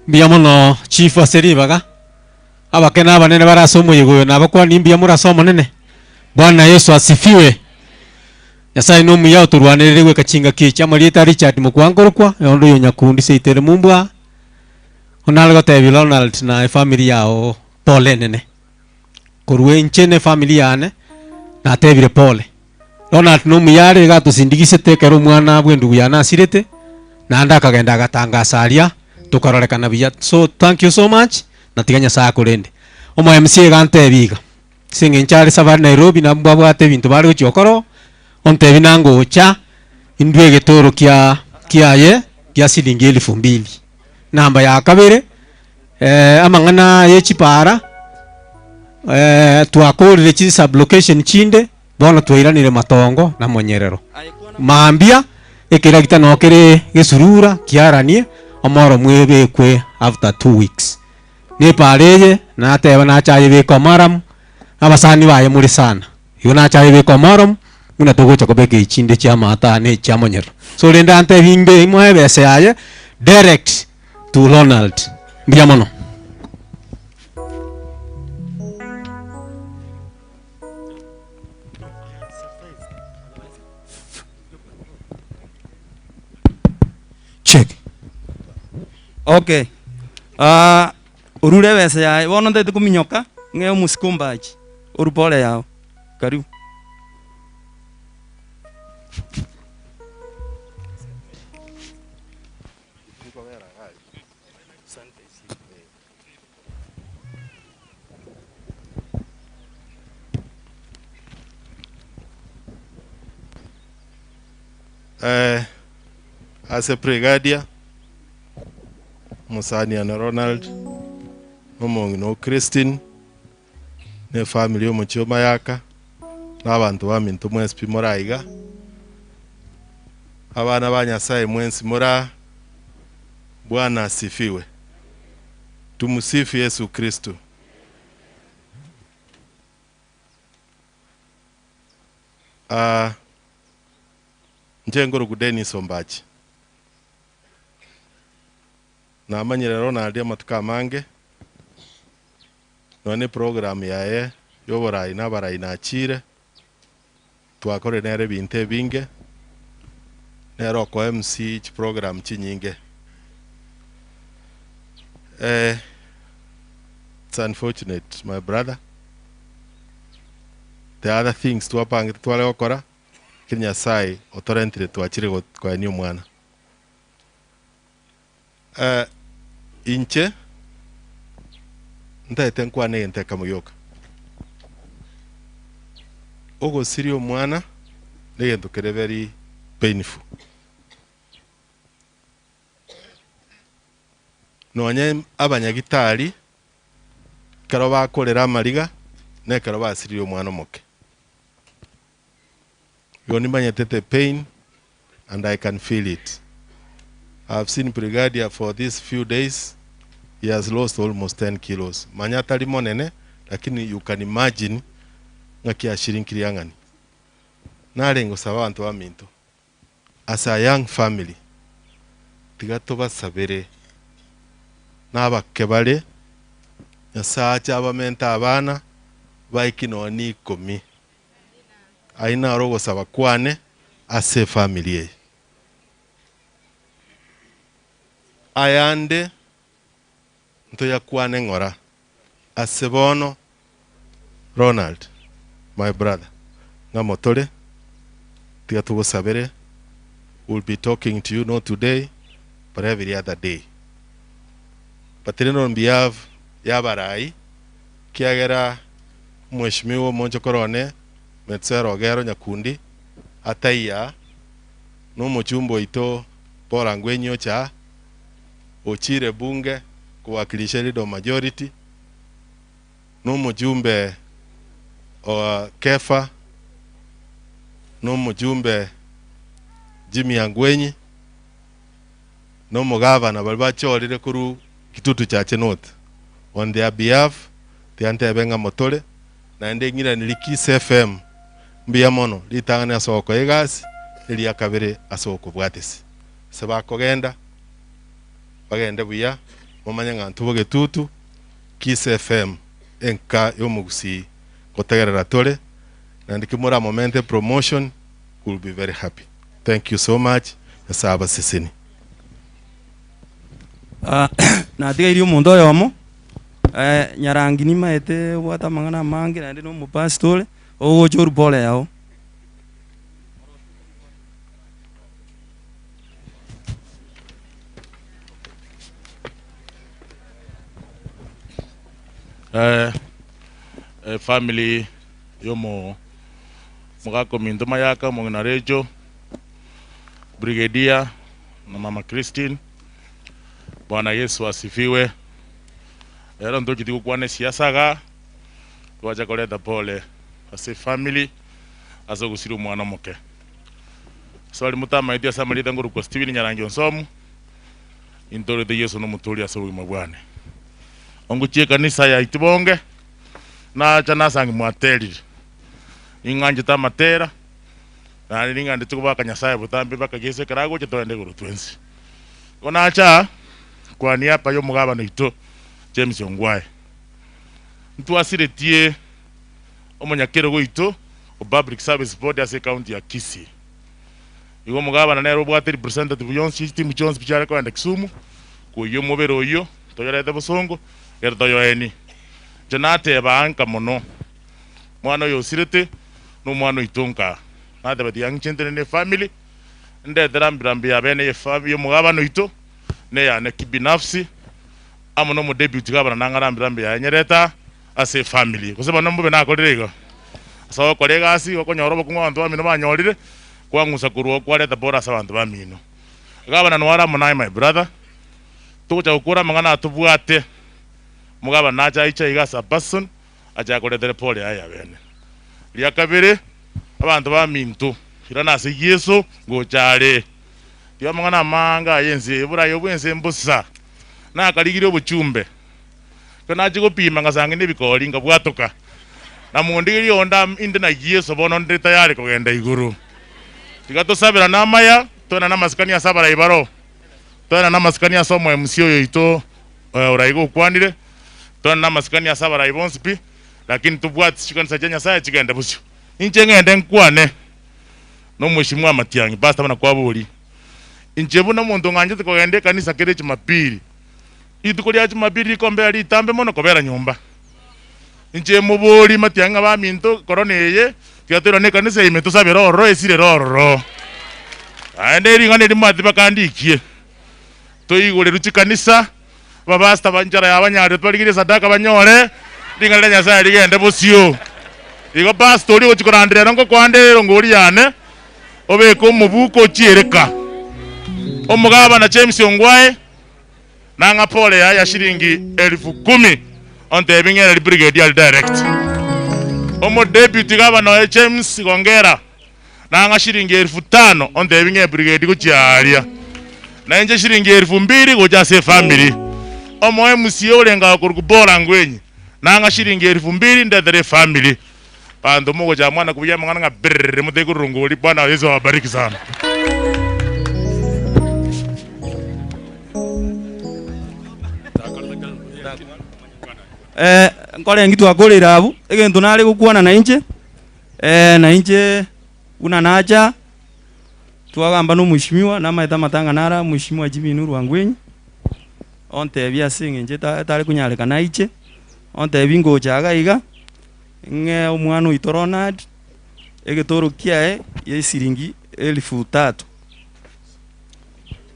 Mbuya mono chief ase ribaga. Abake na abanene bare ase omoyega oyo nabakwanie mbuya more ase Omonene. Bwana Yeso asifiwe. Nyasae nomuya otorwanerere goika chingaki echi. Amarieta a Richard Mokwankorokwa, onde oyo Nyakundi seito ere Mumbwa, onare gotebia Ronald na efamiri yao pole enene. Korwa inche na efamiri yane natebire pole. Ronald nomuya are iga atosindigisete ekero omwana bw'endugu yane asirete, naende akagenda agatangasa aria, tokarorekana buya. So thank you so much, na tiga Nyasaye akorende. Omo MC iga antebie iga, ase eng'encho are safari Nairobi nabo mbabwate ebinto bare gochia gokora oo, ontebie nangocha indwe egetoro kia kiaye gia shilingi elfu mbili. Namba ya kabere, amang'ana ye chipara, twakorire chi sublocation chinde, Bono twairanire matongo na monyerero. Mambia, ekeragita noo kere gesurura kiaranie, omoromu ebekwe after 2 weeks. Nepara eye, nateba nacha ayebeke omaramu, abasani baye more sana. Igo nacha ayebeke omoromu, buna togocha kobeka echinde chia amaata na echia monyero. So rende antebi imbe imoe ebesa yaye, direct to Ronald. Mbuya mono. Check. Okay. Ah, orure ebesa yaye bono ntaete kominyoka ng'e omosike ombachi oru pole yao karibu. Ase brigadier Musaniana Ronald omong'ina o Christine na efamily omochie o Mayaka na abanto baminto mwensi pi more aiga, abana ba Nyasaye mwensi more aa, Bwana asifiwe. Tumsifu Yesu Kristo. Ah, inche nkoroku Dennis Ombachi. Namanyire Ronald amatuko amange, nonya na eprogram yaye ya oborai na abarai nachire, twakorire nere ebinto ebinge, nere oko MC chiprogram chinyinge. It's unfortunate my brother, the other things twapangete tware gokora, lakini Nyasaye otorentire twachire koenia omwana. Inche ntaete nkwane egento ekemo gioka. Ogosiria omwana na egento kere very painful. Nonye abanyagitari ekero bakorera amariga na ekero basiririe omwana omoke. Igo nimanyete the pain and I can feel it. I have seen Brigadier for these few days. He has lost almost 10 kilos. Manya tari monene, lakini you can imagine ng'aki ashirinkiri ang'ani. Narenge gosaba abanto baminto. As a young family, tiga tobasabere nabake bare, Nyasaye ache abamente abana, baiki nonya na ikomi. Ayio naro ogosaba kwane ase efamily eye. Ayande ntoyakwane ng'ora ase bono Ronald my brother ng'amo tore tiga togosabere will be talking to you not today but every other day but rende on behalf ya abarai kiagera omweshimiwa omonchokoro one Metsero Ogero Nyakundi ataiya na omochumba oito Paul Angwenyi ocha ochire bunge kowakilisha leader of majority na omojumbe o Kefa na omojumbe Jimmy Angwenyi na omogavana baria bachorire korwa Kitutu Chache North on their behalf tiga ntebe ng'a motore naende ng'iraneri Kiss FM mbuya mono ritang'ani ase ogokoa egasi eria kabere ase okobwatisi ase bakogenda bagende buya momanye ng'a ntwe bogetutu Kiss FM enka ya omogusii gotegerera tore naende ki moramomente promotion we will be very happy thank you so much Nyasaye abaseseni. Ah, natigairie omonto oyomo Nyarangi nimaete obwate amang'ana amange naende na omopastor ore, ogocha orue pole yao. Efamily yomo mogaka ominto Mayaka, omong'ina Recho, Brigadier na mama Christine, Bwana Yesu asifiwe. Rero ntocheti gokwana esiasa igaa, twacha koreta pole ase efamily ase ogosiria omwana omoke. Ase baria motamaeti ase amarieta nkorokwa Stephen Nyarangi Onsomu, intorete Yeso nomotoori ase obogima bwane. Ongochia ekanisa ya Itibonge, nacha nasangi mwaterire, ning'anchete amatera, naende ning'andete kobaka Nyasaye botambe mpaka Yeso ekero agocha togende igoro twensi. Igo nacha aa, kwa niaba ya omogabana oito James Ongwae, ntwasiretie omonyakerogo oito o Public Service Board ase ecounty ya Kisii. Igo omogabana nere obwate representative yonsi ye chitimu chionsi pi chiare kogenda Kisumu, koyia omobere oyio toyorete bosongo ekero toyoenie. Inche nateba anka mono, mwana oyo osirete na omwana oito nkaa. Nateba tiga ng'iche ntenene ne efamily, ndetere ambirambi ya bene ye ya omogabana oito, na eyane kibinafsi, amo na omodeputy gavana nang'are ambirambi yaye nyerete aa. Ase efamiri, gose bono mbobe nakorire iga, ase ogokora egasi, okonyora obokong'u abanto bamino banyorire, kwang'usa korwa oo kwareta pore ase abanto bamino. Gavana nware amo naye my brother, togocha gokora amang'ana atobwate, omogavana nache aiche iga as a person, ache akoretere pore yaye ya bene. Ria kabere, abanto baminto, irana ase Yeso, ngocha are. Tiga amang'ana amange aya ense eye, oboraai obwa ense mbosa, nakarigirie obochumbe. Ekero nachia gopima ngasanga nebikori, nkabwatoka, na mondigerie onde am- inde na Yeso bono ndire tayari kogenda igoro. Tiga tosaberane amaya, toenane amasikani ase abarai baroo, toenane amasikani ase omo MC oyo oito oraiga okwanire, toenane amasikani ase abarai bonsi pi, lakini tobwati chikanisa chia Nyasaye chigende bosio. Inche ng'ende nkwane na omweshimiwa Matiang'i, pastor buna kwaboria, inche buna omonto ng'anchete kogenda ekanisa kera ejumapili, Rituko ria Jumapili rikombera ritambe mono kobera nyomba. Inche mobori matiang'i ng'a baminto korona eye, tiga toirane ekanisa ime tosabere ororo esirere ororo. Naende ring'ana eri mobwate bakandikie, toigorerwe chikanisa, abapastor ba enchara yabanyarire twarigerie esadaka banyore, ring'ana ria Nyasaye rigende bosio. Igo pastor oria ogochia korandera ero ngokoande erongori yane, obeke omobuko ochiereka. Omogabana James Ongwae. Nang'a pole yaye ya shilingi elfu kumi ontebi ng'ere brigadier ari direct. Omo deputy gavana oye James Gongera nang'a shilingi elfu tano ontebi ng'e brigadier gochia aaria. Na inche shilingi elfu mbili gocha ase efamily. Omo MCA orenge akorokwa Paul Angwenyi nang'a shilingi elfu mbili ndetere efamily. Banto mogocha mwana kobugia amang'ana ng'a brrr motebe korora ngori Bwana Yesu awabariki sana. Eh, nkorenge twakoreire abwo, egento nare gokwana na inche, na inche buna nacha, twagamba na omweshimiwa, namaete amatanga naro aa mweshimiwa Jimmy Nuru Wangwenyi, ontebia ase eng'encho eta etare konyarekana aiche, ontebia ngocha iga iga, ng'e omwana oito Ronald, egetoro kiaye ya esiringi elfu tatu.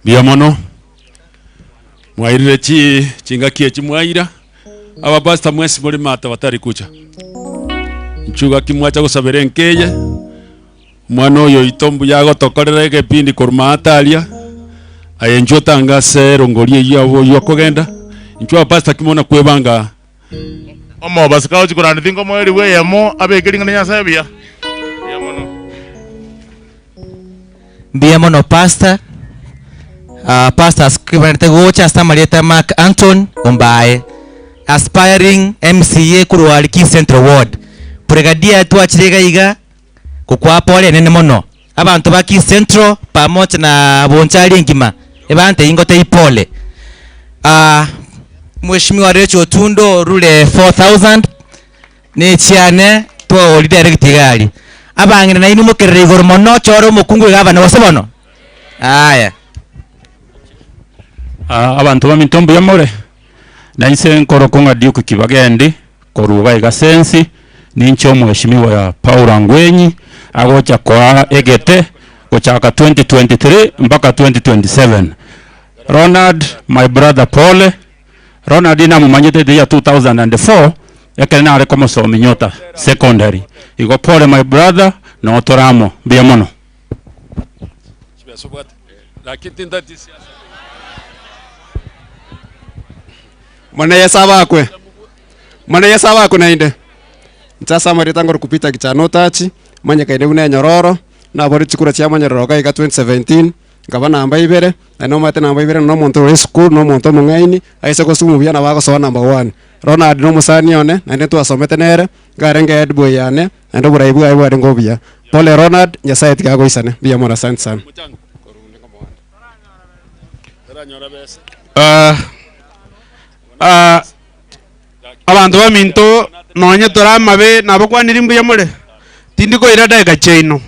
Mbuya mono, mwairire chi chingaki echi mwaira, abapastor mwensi more maate batari kucha. Inchuo gaki mwacha gosabera enka eye, omwana oyo oito mbuya agotokorera egepindi korwa maate aria, aye inchuo tanga ase erongori eyio abwo oywo okogenda, inchuo abapastor ki mono kwebanga. Omobaseka agochia koranda tinkomoeria eyemo abeke ring'ana ria Nyasae buya. Mbuya mono. Mbuya mono pastor. Ah, pastor asikebarete gocha ase amarieta Mark Anton Ombae. Aspiring MCA korwa Likii Central Ward. Brigadier twachire iga iga gokwaa pole enene mono. Abanto ba Kisii Central pamoja na Bonchari engima ebantei ngotei pole. Ah, Mheshimiwa Rachel Otundo orure 4000 Nechiane twaorire ere gitigari. Abang'ina nainwe mokerere igoro mono, chora omokungu iga abana gose bono? Aya. Ah, abanto baminto mbuya more? Na inse nkorokwa ng'a Duke Kibagendi, korwa iga iga Sensi, ninche omweshimiwa Paul Angwenyi, agocha koa egete gochaka 2023 mpaka 2027. Ronald, my brother pole, Ronald namomanyete the year 2004 ekere nare komosomi Nyota secondary. Igo pole my brother noo tore amo. Mbuya mono. Mwana Yeso abakwe, Mwana Yeso abakwe naende. Inche ase amarieta ngorokwa Peter Kichana Otachi, manyekaine buna enyororo. Nabore chikura chia monyerero iga iga 2017, nkaba namba ibere, naende nomanyete namba ibere na omonto ore esukuru, na omonto omong'aini, aise gosoma buya nabo agosoa number one. Ronald na omosani one, naende ntwasomete nere, nkarenge head boy yane, naende oborai bwaye bwarenge obuya. Pole Ronald, Nyasaye tiga agoisane. Mbuya mono asante sana. Ah, ah, abanto baminto nonye tore amabe nabakwaniri mbuya more, tindi koira dakika chiaino.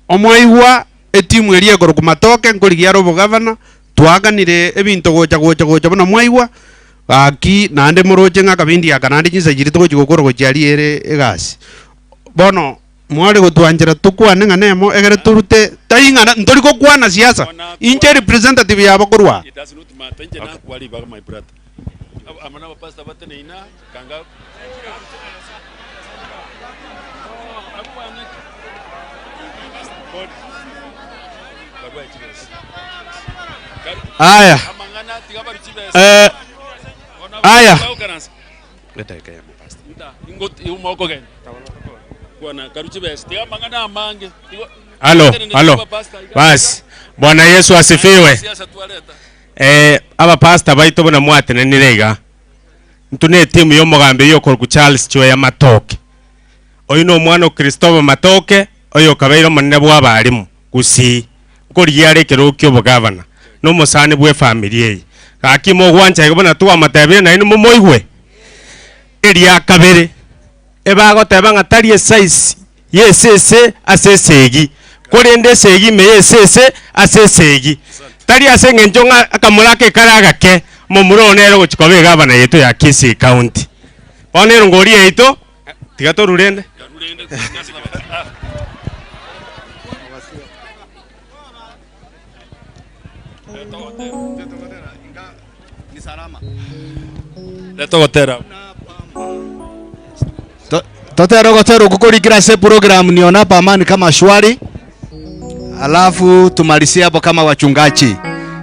Omwaigwa etimu eria ekorokwa Matoke nkorigia are obogavana, twakanire ebinto gocha gocha gocha buna mwaigwa, gaki naende moroche ng'a akabindi aka naende chinsa chiria togochi gokora gochia aria ere egasi. Bono mware gotwanchera tokwane ng'a nemo egere torute tari ng'a ntori gokwana siasa, inche representative yabo korwa aa. Aya. Eh, aya. Halo, halo. Basi. Bwana Yesu asifiwe. Eh, abapastor baito buna mwatenenire iga. Intwe ne etimu ya omogambi oyio okorokwa Charles Chweya Matoke. Oyio na omwana o Christopher Matoke, oyokabeire omonene bw'abalimu Gusii, nkorigia are ekerogo ki'obogavana, na omosani bw'efamiri eye. Gaki mogwancha iga buna twamotebire nainwe momoigwe? Eria kabere, ebagoteba ng'a tari esaisi y'esese ase esegi, korende esegi ime y'esese ase esegi. Tari ase eng'encho ng'a akamura ake kare agake, omomura oyo nere ogochia koba egavana yaito ya Kisii County. Bono erongori yaito, tiga torure rende. Togotera. Totere ogotera okwo korikire ase program nionapo amani kama shwari alafu tumalizie hapo kama wachungaji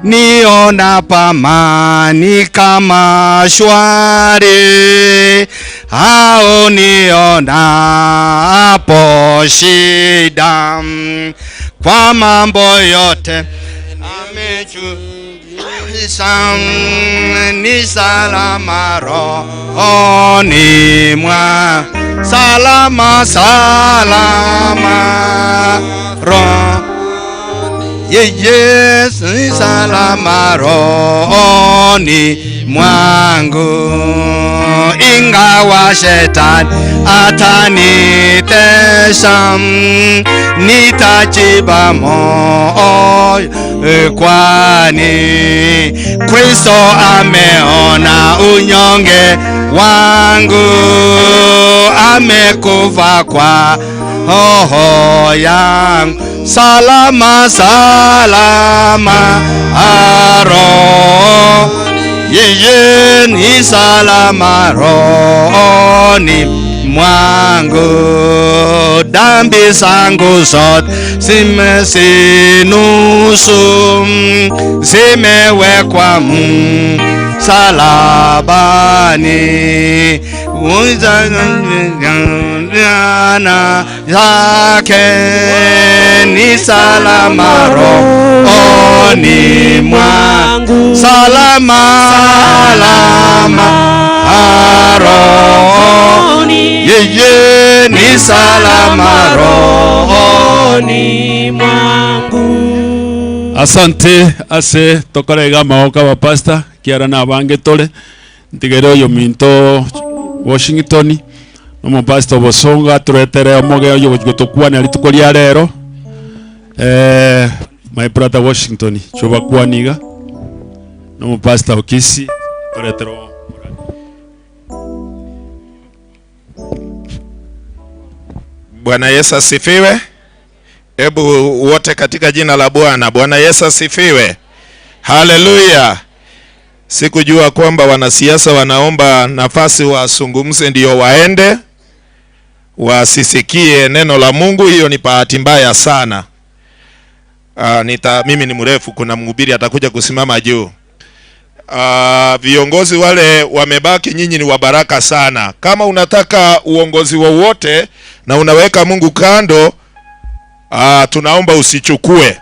nionapo amani kama shwari au nionapo shida kwa mambo yote amejulisha ni salama rohoni mwa salama salama roho yeye ni salama rohoni mwangu ingawa shetani atanitesa nitajipa moyo kwani Kristo ameona unyonge wangu amekufa kwa roho yangu salama salama roho yeye ni salama rohoni mwangu dhambi zangu zote zimesinusu zimewekwa msalabani na yake ni salama rohoni mwangu salama salama rohoni yeye ni salama rohoni mwangu Asante ase tokorega amagoko abapastor kiara nabange tore ntigere oyo minto Washington na omopastor Bosongo atoretere omoge oyo ogochi gotokwania rituko ria rero eh, my brother Washington chobakwanie iga na omopastor o Kisii atoretere Bwana Yesu asifiwe. Hebu wote katika jina la Bwana. Bwana Yesu asifiwe. Haleluya. Sikujua kwamba wanasiasa wanaomba nafasi wasungumze ndio waende wasisikie neno la Mungu. Hiyo ni bahati mbaya sana. Mimi ni mrefu, kuna mhubiri atakuja kusimama juu. Viongozi wale wamebaki, nyinyi ni wabaraka sana. Kama unataka uongozi wowote na unaweka Mungu kando, Ah, tunaomba usichukue.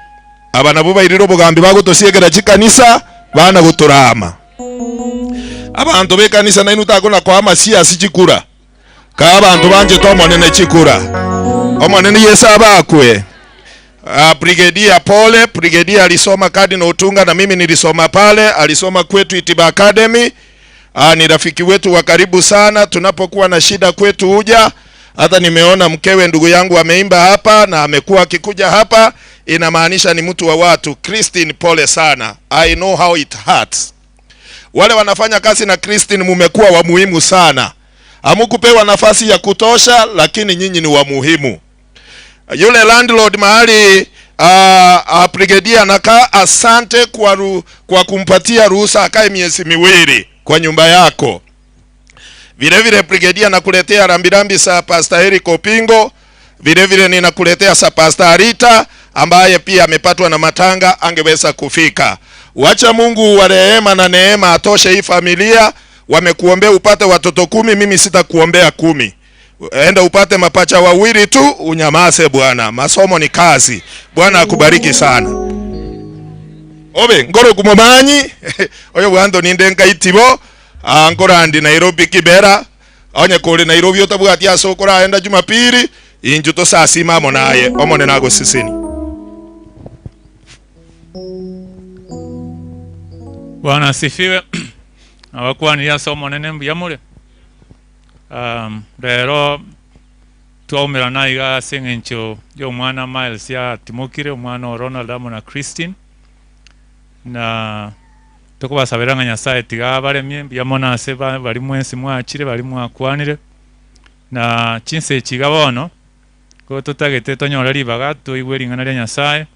Aba nabwo bairire obogambi bagotosiekera chikanisa bana gotorama. Abanto b'ekanisa nainwe takona koa Masiasi chikura. Kaa abanto banchete Omonene chikura. Omonene Yeso abakwe. Ah, Brigadier pole, Brigadier alisoma Cardinal Otunga na mimi nilisoma pale, alisoma kwetu Itiba Academy. Ah, ni rafiki wetu wa karibu sana, tunapokuwa na shida kwetu huja. Hata nimeona mkewe ndugu yangu ameimba hapa na amekuwa akikuja hapa, inamaanisha ni mtu wa watu. Christine, pole sana, I know how it hurts. Wale wanafanya kazi na Christine, mumekuwa wa muhimu sana. Hamukupewa nafasi ya kutosha, lakini nyinyi ni wa muhimu. Yule landlord mahali brigadier anakaa, asante kwa, ru, kwa kumpatia ruhusa akae miezi miwili kwa nyumba yako. Vile vile brigadier nakuletea rambirambi za Pastor Eric Opingo, vile vile ninakuletea za Pastor Arita ambaye pia amepatwa na matanga angeweza kufika. Wacha Mungu wa rehema na neema atoshe hii familia. Wamekuombea upate watoto kumi, mimi sitakuombea kumi. Enda upate mapacha wawili tu, unyamaze bwana. Masomo ni kazi. Bwana akubariki sana. Obe ngoro kumomanyi oyo bwanto ninde nkaitibo ah, nkorandi Nairobi Kibera onye kuri Nairobi otabwati ase okoraenda Jumapili inju tosasima amo naye omone nagosisini. Bwana asifiwe. Abakwaniria ase omonene mbuya more. Rero twaumerana iga ase eng'encho ya omwana Miles yatimokire omwana o Ronald amo na Christine na tokobasabera ng'a Nyasaye tiga abaremie mbuya mono ase ba- bari mwensi mwachire bari mwakwanire na chinsa echi iga bono ko totagete tonyore ribaga toigwe ring'ana ria Nyasaye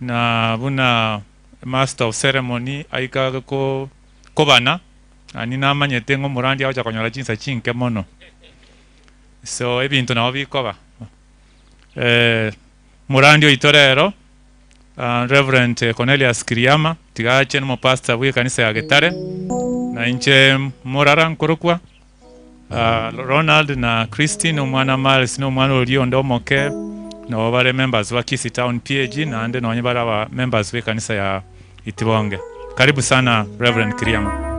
na buna master of ceremony aika ko kobana ani namanyete ng'a omorandi agocha konyora chinsa chinke mono so ebinto nabo bikoba eh, morandi oito rero Reverend Cornelius Kiriama tiga ache nomopastor bwa ekanisa ya Getare na inche morara nkorokwa Ronald na Christine omwana Miles na omwana oria onde omoke nabo bare members ba Kisii Town PAG naende nonye bare aba members ba ekanisa ya Itibonge. Karibu sana Reverend Kiriama.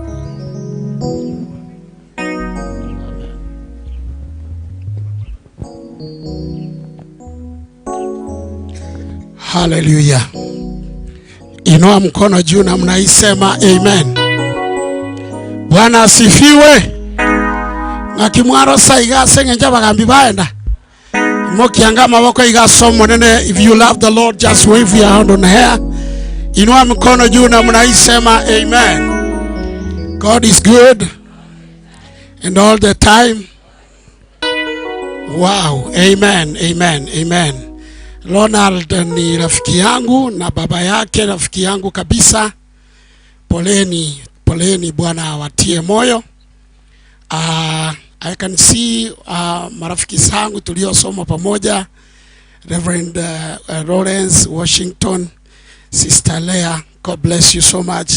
Haleluya! Inua mkono juu na mnaisema amen. Bwana asifiwe. Ng'akimwaro saiga ase eng'encho abagambi baenda imokianga amaboko iga ase omonene. If you love the Lord just wave your hand on hair. Inua mkono juu na mnaisema amen. God is good and all the time. Wow, amen, amen, amen. Ronald ni rafiki yangu na baba yake rafiki yangu kabisa. Poleni, poleni, Bwana awatie moyo. I can see marafiki zangu tuliosoma pamoja, Reverend Lawrence Washington, Sister Leah, God bless you so much,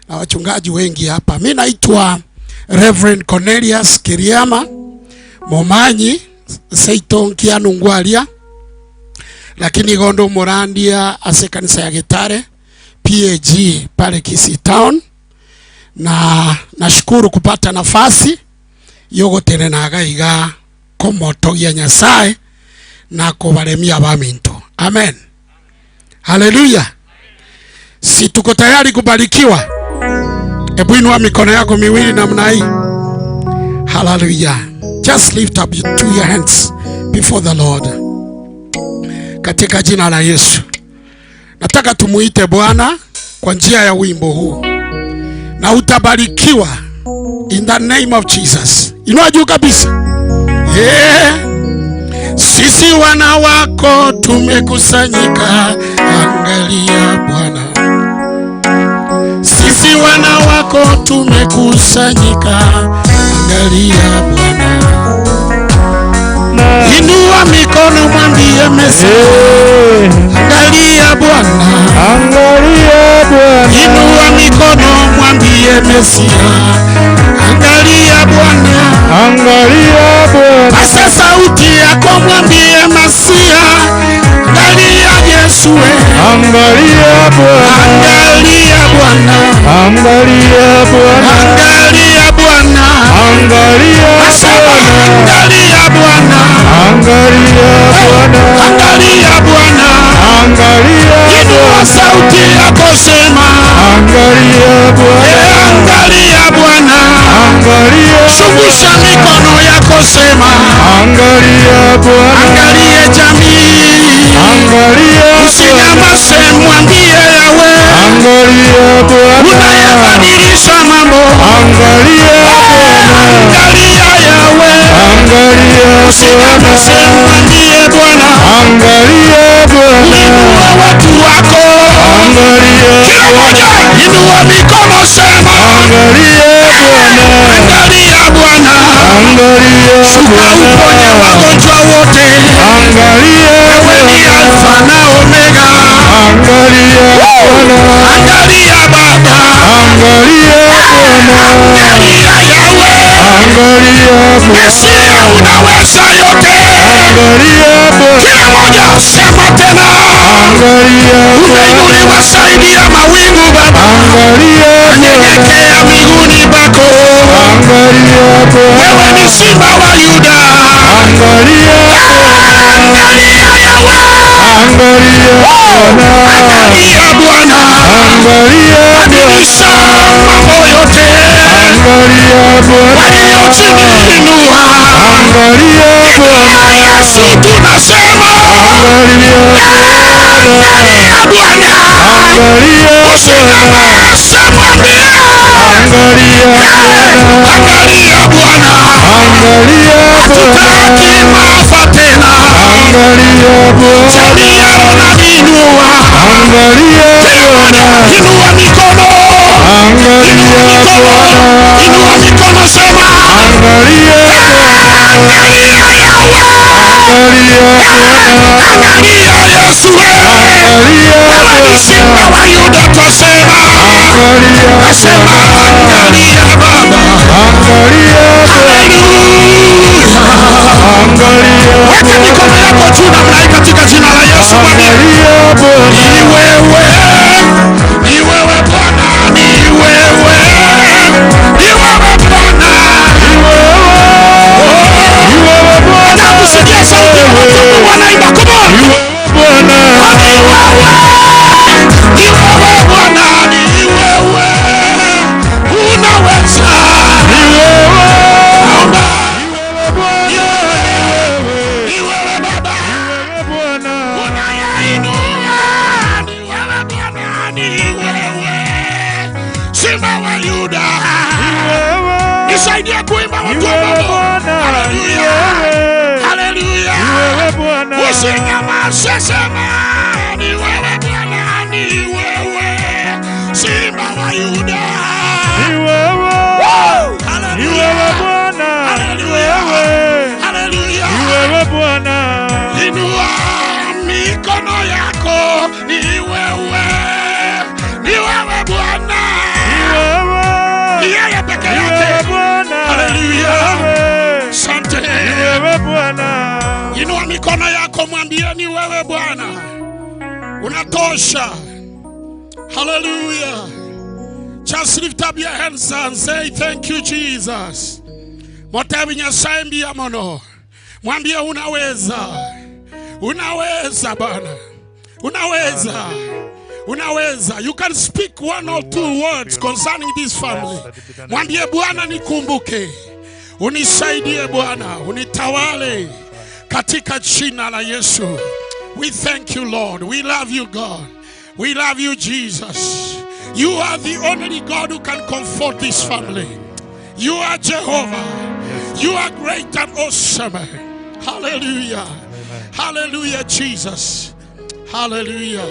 na wachungaji wengi hapa. Mi naitwa Reverend Cornelius Kiriama Momanyi Seito Nkianu lakini gondo murandia ase kanisa ya Gitare PAG pale Kisii Town, na nashukuru kupata nafasi yogotenenaga iga komotogia Nyasaye na kobaremia abaminto. Amen, haleluya. Si tuko tayari kubarikiwa? Hebu inua mikono yako miwili namna hii. Haleluya. Just lift up two your hands before the Lord. Katika jina la Yesu. Nataka tumuite Bwana kwa njia ya wimbo huu. Na utabarikiwa in the name of Jesus. Inua juu kabisa. Yeah. Sisi wana wako tumekusanyika, angalia Bwana. Sisi wana wako tumekusanyika, angalia Bwana. Inua mikono mwambie Mesia, angalia Bwana, angalia Bwana. Inua mikono mwambie Mesia, angalia Bwana, angalia Bwana. Pasa sauti yako mwambie Masia, Angalia Bwana, Angalia Bwana, angalia Bwana, angalia Bwana, angalia Nasema angalia Bwana, angalia Bwana, angalia Bwana, angalia inua sauti yako sema, angalia Bwana, Eh, angalia Bwana, angalia shugusha mikono yako sema, angalia Bwana, angalie jamii, angalia usinyamaze, mwambie Yawe, angalia Bwana, unayebadilisha mambo, angalia Bwana, angalia Yawe, angalia usinyamaze, mwambie Bwana, angalia Bwana, inua watu wako, angalia kila mmoja inua mikono sema, angalia Bwana, angalia Bwana, angalia shuka uponye wagonjwa wote, angalia wewe ni Alfa na Omega, angalia Bwana, angalia Baba, angalia Bwana, angalia Yawe, angalia Bwana, Mesia unaweza yote, angalia Bwana, kila mmoja sema tena, angalia umeinuliwa zaidi ya mawingu Baba, angalia nyenyekea miguuni pako, angalia Bwana, wewe ni simba wa Yuda, angalia angalia Yawe, angalia Bwana, angalia Bwana, angalia badilisha mambo yote, angalia Bwana, walio chini inua, angalia Bwana, Yesu tunasema angalia angalia Bwana, angalia usinyamaze, mwambie angalia angalia Bwana, angalia hatutaki maafa tena, angalia Bwana, jalia unainua, angalia kila mmoja inua mikono, angalia Bwana, inua mikono, sema angalia angalia Yawe, angalia Bwana, angalia Yesu, angalia wewe ni simba wa Yuda, twasema angalia nasema angalia Baba, angalia haleluya. angalia Weka mikono yako juu namna hii katika jina la Yesu, mwambie angalia Bwana, ni wewe, ni wewe Bwana, ni wewe, ni wewe Bwana, ni wewe Bwana, Nataka kusikia sauti ya watoto wanaimba, come on. ni wewe Bwana, Ni wewe, ni wewe Bwana, ni wewe, unaweza. ni wewe, Naomba ni wewe Bwana, ni wewe, ni wewe Baba, Bwana, unayeinua, ni wewe Bwana, ni wewe, Simba wa Yuda, ni wewe, nisaidie kuimba ni watu wa wewe Mungu. Bwana, ni Haleluya, wewe, haleluya. ni wewe Bwana, Usinyamaze, sema ni wewe Bwana, ni wewe Simba wa Yuda. ni wewe, Woo! ni Haleluya, wewe Bwana, ni haleluya, wewe, haleluya. ni wewe Bwana, Inua mikono yako, ni wewe, ni wewe Bwana, ni wewe, ni yeye peke ni wewe yake. Bwana, Haleluya. ni wewe, Asante. ni wewe Bwana, Inua mikono yako, mwambie ni wewe Bwana, unatosha. Haleluya. Just lift up your hands and say thank you Jesus. Motebi Nyasaye mbiya mono, mwambie unaweza, unaweza Bwana, unaweza, unaweza. You can speak one or two words concerning this family. Mwambie Bwana, nikumbuke, unisaidie Bwana, unitawale katika jina la Yesu. We thank you Lord. We love you God. We love you Jesus. You are the only God who can comfort this family. You are Jehovah. You are great and awesome. Hallelujah. Hallelujah Jesus. Hallelujah.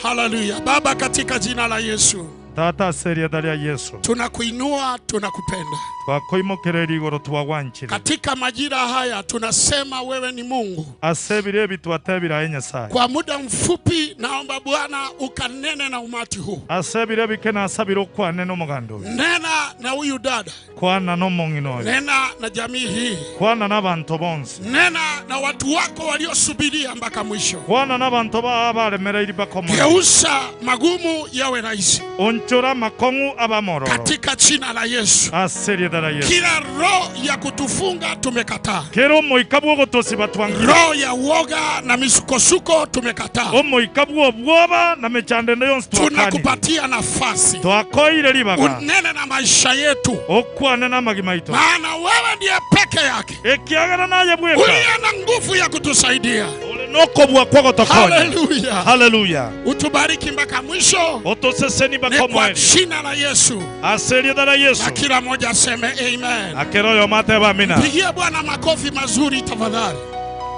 Hallelujah. Baba katika jina la Yesu. Tata ase erieta ria Yeso. Tunakuinua, tunakupenda. Twakoimokereria igoro twagwanchire. Katika majira haya tunasema wewe ni Mungu. Ase ebiro ebi twatebire aye Nyasaye. Kwa muda mfupi, naomba Bwana ukanene na umati huu. Ase ebiro ebike nasabire okwane nomoganda oyo. Nena na huyu dada, Kwana nomong'ina oyo. nena na jamii hii, Kwana nabanto bonsi. nena na watu wako waliosubiria mpaka mwisho. Kwana nabanto bao abaremereiri mpaka omoerio. Geuza magumu yawe rahisi Onchora amakong'u abe amororo. katika jina la Yesu. Ase erieta ria Yeso. Kila roho ya kutufunga tumekataa, Kera omoika bw'ogotosiba twangire. roho ya uoga na misukosuko tumekataa. Omoika bw'obwoba na mechando ende yonsi twakanire. Tunakupatia nafasi Twakoeire ribaga. unene na maisha yetu, Okwane namagima aito. maana wewe ndiye peke yake Ekiagera naye bweka. uliye na nguvu ya kutusaidia. Ore nokobua kwagotokonya. Haleluya. Haleluya. Utubariki mpaka mwisho, Otoseseni mpaka ni kwa omoerio. jina la Yesu, Ase erieta ria Yeso. na kila mmoja aseme amen. Akera oyomo atebe amina. Pigie Bwana makofi mazuri tafadhali.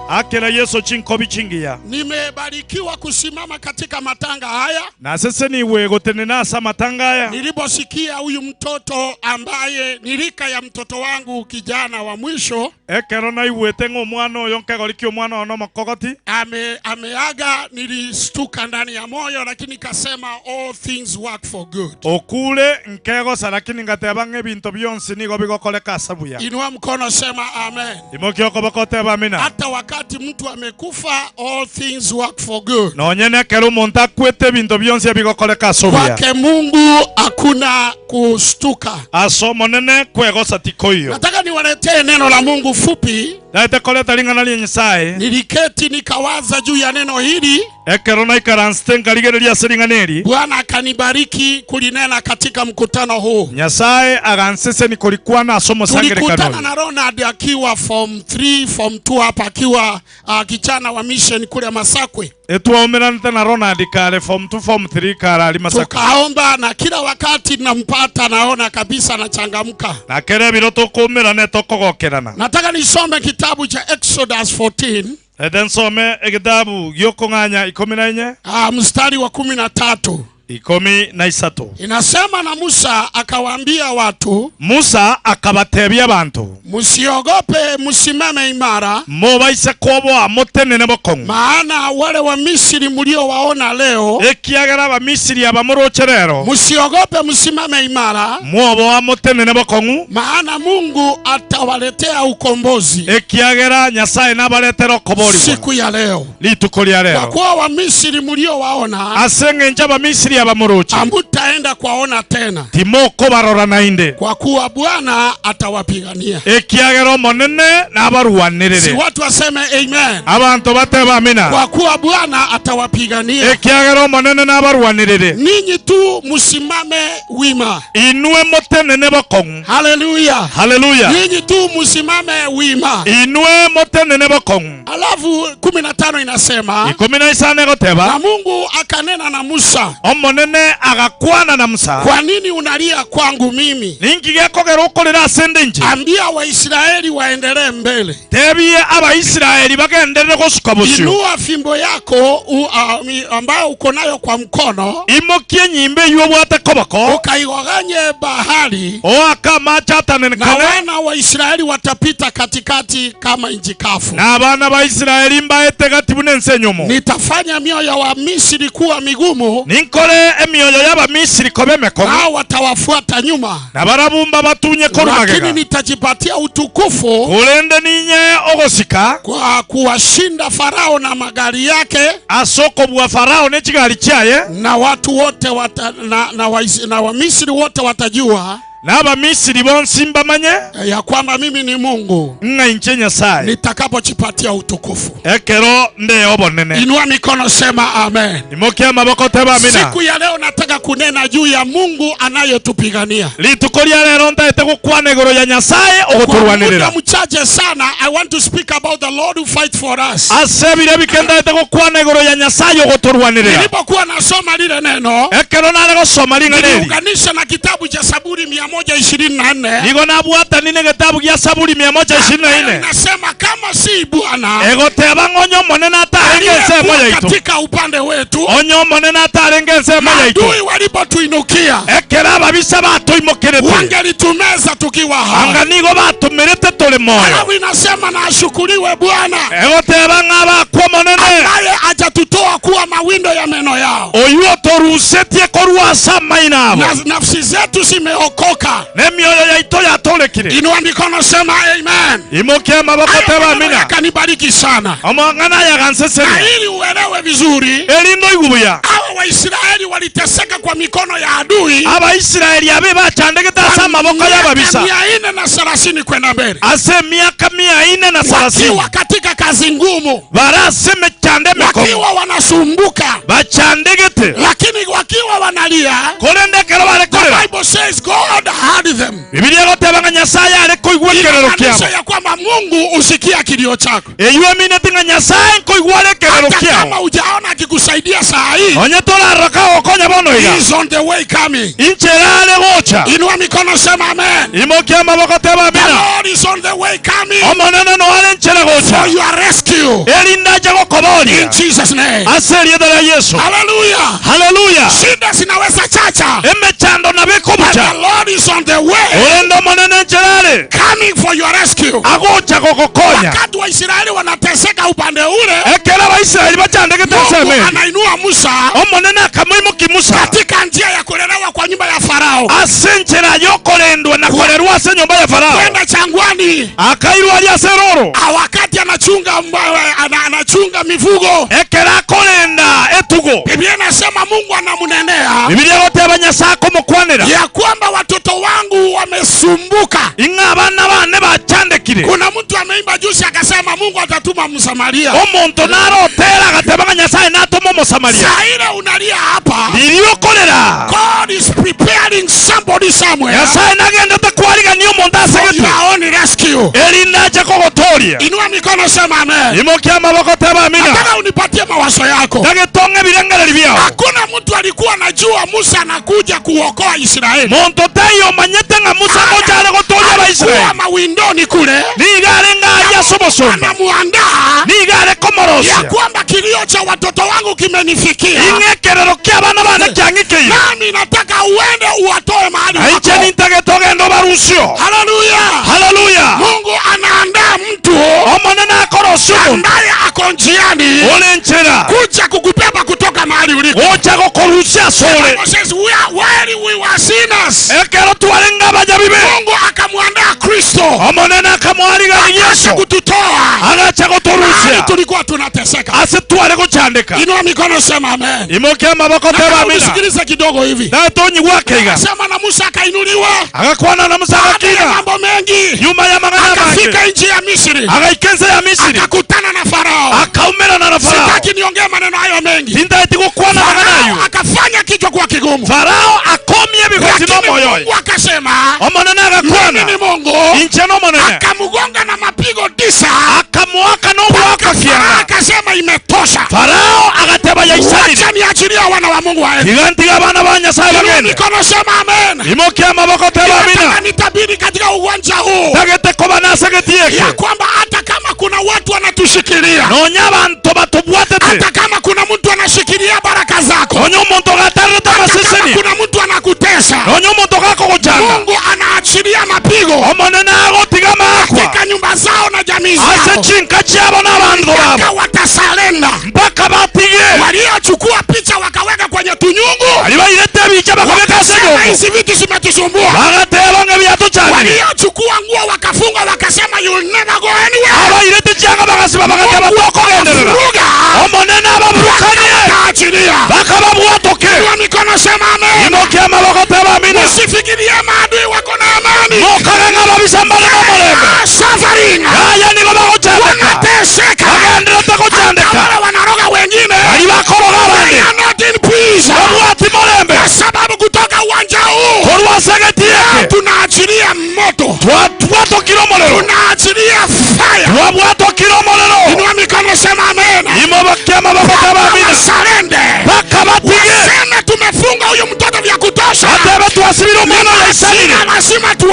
Akera Yeso chinkobi chingiya. Nimebarikiwa kusimama katika matanga haya. Naseseniwe gotenena ase amatanga aya. Niliposikia huyu mtoto ambaye ni rika ya mtoto wangu kijana wa mwisho Ekero naigwete ng'a omwana oyo nkegorikia omwana oyo nomokogoti. ame, ameaga, nilistuka ndani ya moyo, lakini kasema all things work for good. Okure nkegosa lakini ngateba ng'a ebinto bionsi nigo bigokoreka ase buya. Inua mkono, sema amen. Imokia okoboko otebe amina. Hata wakati mtu amekufa, all things work for good. Nonye nekero omonto akwete ebinto bionsi ebigokoreka ase obuya. Kwake Mungu hakuna kustuka. Ase omonene kwegosa tikoiyo. Nataka niwaletee neno la Mungu fupi. Naete koreta ring'ana ria Nyasaye. Niliketi nikawaza juu ya neno hili, Ekero naikaransete nkarigereria ase ring'ana eri. Bwana akanibariki kulinena katika mkutano huu. Nyasaye aganseseni korikwana ase omosangererekano Tulikutana oyo. na Ronald akiwa form 3 form 2 hapa akiwa uh, kijana wa mission kule Masakwe. Etwaumeranete na Ronald kare form 2 form 3 kare ari Masaka. Tukaomba na kila wakati nampata, naona kabisa anachangamka. Na kere ebiro tokomerana etokogokerana. Nataka nisome kitabu cha Exodus 14 Ete nsome egetabu giokong'anya ikomi na inye uh, mstari wa 13. 13. Inasema, na Musa akawaambia watu, Musa akabatebia abanto, msiogope, msimame imara, mobaise koboa motenene bokong'u. maana wale wa Misri mliowaona leo, Ekiagera Abamisiri abamoroche rero, msiogope, msimame imara, mwoboa motenene bokong'u. maana Mungu atawaletea ukombozi Ekiagera Nyasaye nabaretera okoborigwa siku ya leo. rituko ria Kwa rero. kuwa Wamisri mliowaona Ase eng'encho Abamisiri abamoroche hamutaenda kuwaona tena, timokobarora naende. kwa kuwa Bwana atawapigania. Ekiagera omonene Si nabarwanirire. watu waseme amen. Abanto batebe amina. Kwa kuwa Bwana atawapigania. Ekiagera omonene nabarwanirire. Ninyi tu msimame wima. Inwe motenene bokong'u. Haleluya. Haleluya. Ninyi tu msimame wima. Inwe motenene bokong'u. Alafu 15 inasema 15 egoteba na Mungu akanena na Musa, omonene agakwana na Musa, kwa nini unalia kwangu mimi? Ninki gekogera okorera ase ende inche? Ambia Waisraeli waendelee mbele. Tebie Abaisraeli bagenderere gosuka bosio. Inua fimbo yako u, a, mi- ambayo uko nayo kwa mkono, Imokie enyimba eywo obwate koboko, ukaigoganye bahari, oake amache na atanenekane, wana wa Israeli watapita katikati kama nchi kavu. na abana ba Israeli mbaete gati buna ense enyomo. Nitafanya mioyo ya Wamisri kuwa migumu, Ninkore emioyo y'Abamisiri koba emekong'u, nao watawafuata nyuma, na barabumba batunye korwa lakini magega. nitajipatia utukufu Korende ninye ogosika kwa kuwashinda Farao na magari yake ase okobua Farao ne chigari chiaye, na watu wote wata, na, na, wa, na Wamisri wote watajua na Abamisiri bonsi mbamanye ya kwamba mimi ni Mungu ng'a inche Nyasaye nitakapojipatia utukufu. ekero nde obonene. Inua mikono, sema amen. Imokia amaboko teba amina. Siku ya leo nataka kunena juu ya Mungu anayetupigania. Rituko ria rero ntaete gokwana igoro ya Nyasaye Kwa ogotorwanirera. muda mchache sana, I want to speak about the Lord who fight for us. Ase ebiro ebike ntaete gokwana igoro ya Nyasaye ogotorwanirera. Nilipokuwa nasoma lile neno, Ekero nare gosoma ring'ana eri, niliunganisha na kitabu cha Saburi 124 Nigo nabwatani na egetabu gia Saburi 124. Inasema kama si Bwana Egoteba ng'onye omonene atarenge ensemo aliyekuwa yaitu. katika upande wetu, Onye omonene atarenge ensemo yaitu. maadui walipotuinukia Ekero ababisa batoimokerete. wangelitumeza tukiwa hai. Anga nigo batumirete tuli moyo. Alafu inasema na ashukuriwe Bwana Egoteba ng'abakwa omonene. ambaye hajatutoa kuwa mawindo ya meno yao, Oyu otorusetie korwa ase amaino abo. na nafsi zetu zimeokoka. Ne mioyo yaito yatorekire. Inua mikono, sema amen. Imokia amaboko Hayo teba maneno amina. yakanibariki sana, Omong'ana yagansesenia. na ili uelewe vizuri, Elindo igubuya. hawa Waisraeli waliteseka kwa mikono ya adui Abaisraeli abe bachandegete ase amaboko miaka y'ababisa. 430 kwenda mbele, Ase emiaka 430. wakiwa katika kazi ngumu, Barase emechando emekong'u. wakiwa wanasumbuka, Bachandegete. lakini wakiwa wanalia. Korende ekero The barekorera. Bible says God heard them. Bibilia egoteba ng'a Nyasaye are koigwa ekerero Inamaanisha kiabo. ya kwamba Mungu usikia kilio chako, Eywo emineti ng'a Nyasaye nkoigwa are ekerero hata kama kiabo. hujaona akikusaidia saa hii. Onye torarora gokonya bono He iga. is on the way coming. Inchera are gocha. Inua mikono, sema amen. Imokia amaboko teba The amina. Lord is on the way coming Omonene no are nchera gocha. for your rescue. Erinda aje gokoboria. In Jesus name. Ase erietha ria Yesu. Hallelujah. Haleluya. Shida zinaweza chacha. Emechando But the nabikobucha. Lord is on the way Orende omonene nchera are. coming for your rescue. Agocha gogokonya. Wakati Waisraeli wanateseka upande ule, Ekero Abaisraeli bachandegete ase Mungu emeri. anainua Musa Omonene akamoimokia Musa. katika njia ya kulelewa kwa nyumba ya Farao ase enchera yokorendwa na korerwa ase enyomba ya Farao. kwenda changwani. Akairwa aria ase eroro. Ah, Wakati anachunga anachunga mifugo, Ekero akorenda etugo. Biblia inasema Mungu anamnenea Bibilia egoteba Nyasaye akomokwanera. ya kwamba watoto wangu wamesumbuka. Ing'a abana bane bachandekire. Kuna mtu ameimba juzi akasema Mungu atatuma Msamaria. Omonto narotera agateba ng'a Nyasaye natuma omosamaria. Saa ile unalia hapa, Ririokorera. God is preparing somebody somewhere Nyasaye nagendete kwarigania omonto for asegete. your own rescue. Erinda ache kogotoria. Inua mikono, sema amen. Imokia amaboko teba amina. Nataka unipatie mawazo yako. Ndagetonga ebirengereri biao. Hakuna mtu alikuwa anajua Musa anakuja kuokoa Israeli. Monto taiyo omanyete ng'a Musa ngocha are gotoria Alikuwa Abaisraeli. mawindoni kule Niga are ng'aria ase obosomba. anamuandaa Niga are ya komorosia. kwamba kilio cha watoto wangu kimenifikia, Ing'e ekerero kia abana bane kiang'ikeire. nami nataka uende uwatoe mahali Aiche wako. nintagete ogenda obarusio. Haleluya! Haleluya. Mungu anaandaa mtu Omonene akorosia omonto ambaye ako njiani ore nchera kuja kukubeba kutoka mahali uliko. gocha gokorusia ase ore. Bible says we are, while we were sinners, Ekero twarenge abajabibe. Mungu akamwandaa Kristo Omonene akamwarigania akaja Yesu. kututoa Agacha mahali gotorusia. tulikuwa tunateseka. Ase tware gochandeka. Inua mikono, sema amen. Imokia amaboko teba Nataka amina. unisikilize kidogo hivi. Natonyigwa akeiga. Sema na Musa akainuliwa Agakwana na Musa baada ya agakina. mambo mengi, Nyuma ya mang'ana make. akafika nchi ya Misri, Agaika ense ya Misiri. akakutana na Farao. Akaumerana na Farao. Sitaki niongee maneno hayo mengi. Tintaeti gokwana mang'ana Farao ayo. akafanya kichwa kuwa kigumu, Farao akomie ebigoti lakini n'omoyo oye. Mungu akasema Omonene mimi agakwana. ni Mungu. Inche n'omonene. Akamgonga na mapigo 9 Akamuaka n'obwaka mpaka Farao kianga. akasema imetosha, Farao agateba yaisanire. wacha niachilie wana wa Mungu waende. Tiga ntiga abana ba Nyasaye Inua bagende. mikono, sema amen. Imokia amaboko teba Nataka amina. nitabiri katika uwanja huu Tagete koba nasegeti ya eke. kwamba hata kama kuna watu wanatushikilia, Nonya abantu batubwatete. hata kama kuna mtu anashikilia baraka zako, Nonya omonto gatarete hata kama amaseseni. kuna mtu anakutesa, Nonya omonto gakogochanga. Mungu anaachilia mapigo Omonene agotiga maakwa. katika nyumba zao na jamii Ase zao, chinka chiabo n'abantu mpaka babo. watasalenda. Mpaka batige. Waliochukua picha wakaweka kwenye tunyungu, Bari bairete ebicha bakabeka ase wakasema enyongo. hizi vitu zimetusumbua. Bagateba ng'a ebiatuchandire. Waliochukua nguo wakafunga, wakasema you'll never go anywhere. Abairete chianga bagasiba bagateba Mungu tokogenderera. akawavuruga, Omonene ababurukanie. akaachilia. Bakababwatoke. Inua mikono, sema amen. Imokia amaboko teba amina. Usifikirie maadui wako na amani. Mokage ng'a babisambane n'omorembe. Ah, suffering. Aya nigo bagochandeka. Wanateseka. Bagenderete Hata gochandeka. wale wanaroga wengine. Bari bakoroga They abande. are not in peace. Babwati morembe. Kwa sababu kutoka uwanja huu Korwa ase egeti eke. tunaachilia moto, Twatwatokire omorero. tunaachilia fire. Twabwatokire omorero. Inua mikono, sema amen. Imobokia amaboko teba amina. Wasarende, Mpaka batige. waseme tumefunga huyu mtoto vya kutosha, Batebe twasibire omwana oyo aisanire. Jina la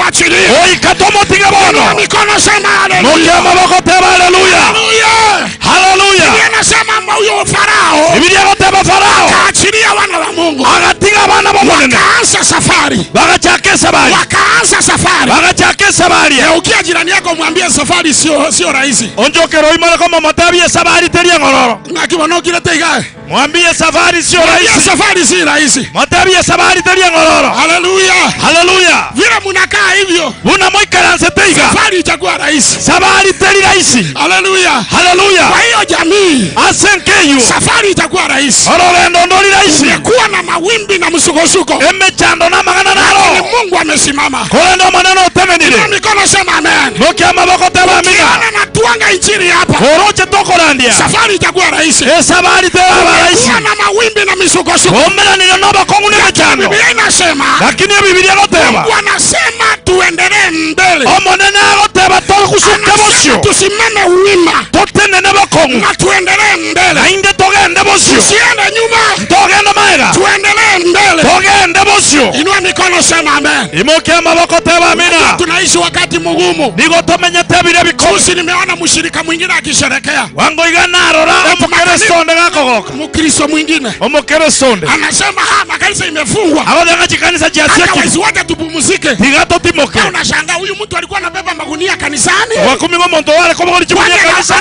tuachilie. Goika tomotige bono. Inua mikono sema haleluya. Mokia amaboko teba haleluya. Haleluya. Haleluya. Biblia inasema huyo Farao Biblia goteba Farao akaachilia wana wa Mungu agatiga abana b'omonene wakaanza safari bagachaka esabari wakaanza safari bagachaka esabari Geukia jirani yako mwambie safari sio sio rahisi. Onjokero oimore komomotabia esabari teri eng'ororo. Ng'akibonokire teigae. Mwambie safari sio Mwambie rahisi. safari si rahisi. Mwambie safari teri eng'ororo. Haleluya. Haleluya. Vile munakaa hivyo Buna moikaranse teiga. safari itakuwa rahisi. Safari teri rahisi. Haleluya. Haleluya. Kwa hiyo jamii Ase nkeyu. safari itakuwa rahisi. Ororendo ndori rahisi. Kumekuwa na mawimbi na msukosuko, Emechando n'amang'ana lakini naro. Mungu amesimama. Korende omonene otemenire. Inua mikono sema amen. Mokia amaboko teba amina. Ukiona natwanga injili hapa, Oroche tokorandia. safari itakuwa rahisi. Esabari teraba rahisi. Kumekuwa na mawimbi na misukosuko, Omeranire n'obokong'u n'emechando. Biblia inasema Lakini Biblia goteba. Mungu anasema tuendelee mbele, Omonene agoteba togusuke Anasema bosio. tusimame wima Totenene bokong'u. na tuendelee mbele, Nainde togende bosio. tusiende nyuma, Togende maega. tuendelee mbele. Togende bosio. Inua mikono sema amen. Imokia amaboko teba amina. Tunaishi wakati mgumu. Nigo tomenyete ebiro ebikong'u. Juzi nimeona mshirika mwingine akisherekea, Wango iga narora omokristo onde gakogoka. Mkristo mwingine Omokristo onde. anasema ha, makanisa imefungwa, Abathenga chikanisa hata chiasiekire. wezi wote tupumzike. Tiga totimoke. Na unashangaa huyu mtu alikuwa anabeba magunia kanisani, Wakumi ng'omonto ware kobogori chibunia Kwani kanisa.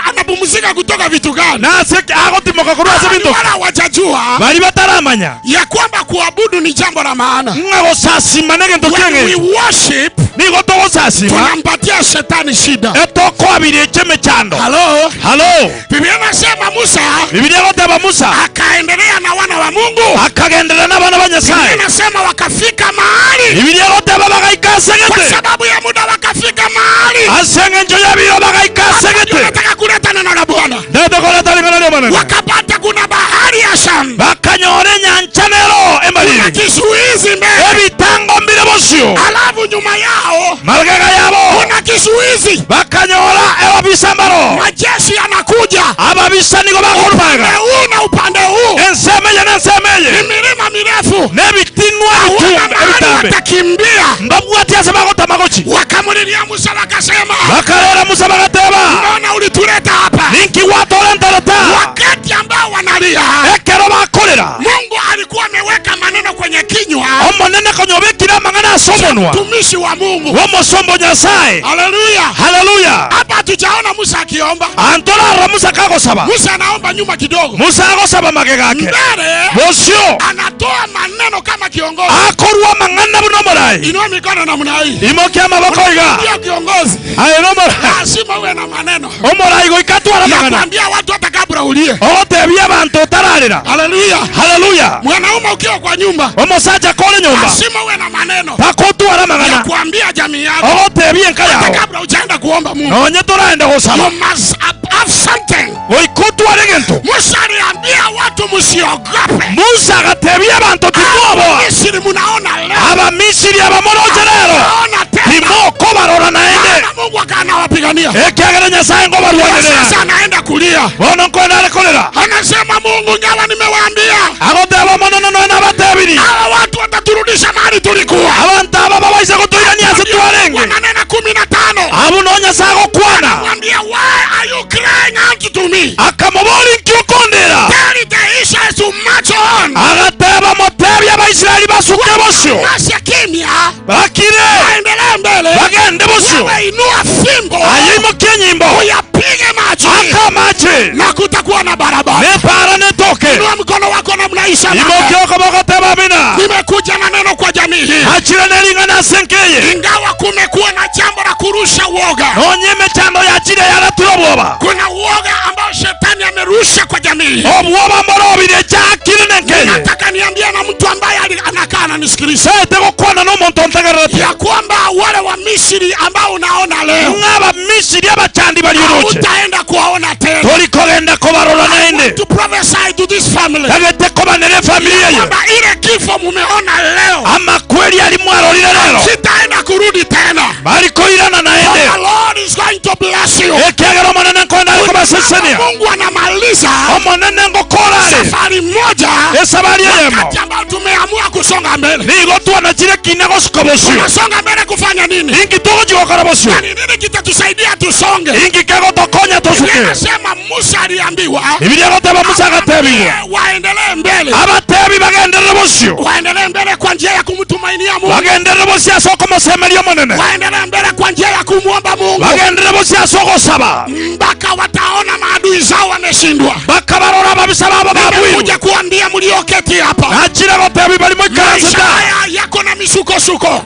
anapumzika kutoka vitu gani? Na ase agotimoka korwa ase Ni binto. wala hawajajua Bari bataramanya. ya kwamba kuabudu ni jambo la maana. Ng'a gosasima negento When we kieng'encho. worship, Nigo togosasima. tunampatia shetani shida. Etokoabirie emechando. Halo, Halo. Biblia inasema Musa Biblia goteba Musa akaendelea na wana wa Mungu. akagenderera n'abana ba Biblia Nyasaye. inasema wakafika mahali, Biblia goteba bagaika kwa asegete. sababu ya muda wakafika mahali. Ase eng'encho y'ebiro bagaika Hapa ndio asegete. nataka kuleta neno la Bwana. Ndete koreta ring'ana ria Omonene. Wakapata kuna bahari ya Shamu, Bakanyora enyancha nero kuna emariri. kizuizi mbele, Ebitango mbire bosio. alafu nyuma yao Margega yabo. kuna kizuizi, Bakanyora ebabisa mbaro. majeshi yanakuja Ababisa nigo upande bakorubaga. huu na upande huu, Ensemo eye n'ensemo ni eye. milima mirefu, N'ebitinwa hawana ebitumbe mahali ebitambe. watakimbia. Mbabwati ase bagotama gochi. Wakamulilia Musa wakasema, Bakarera Musa bagateba. mbona ulituleta hapa? Ninki gwatorenterete. Wakati ambao wanalia, Ekero bakorera. Mungu alikuwa ameweka maneno kwenye kinywa Omonene konyobekire amang'ana ase omonwa. mtumishi wa Mungu. W'omosombo Nyasaye. Haleluya! Haleluya. Hapa hatujaona Musa akiomba. Antorarora Musa kagosaba. Musa anaomba nyuma kidogo, Musa agosaba magega ake. mbele Bosio. anatoa maneno kama kiongozi. Akorwa amang'ana buna omorai. Inua mikono namna hii, Imokia amaboko iga. ndio kiongozi. Aye n'omorai. Lazima uwe na maneno Omorai goika atwara ya amang'ana. kuambia watu hata kabla ulie. Ogotebia abanto otararera. Haleluya! Haleluya. Mwanaume ukiwa kwa nyumba, Omosacha kore nyomba. lazima uwe na maneno Takotwara ya amang'ana. kuambia jamii yako Ogotebia enka hata yao. kabla hujaenda kuomba Mungu. Nonye toraende gosaba. You must have something. Goika otware egento. Musa aliambia watu msiogope. Musa agatebia abanto timwoboa. Misri munaona leo, Abamisiri abamoroche rero. naona tena. Timokobarora naende. Maana Mungu akanawapigania. Ekiagera Nyasaye ngobarwanirera. Sasa anaenda kulia, Bono nkwenda are korera. anasema Mungu, ingawa nimewaambia Agoteba omono noe nabatebiri. hawa watu wataturudisha mahali tulikuwa. Abantu aba babaise gotoirania ase twarenge. Wananena 15 Abo no Nyasaye agokwana. Mwambia, why are you crying out to me? Akamobori nki okondera. Tell the Israelites to march on. Agateba motebia abaisiraeli basuke bosio. Basi kimya, Bakire. waendelee mbele, Bagende bosio. wewe inua fimbo, Aye imokie enyimbo. uyapige maji Aka amache. na kutakuwa na barabara. Nepara netoke. Inua mkono wako namna hii sana. Imokie okoboko teba amina. Nimekuja na neno kwa jamii hii, Achire nering'ana ase enkeye. ingawa kumekuwa na jambo la kurusha uoga. Nonye emechando yachire yaratire obwoba. Kuna uoga ambao shetani amerusha kwa jamii. Obwoba mborobire chakire nenkeye. Nataka niambie na mtu ambaye anakaa ananisikiliza Sete gokwana n'omonto ontegererete. ya kwamba wale wa Misri ambao unaona leo Ng'a abamisiri abachandi bari oroche. hautaenda kuwaona tena. Torikogenda kobarora naende. To prophesy to this family Tagete kobanera efamiri eye. kwamba ile kifo mumeona leo Amakweri ari mwarorire rero. sitaenda kurudi tena. Barikoirana naende. The Lord is going to bless you. Ekiagera omonene nkwenda ari kobasesenia. Mungu anamaliza Omonene ngokora are. safari moja Esabari eyemo. wakati ambao tumeamua kusonga mbele. Nigo twanachire kina gosuka bosio. Tunasonga mbele kufanya nini? Inki togochi gokora bosio? Na ni nini kitatusaidia tusonge? Inki kegotokonya Biblia tosuke? inasema Musa aliambiwa Bibilia egoteba Musa agatebigwa waendelee mbele, abatebi bagenderere bosio, waendelee mbele kwa njia ya kumtumainia Mungu, bagenderere bosio ase okomosemeria omonene, waendelee mbele kwa njia ya kumwomba Mungu bagenderere bosio ase ogosaba mpaka wataona maadui zao wameshindwa. mpaka barora ababisa babo babwirwe. Nimekuja kuambia mlioketi hapa, Nachire gotebi barimo maisha ikaranse haya yako na misukosuko,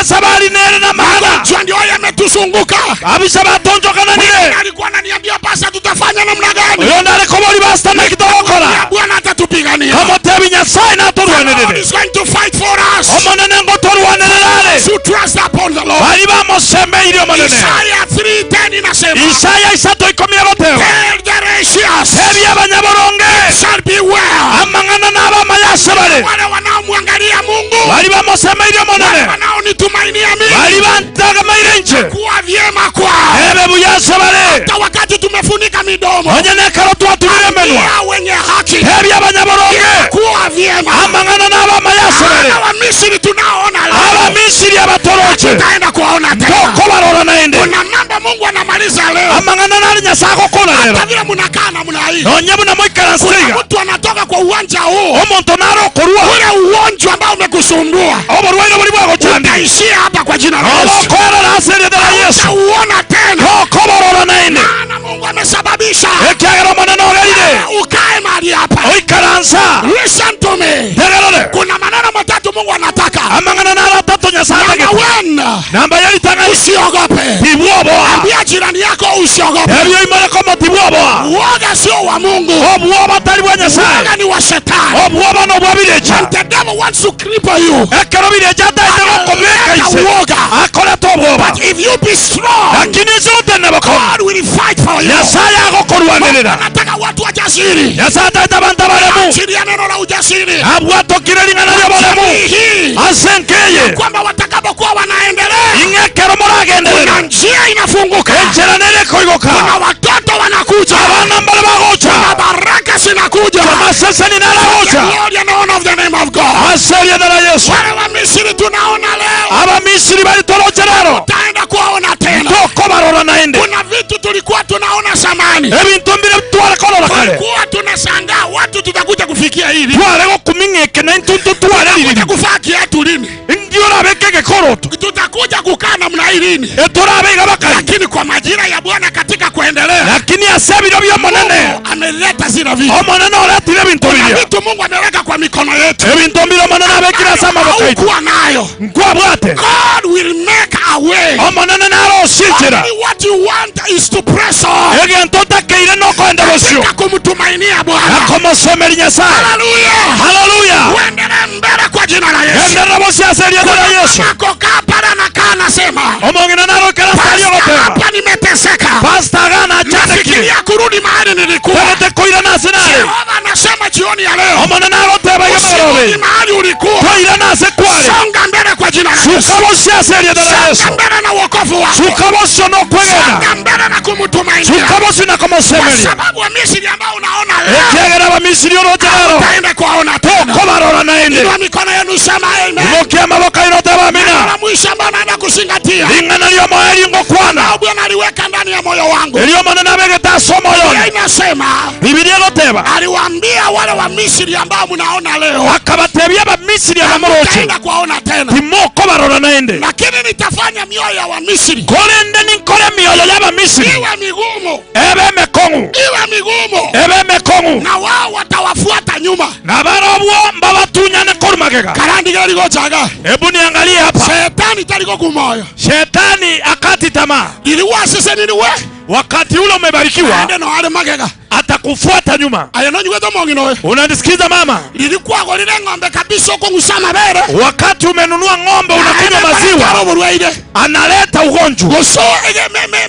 sabari nere na mahana magonjwa ndio yametuzunguka. abisa batonjokananire. Wengine alikuwa ananiambia pasa, tutafanya namna gani? Oyo ndare kobori basta nekitogokora Ya Bwana atatupigania. kamotebi Nyasaye The Lord natorwanerere is going to fight for us. omonene ngotorwanererare Those who trust upon the Lord. bari bamosemeire omonene. Isaiah 3:10 inasema, Isaya isato ikomi egoteba Tell the righteous tebi abanyaboronge shall be well. amang'ana n'abamayase bare Wale wanaomwangalia Mungu, bari bamosemeire wale omonene wanaonitumainia bari mimi, bantagamaire inche kuwa vyema kwao. ebe buyase bare Hata wakati tumefunika midomo, onye nekero twatumire emenwa ambia wenye haki tebi abanyaboronge kuwa vyema. amang'ana n'abamayase bare Hawa Wamisri tunaoona leo, abamisiri abatoroche tutaenda kuwaona tena. tokobarora naende Kuna mambo Mungu anamaliza leo, amang'ana nari Nyasaye agokora rero hata vile mnakaa namna hii, nonye buna moikaranse kuna iga mtu anatoka kwa uwanja huu, omonto nare okorwa ule ugonjwa ambao umekusumbua oborwaire bori bwagochandi utaishia hapa kwa jina la Yesu, obokoerera ase erieta ria Yesu utauona tena. tokoborora naende Maana Mungu amesababisha ekiagera omonene ogerire ukae mahali hapa. oikaransa Listen to me, tegerere kuna maneno matatu Mungu anataka. amang'ana nare atato Nyasaye Number atagete one, namba yaritang'ani usiogope. tibwoboa Ambia jirani yako usiogope. ebio imoreko tibwoboa Uoga sio wa Mungu, obwoba tari bwa Nyasaye uoga ni wa shetani. obwoba nobwa birecha When the devil wants to cripple you, ekero birecha ataete gokomeka analeta ise uoga. akorete obwoba But if you be strong, lakini ase otene bokong'u God will fight for you. Nyasaye agokorwanerera Anataka watu wajasiri. Nyasaye ataete abanto abaremu Achilia neno la ujasiri abwatokire ring'ana ria boremu Jamii hii ase enkeye kwamba watakapokuwa wanaendelea, ing'ekero kuna moragenderera njia inafunguka, enchera nere ekoigoka kuna watoto wanakuja, abana mbare bagocha kuna baraka zinakuja. amaseseni naragocha Glory and honor of the name of God. ase erieta ria Yesu Wale wa Misri tunaona leo, abamisiri baritoroche rero tutaenda kuwaona tena. tokobarora naende Kuna vitu tulikuwa tunaona zamani, ebinto mbire tware korora kare tulikuwa tunashangaa watu tutakuja kufikia hili, tware gokuming'eke na intuntu tware tutakuja ririri kuvaa kiatu lini, ingi orabeke gekoroto tutakuja kukaa namna hii lini. etorabe iga bakari Lakini kwa majira ya Bwana katika kuendelea, lakini ase ebiro bia omonene Mungu ameleta zile vitu. omonene oretire ebinto Kuna biria vitu Mungu ameweka kwa mikono yetu ebinto mbire omonene abekire ase amaboko aitu haukuwa nayo. nkwabwate God will make a way. omonene narosichera Only what you want is to press on. egento otakeire nokoenda bosio Katika kumtumainia Bwana. nakomosemeri Nyasaye Haleluya. haleluya Uendelee mbele kwa jina la Yesu. enderera bosio ase erieta ria Yesu Nako kaa pale anakaa anasema, omong'ina narokera ase Pastor, ogoteba hapa nimeteseka. pasta agana achandekire Nafikiria kurudi mahali nilikuwa. tagete koirana ase nare Jehova anasema jioni ya leo, omonene aroteba iga usirudi marobe mahali ulikuwa. toirana ase kware Songa mbele kwa jina la Yesu. suka bosio ase erieta ria Yesu Songa mbele na wokovu wako. suka bosio nokwegena Songa mbele na kumtumainia. suka bosio Kwa nakomosemeria sababu wa Misri ambao unaona leo, ekiagera abamisiri oroche rero utaenda kuwaona tena. tokobarora naende Inua mikono yenu sema amen. imukia amaboko aino oteba Neno amina la mwisho ambao naenda kuzingatia, ring'ana ria omoyo ringokwana ambao Bwana aliweka ndani ya moyo wangu. erio omonene abegete ase omoyo Biblia one inasema bibilia egoteba aliwaambia wale wa Misri ambao mnaona leo, akabatebia abamisiri abamoroche mtaenda kuwaona tena, timokobarora naende lakini nitafanya mioyo ya Wamisri korende ninkore emioyo y'abamisiri iwe migumu, ebe emekong'u iwe migumu, ebe emekong'u na wao watawafuata nyuma. na barobwo mbabatunyane korumagega Karandiga ligochaga hebu niangalie hapa shetani taliko kumoyo shetani akati tamaa iliwa sise niliwe wakati ule umebarikiwa ende no ale magega atakufuata nyuma aye nonyiwete omong'ina oyo unanisikiza mama lilikwako lile ng'ombe kabisa okong'usa amabere wakati umenunua ng'ombe unakunywa maziwa oburwaire analeta ugonjwa guso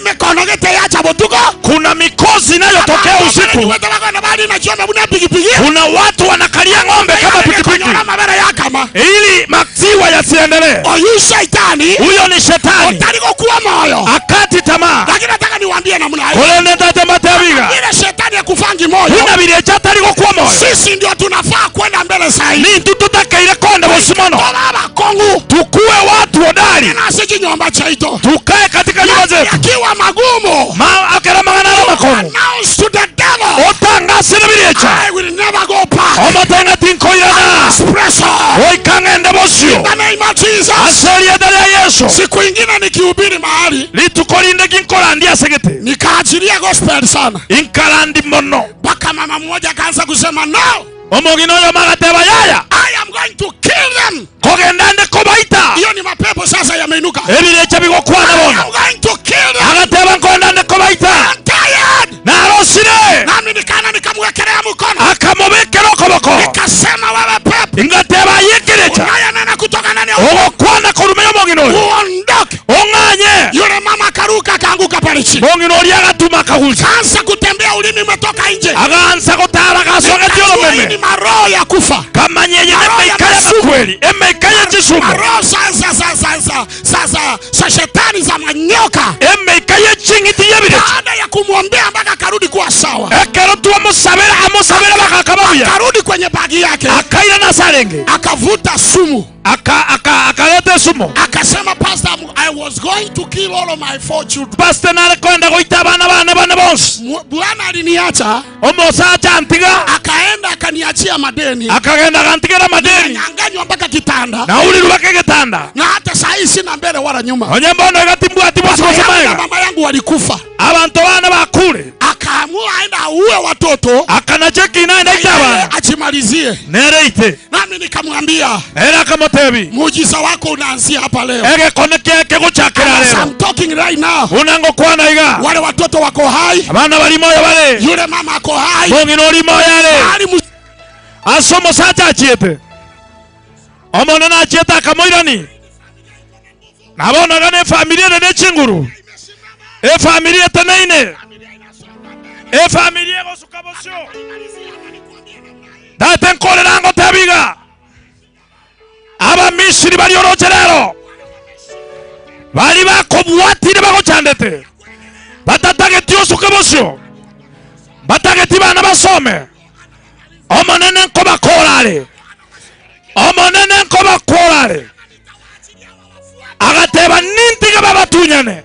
mikono gete yacha botuko kuna mikosi inayotokea usiku nyiwete bakona bali na chiombe buna pikipiki kuna watu wanakalia ng'ombe kama pikipiki konyora amabere yakama ili maziwa yasiendelee oyu shaitani huyo ni shetani otali moyo akati tamaa lakini nataka niwaambie namna hiyo kulende tate matebiga ile shetani akufangi moyo buna birecha atali gokwa moyo sisi ndio tunafaa kwenda mbele zaidi. Nintu tutakeire konde bosi mono. Toba abakongu. Tukue watu hodari. Nase chinyomba chaito. Tukae katika nyumba zetu. Yakiwa magumu. Ma akera mang'ana ara makongu. Announce to the devil. Otangasire birecha. I will never go back. Omotenga tinkoirana. Espresso. Oika ng'ende bosio. In the name of Jesus. Ase erieta ria Yesu. Siku ingine nikihubiri mahali Rituko rinde ginkorandia ase gete. nikaachilia gospel sana, Inkarandi mono. mpaka mama mmoja akaanza kusema no, Omogina oyo magateba yaya. I am going to kill them. Kogenda nde kobaita. Hiyo ni mapepo sasa yameinuka. Ebirecha bigokwana I bono. am going to kill them. Agateba nkoenda nde kobaita. I'm tired. Narosire. Nami nikaenda nikamwekelea mkono Akamobekera okoboko. nikasema, wewe pepo Ingateba yekerecha. unayenena kutoka ndani ya Ogokwana korumenya omogina oyo. uondoke. Ong'anye. Yule mama akaruka akaanguka pale chini, Mong'ina oria agatuma akagucha. kaanza kutembea, ulimi umetoka nje. Agansa gotara gacogetie Nikajua hii oromeme. ni maroho ya kufa, Kamanye yenye Maroho ya emeika ya masumu. makweli. Emeika ya chisumu. maroho za za za za za za za za shetani za manyoka. Emeika ye ching'iti yebirecha. Baada ya kumwombea mpaka akarudi kuwa sawa, Ekero twamusabera amusabera bakakababuya. akarudi kwenye bagi yake, Akaira nasarenge. akavuta sumu, Aka aka akaleta esumu. akasema Pastor, I was going to kill all of my four children. Pastor nare kwenda goita abana bane bane bonsi. Mu- Bwana aliniacha Omosacha antiga akaenda akaniachia madeni, akagenda agantigera madeni. nyanganywa mpaka kitanda, Naulirwa kegetanda. na hata saa hii sina mbele wala nyuma. Onye mbono egatimbwati bosi Baba yangu na gosemaega. mama yangu walikufa, Abantu bana bakure. akaamua aenda auue watoto Akanacheki naenda ita yeye abana. achimalizie. Nereite. Nami nikamwambia Era akamotebi. muujiza wako unaanzia hapa leo. Egekone kiake guchakira As rero. I'm talking right now, Unangokwana iga. wale watoto wako hai, Abana bari moyo bare. yule mama ako hai, Mong'ina ori moyo are. mahali mu- Ase omosacha achiete. Omonene achiete akamoirani. Nabonaga na efamiri ere ne chinguru. Efamiri eteneine. Efamiri egosuka bosio. Date nkorera ngotebiga. Abamisiri bari oroche rero. Bari bakobwatire bagochandete. Batatageti osuke bosio. Batageti bana basome. Omonene nkobakorare. Omonene nkobakorare. Agateba nintiga babatunyane.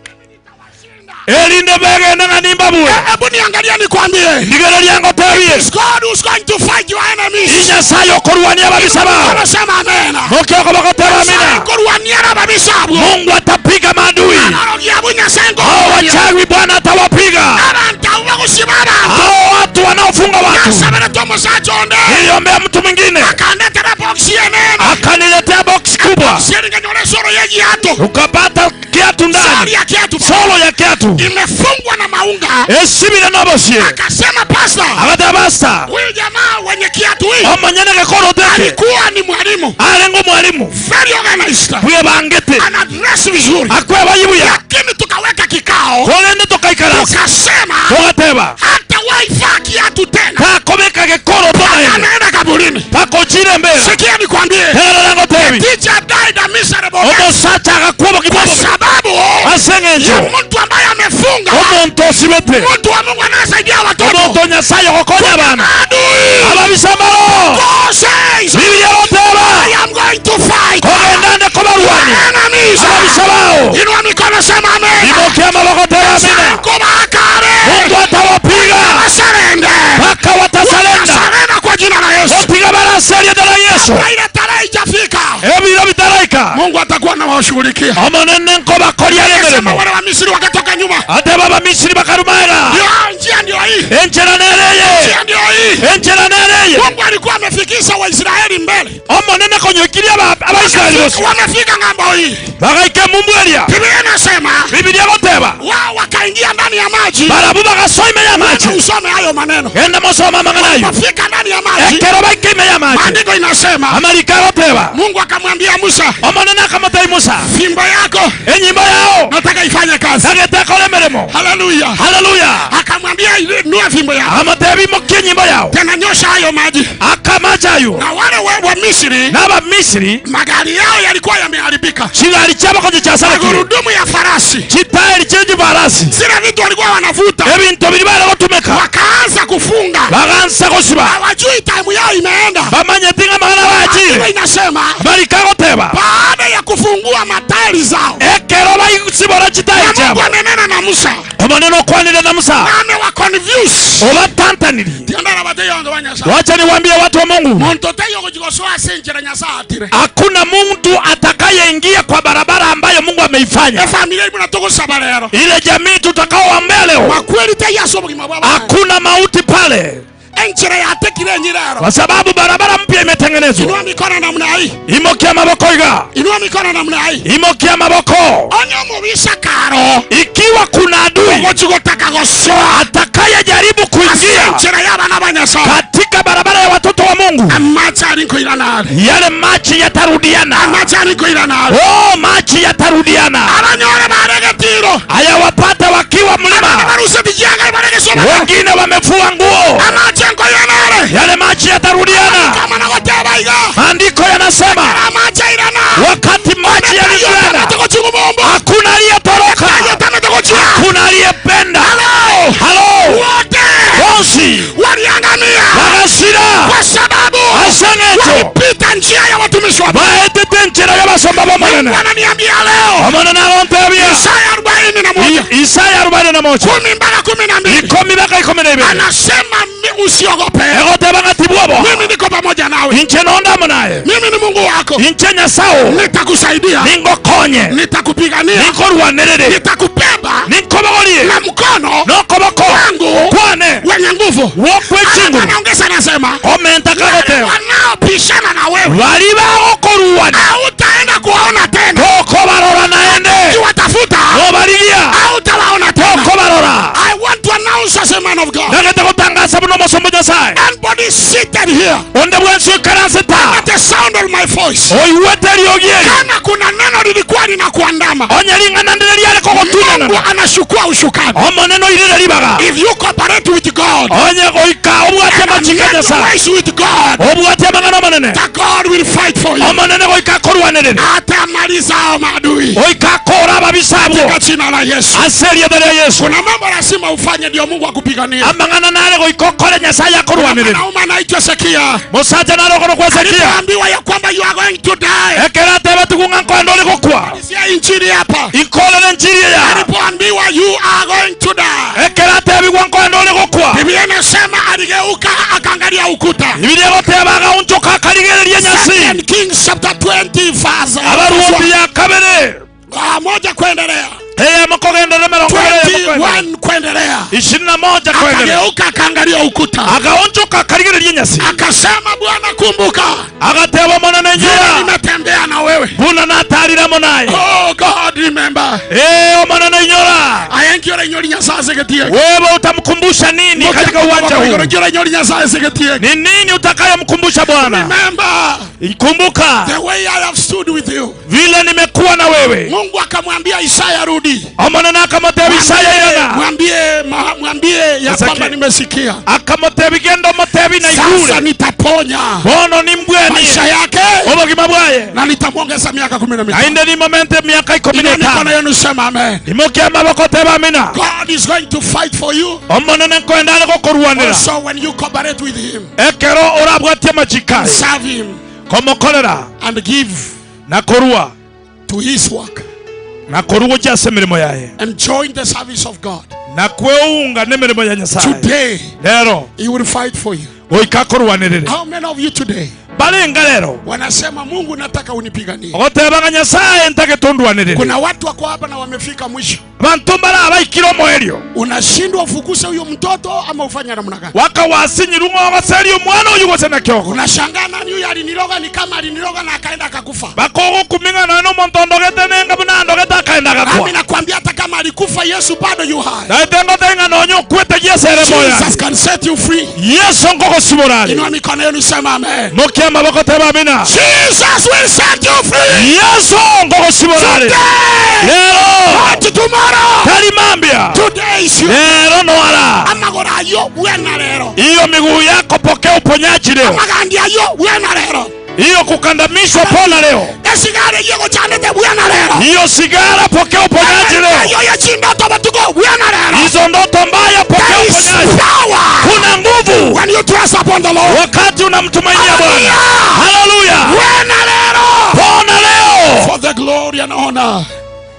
Erinde begene ng'a nimbabue. Hebu niangalia nikwambie, Ndigereria ngotebie. it's God who's going to fight your enemies. Inyasaye okorwania ababisa bao. Anasema amen. Mokioko bagoteba amina. Korwania ababisa abo. Mungu atapiga maadui. Abarogi abo Nyasaye Hao nkorwania. wachawi Bwana atawapiga. Abantu abo bagusiba abantu. Hao watu wanaofunga watu. Nasabere tu omusacha onde. Niliombea mtu mwingine Akandetera box yenene. akaniletea box kubwa, Box yenene soro yegiato. ukapata kiatu Sori ndani, ya kiatu. solo ya kiatu Imefungwa na maunga. esibire nobosie. Akasema pastor, Agateba basta huyu jamaa wenye kiatu hii omonyene gekoroteke alikuwa ni mwalimu arengo mwalimu very organized, bwebangete ana dress vizuri, akwebayibuya lakini tukaweka kikao kolende tukaikarasa tukasema tugateba hata waivaa kiatu tena, takobeka gekoroto naende anaenda kaburini. takochire mbera Sikia nikwambie, terera ngotebi teacher died a miserable death omosacha agakuobo kwa kibobo sababu ase ya eng'encho mtu ambaye amefunga, omonto osibete mtu wa Mungu anayesaidia watoto omonto nyasaye ogokonya abana adui. ababisamaro God says, bibilia goteba I am going to fight kogenda nde kobarwani enemies. ababisa bao Inua mikono, sema amen. imokia amaboko teba amina Kubakare. Mungu atawapiga Wasarende. mpaka watasalenda Wasarenda kwa jina la Yesu. otiga baraseria dala Yesu Kabla ile tarehe haijafika, ebiro bitaraika Mungu atakuwa anawashughulikia. omonene nkobakoria Sema emeremo wale wa Misri wakatoka nyuma. ateba abamisiri bakarumaega Ndio njia ndio hii. enchera nereye Njia ndio hii. enchera nereye Mungu alikuwa amefikisha Waisraeli mbele. omonene konyokirie abaisiraeli bosi Wamefika ng'ambo hii. bagaika emumbweria Biblia inasema bibilia goteba wao wakaingia ndani ya maji. barabu bagasoa ime ya machi Wewe Usome hayo maneno. genda mosoma amang'ana ayo Wafika ndani ya maji. ekero baika ime ya machi Maandiko inasema amarika goteba Mungu akamwambia Musa, omonene akamotei musa fimbo yako enyimbo yao nataka ifanye kazi. tagete ekore emeremo Haleluya. haleluya Akamwambia inua fimbo yako amotebi mokie enyimbo yao tena, nyosha hayo maji. akamachi ayo Na wale wa, wa Misri n'abamisiri magari yao yalikuwa yameharibika, chigari chabo konje chasaraki magurudumu ya farasi, chitairi chechifarasi zile vitu walikuwa wanavuta, ebintu biri bare gotumeka wakaanza kufunga, bagansa gosiba hawajui taimu yao imeenda. bamanyete ng'a Maandiko inasema Amariko agoteba baada ya kufungua matairi zao, ekero baisibora chitairi na Mungu chiabo amenena na Musa omonene okwanire na Musa na amewaconfuse. obatantaniri. Tiandara bateyo ndo wa Nyasaye. Wacha niwaambie watu wa Mungu, Muntu teyo kujigosoa senjera Nyasaye atire. hakuna mtu atakayeingia kwa barabara ambayo Mungu ameifanya. Efamilia imwe natugusaba lero. Ile jamii tutakaowaombea leo, Makweli teyo aso obogima bwa abana. hakuna mauti pale, Enchera yatekire enyirero. kwa sababu barabara mpya imetengenezwa. Inua mikono namna hii. Imokia maboko iga, Inua mikono namna hii. imokia maboko. Onye omubisa karo. Ikiwa kuna adui Ogochigotaka gosoa. atakayejaribu kuingia Enchera y'abana ba Nyasaye. katika barabara ya watoto wa Mungu, Amache ari nkoiranare. yale maji yatarudiana. Amache ari nkoiranare. Oh, maji yatarudiana. Abanyore baregetiro. Hayawapata wakiwa mlima, Abaruse bijianga baregesoma. wengine wamefua nguo, Amache nkoiranare. yale maji yatarudiana. Kama nagoteba iga. Maandiko yanasema Amache irana. wakati maji yalirudiana, hakuna aliyetoroka, hakuna aliyependa. Halo, Wote bonsi waliangamia bagasira kwa sababu asenecho walipita njia ya watumishi wa Bwana. baetete enchera y'abasomba b'omonene. Ananiambia leo Omonene agontebia Isaya 41 Isaya 41 10 mpaka 12 ikumi mpaka 12 anasema "Mi- usiogope, egoteba ng'ati bwobo mimi niko pamoja nawe, inche nondamo naye mimi ni Mungu wako, inche nyasao nitakusaidia, ningokonye nitakupigania, ninkorwanerere nitakubeba ninkobogorie na mkono nokoboko wangu kwane wenye nguvu. wokwe chinguru Anaongeza anasema omenta kagoteba wanaopishana na wewe bari bagokoruana hautaenda kuwaona tena, tokobarora naende ukiwatafuta nobarigia hautawaona tena. tokobarora I want to announce as a man of God, nagete gotangasa buno omosombo nyasaye anybody seated here onde bwensi oikaranseta at the sound of my voice, oiwete riogi eri kama kuna neno lilikuwa linakuandama, onye ring'ana ndire riare Mungu kogotunana anashukua ushukani. omonene oirire ribaga If you cooperate with God onye goika obwate and amachiko amend nyasaye ways with God, obwate amang'ana omonene the God will fight for you. omonene goika akorwanerere Atamaliza hao maadui goika akora ababisa abwo katika jina la Yesu. ase erietha ria Yesu. Kuna mambo lazima ufanye ndio Mungu akupigania. Amang'ana nare goika okore nyasaye akorwanerere. Mwanaume anaitwa Hezekia Musacha nare ogoro kwa Hezekia alipoambiwa ya kwamba you are going to die, ekero atebe ng'a nkoenda ori gokwa sia injili hapa. ikorere njiri ya Alipoambiwa you are going to die, ekero atebigwa nkoenda ori gokwa Biblia inasema aligeuka akaangalia ukuta. Bibilia egoteba agaunchoka akarigereria nyasi Second Kings chapter 20 verse abaruombi ya kabere moja kuendelea eyemo kogenderera merongo ibere eyemo kogenderera. 21 kuendelea, 21 kuendelea akageuka akaangalia ukuta agaonchoka akarigereria nyasi akasema, Bwana kumbuka agateba omonene vile njira nimetembea na wewe. buna natariramo naye Oh God, remember. Eh, omonene inyora Ayenkiora inyori Nyasaye segetie. wewe utamkumbusha nini katika uwanja huu Inyori inyori Nyasaye segetie. ni nini utakayomkumbusha Bwana Remember kumbuka the way I have stood with you. vile nimekuwa na wewe Mungu akamwambia Isaya rudi. omonene akamoteba Isaya irana Mwambie ma- mwambie ya Ezekiel. kwamba nimesikia. akamoteba igenda omotebi na Sasa igure nitaponya bono nimbweni maisha yake obogima bwaye na nitamwongeza miaka 15. ainde nimomente miaka ikumi Inua na mikono etano yenu sema amen. imokia amaboko teba amina God is going to fight for you. omonene nkoendare gokorwanera Also when you cooperate with him, ekero orabwatie amachika serve him komokorera and give na korua to his work na korua gochia ase emirimo yaye and join the service of God. na kweunga n'emirimo ya nyasaye Today lero he will fight for you. goika akorwanerere How many of you today barenga lero wanasema Mungu nataka unipiganie? ogotebanga nyasaye ntagetondwanerere Kuna watu wako hapa na wamefika mwisho, bantu mbara baikire omoerio unashindwa ufukuse huyo mtoto ama ufanye namna gani? wakawasinyirwa ng'ogoseria omwana oyu gose na kiogo Unashangaa nani huyu aliniroga, ni kama aliniroga na akaenda akakufa. bakogokuming'ana nomonto ondogete nenga buna andogete akaenda Nami gakwa nakwambia hata kama alikufa Yesu bado yu hai. naete ngote nonye okwete giesere moya Jesus can set you free. Yesu ngogosiborare Inua mikono yenu sema amen. mokia amaboko teba amina Jesus will set you free. Yesu ngogosiborare Today. lero Not tomorrow. tari mambia Today is your lero noara amagoro ayo wena lero. hiyo miguu yako pokea uponyaji leo Amagandi ayo wena lero. hiyo kukandamishwa pona leo Esigara iyo gochanete wena lero. hiyo sigara pokea uponyaji leo Ayo ya chindoto batuko wena lero. hizo ndoto mbaya pokea There is uponyaji power kuna nguvu when you trust upon the Lord. wakati Tunamtumainia Bwana. Haleluya! Wena lero. Pona leo For the glory and honor.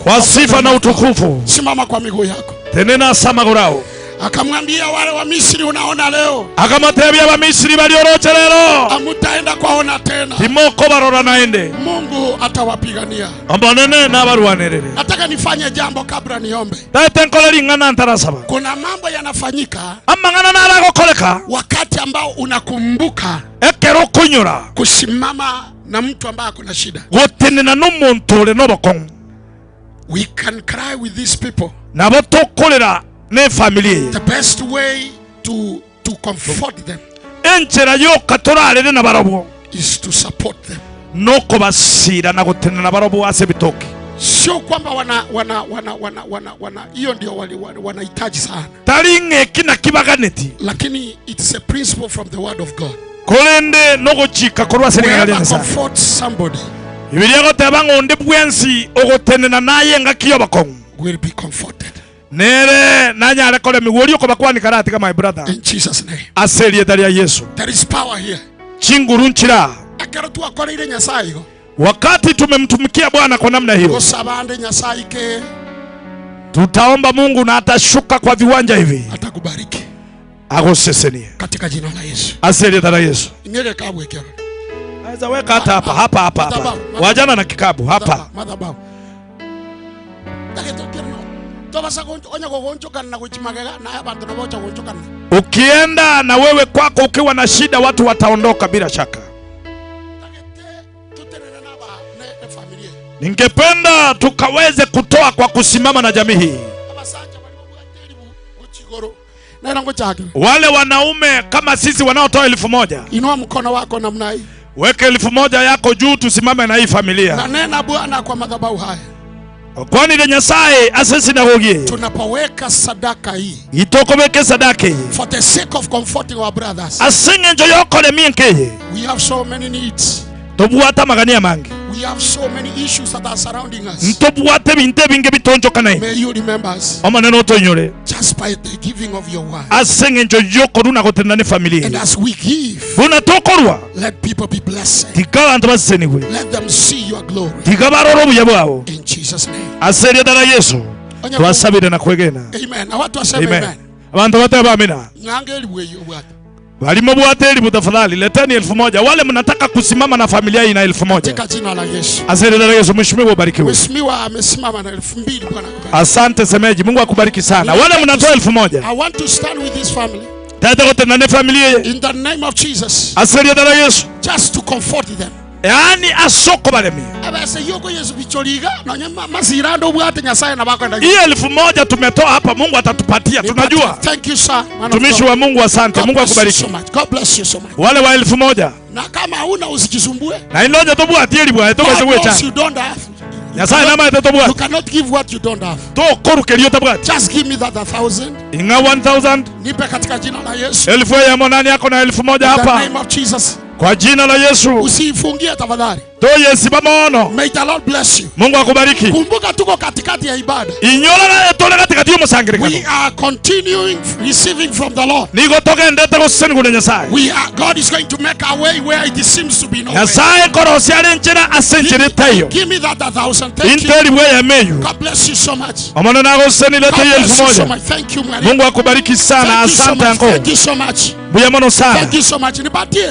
kwa sifa na utukufu. Simama kwa miguu yako. Tenena samagorao Akamwambia wale wa Misri, unaona leo akamatebia Abamisiri balioroche lero hamutaenda kwaona tena, timoko barora naende Mungu atawapigania. omonene nabarwanerere Nataka nifanye jambo kabla niombe. tete nkore ring'ana ntarasaba Kuna mambo yanafanyika amang'ana naragokoreka wakati ambao unakumbuka ekero okunyura kusimama na mtu ambaye ako na shida. gutinina n'omuntu uri n'obokong'u We can cry with these people. nabo tukurira ne family eye The best way to, to comfort them enchera yoka turarire na barobwo is to support them. nokubasira na gutinina barobwo ase bitoki Sio kwamba wana wana wana wana wana wana hiyo ndio wali- wali- wanahitaji sana, tari ng'eki na kibaganeti lakini it's a principle from the word of God. kurinde noguchika korwa ase ring'ana ria Whoever Nyasaye comforts somebody bibilia goteba ng'onde bwensi ogotenena naye engaki y'obokong'u will be comforted. nere nanyare kore migwori okobakwanika ratiga my brother In Jesus name. ase erieta ria Yesu There is power here. chinguru nchira Ekero twakoreire Nyasaye igo wakati tumemtumikia Bwana kwa namna hiyo gosabande Nyasaye ke tutaomba Mungu na atashuka kwa viwanja hivi atakubariki agusesenie katika jina la Yesu. ase erieta la Yesu Ingeke kabwe kero. Naweza weka hata hapa hapa hapa hapa wajana na kikabu hapa Madhabahu. Tagetokirno. Tobasa goncho onya gogonchokana na gochimagega na abantu nabocha gonchokana. ukienda na wewe kwako ukiwa na shida watu wataondoka bila shaka ningependa tukaweze kutoa kwa kusimama na jamii hii Nera ngochake. wale wanaume kama sisi wanaotoa 1000 Inua mkono wako namna hii. weke 1000 yako juu tusimame na hii Na familia nena Bwana kwa madhabahu haya. kwani ile nyasaye ase sinagogie Tunapoweka sadaka hii itokobeke sadaka iyi for the sake of comforting our brothers. ase eng'encho yokoremia nkeye We have so many needs. tobwate amagania mange We have so many issues that are surrounding us. ntobwate ebinto ebinge bitonchokanaine May you remember us omonene otoinyore just by the giving of your word. ase eng'encho yokorwa na gotenena ne familia And eye as we give, buna tokorwa let people be blessed. tiga abanto basesenigwe Let them see your glory. tiga barore obuya bwabo In Jesus' name. ase erieta ria yesu Onye- twasabire na kwegena Amen. Na watu waseme amen amen. abantu batebe amina Ng'ange elibu eyo bwata. balimo bwate elibu tafadhali leteni 1000 wale mnataka kusimama na familia hii na 1000 Katika jina la Yesu. ase erieta ria yesu mheshimiwa ubarikiwe Mheshimiwa amesimama na 2000 Bwana akubariki. asante semeji mungu akubariki sana wale mnatoa 1000 I want to stand with this family tete gotenena ne familia eye in the name of Jesus ase erieta ria yesu just to comfort them. yaani asoko balemia Abase yoko Yesu bichoriga nonya masirando bwate Nyasaye na bakwenda. hii 1000 tumetoa hapa mungu atatupatia tunajua Thank you sir. Man of mtumishi God. wa mungu asante God mungu bless you akubariki so much. God bless you so much. wale wa 1000 Na kama huna usijisumbue. na inonya tobwati eribwae God tobase knows gwecha you don't have. nyasaye namaete You tobwati cannot give what you don't have. tokorukerio tabwati Just give me that 1000. ing'a 1000 Nipe katika jina la Yesu. elfu eyemo nani yako na 1000 In the hapa name of Jesus. kwa jina la yesu Usiifungie tafadhali. toyesiba mono May the Lord bless you. mungu akubariki Kumbuka tuko katikati ya ibada. inyola etole katikati We y'omusangirikano are continuing receiving from the Lord. nigo togendete gosesenigwa na nyasaye We are God is going to make a way where it seems to be no way. nyasaye nkorosia are enchera ase enchera etaiyo Give me that 1000. Thank into you. elibu eyemo eyu God bless you so much. omono nagosesenilete God iyo bless elfu you so moja much. Thank you, Mwalimu. mungu akubariki sana Thank you so asante much. anko Thank you so much. buya mono sana Thank you so much. Nipatie.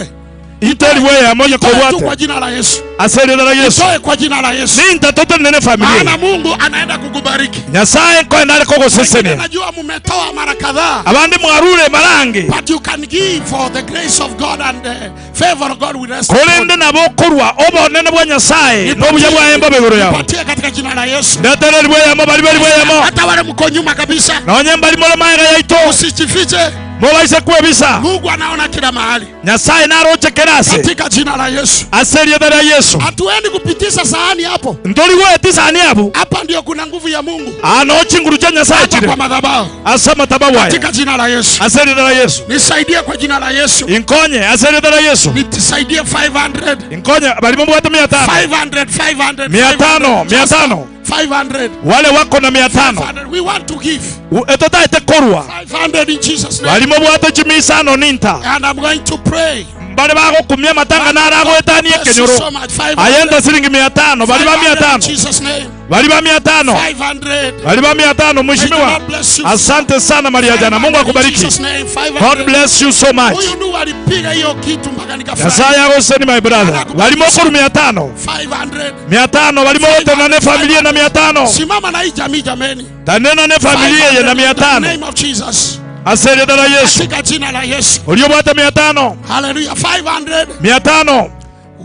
into elibu eyemo Toe tu kwa nyekobwate jina la Yesu. ase erieta ria yesu Toe kwa jina la Yesu. ninta totenene familia Maana Mungu anaenda kukubariki. nyasaye nkoenda are kogosesenia Najua mumetoa mara kadhaa. abandi mwarure marangi But you can give for the grace of God and the favor of God will rest upon korende nabo okorwa obonene bwa nyasaye nobuya bwaemba bigoro yao Nipatie katika jina la Yesu. ndetera elibu eyemo bari belibu eyemo Hata wale mko nyuma kabisa. nonye mbari more maega yaito Usijifiche. mobaise kwebisa Mungu anaona kila mahali. nyasaye narochekera ase Katika jina la Yesu. ase erieta ria yesu Hatuendi kupitisha sahani hapo. ntorigweti sahani abu Hapa ndio kuna nguvu ya Mungu. ano chinguru cha nyasaye Hapa chire kwa madhabahu. ase amatabau aya Katika jina la Yesu. ase erieta ria yesu Nisaidie kwa jina la Yesu. inkonye ase erieta ria yesu Nisaidie 500. inkonye barimo bwate 500 500 500 500 500 500. wale wako na 500 500. We want to give. etotaete korwa 500 in Jesus name. barimo bwate chimisano ninta And I'm going to pray. Mbare bagokumia amatanga naro agoetania Bless you ekenyoro. so much. 500. Ayente siringi 500, bari ba 500 in 500. Jesus name. Bari ba 500. 500. Bari ba 500 May the mheshimiwa. Lord bless you. Asante sana Maria Jana. Mungu 500 in akubariki. Jesus name. 500. God bless you so much. Huyu ndugu alipiga hiyo kitu mpaka nikafurahi. Nyasaye agoseni my brother. Barimo kuru 500. 500. 500 barimo gotenane familia na 500. Simama na hii jamii jameni. Tanena ne familia ye na 500 in the 500. name of Jesus. Asere dara Yesu. Katika jina la Yesu. Uliobwata 500. Hallelujah. 500. 500.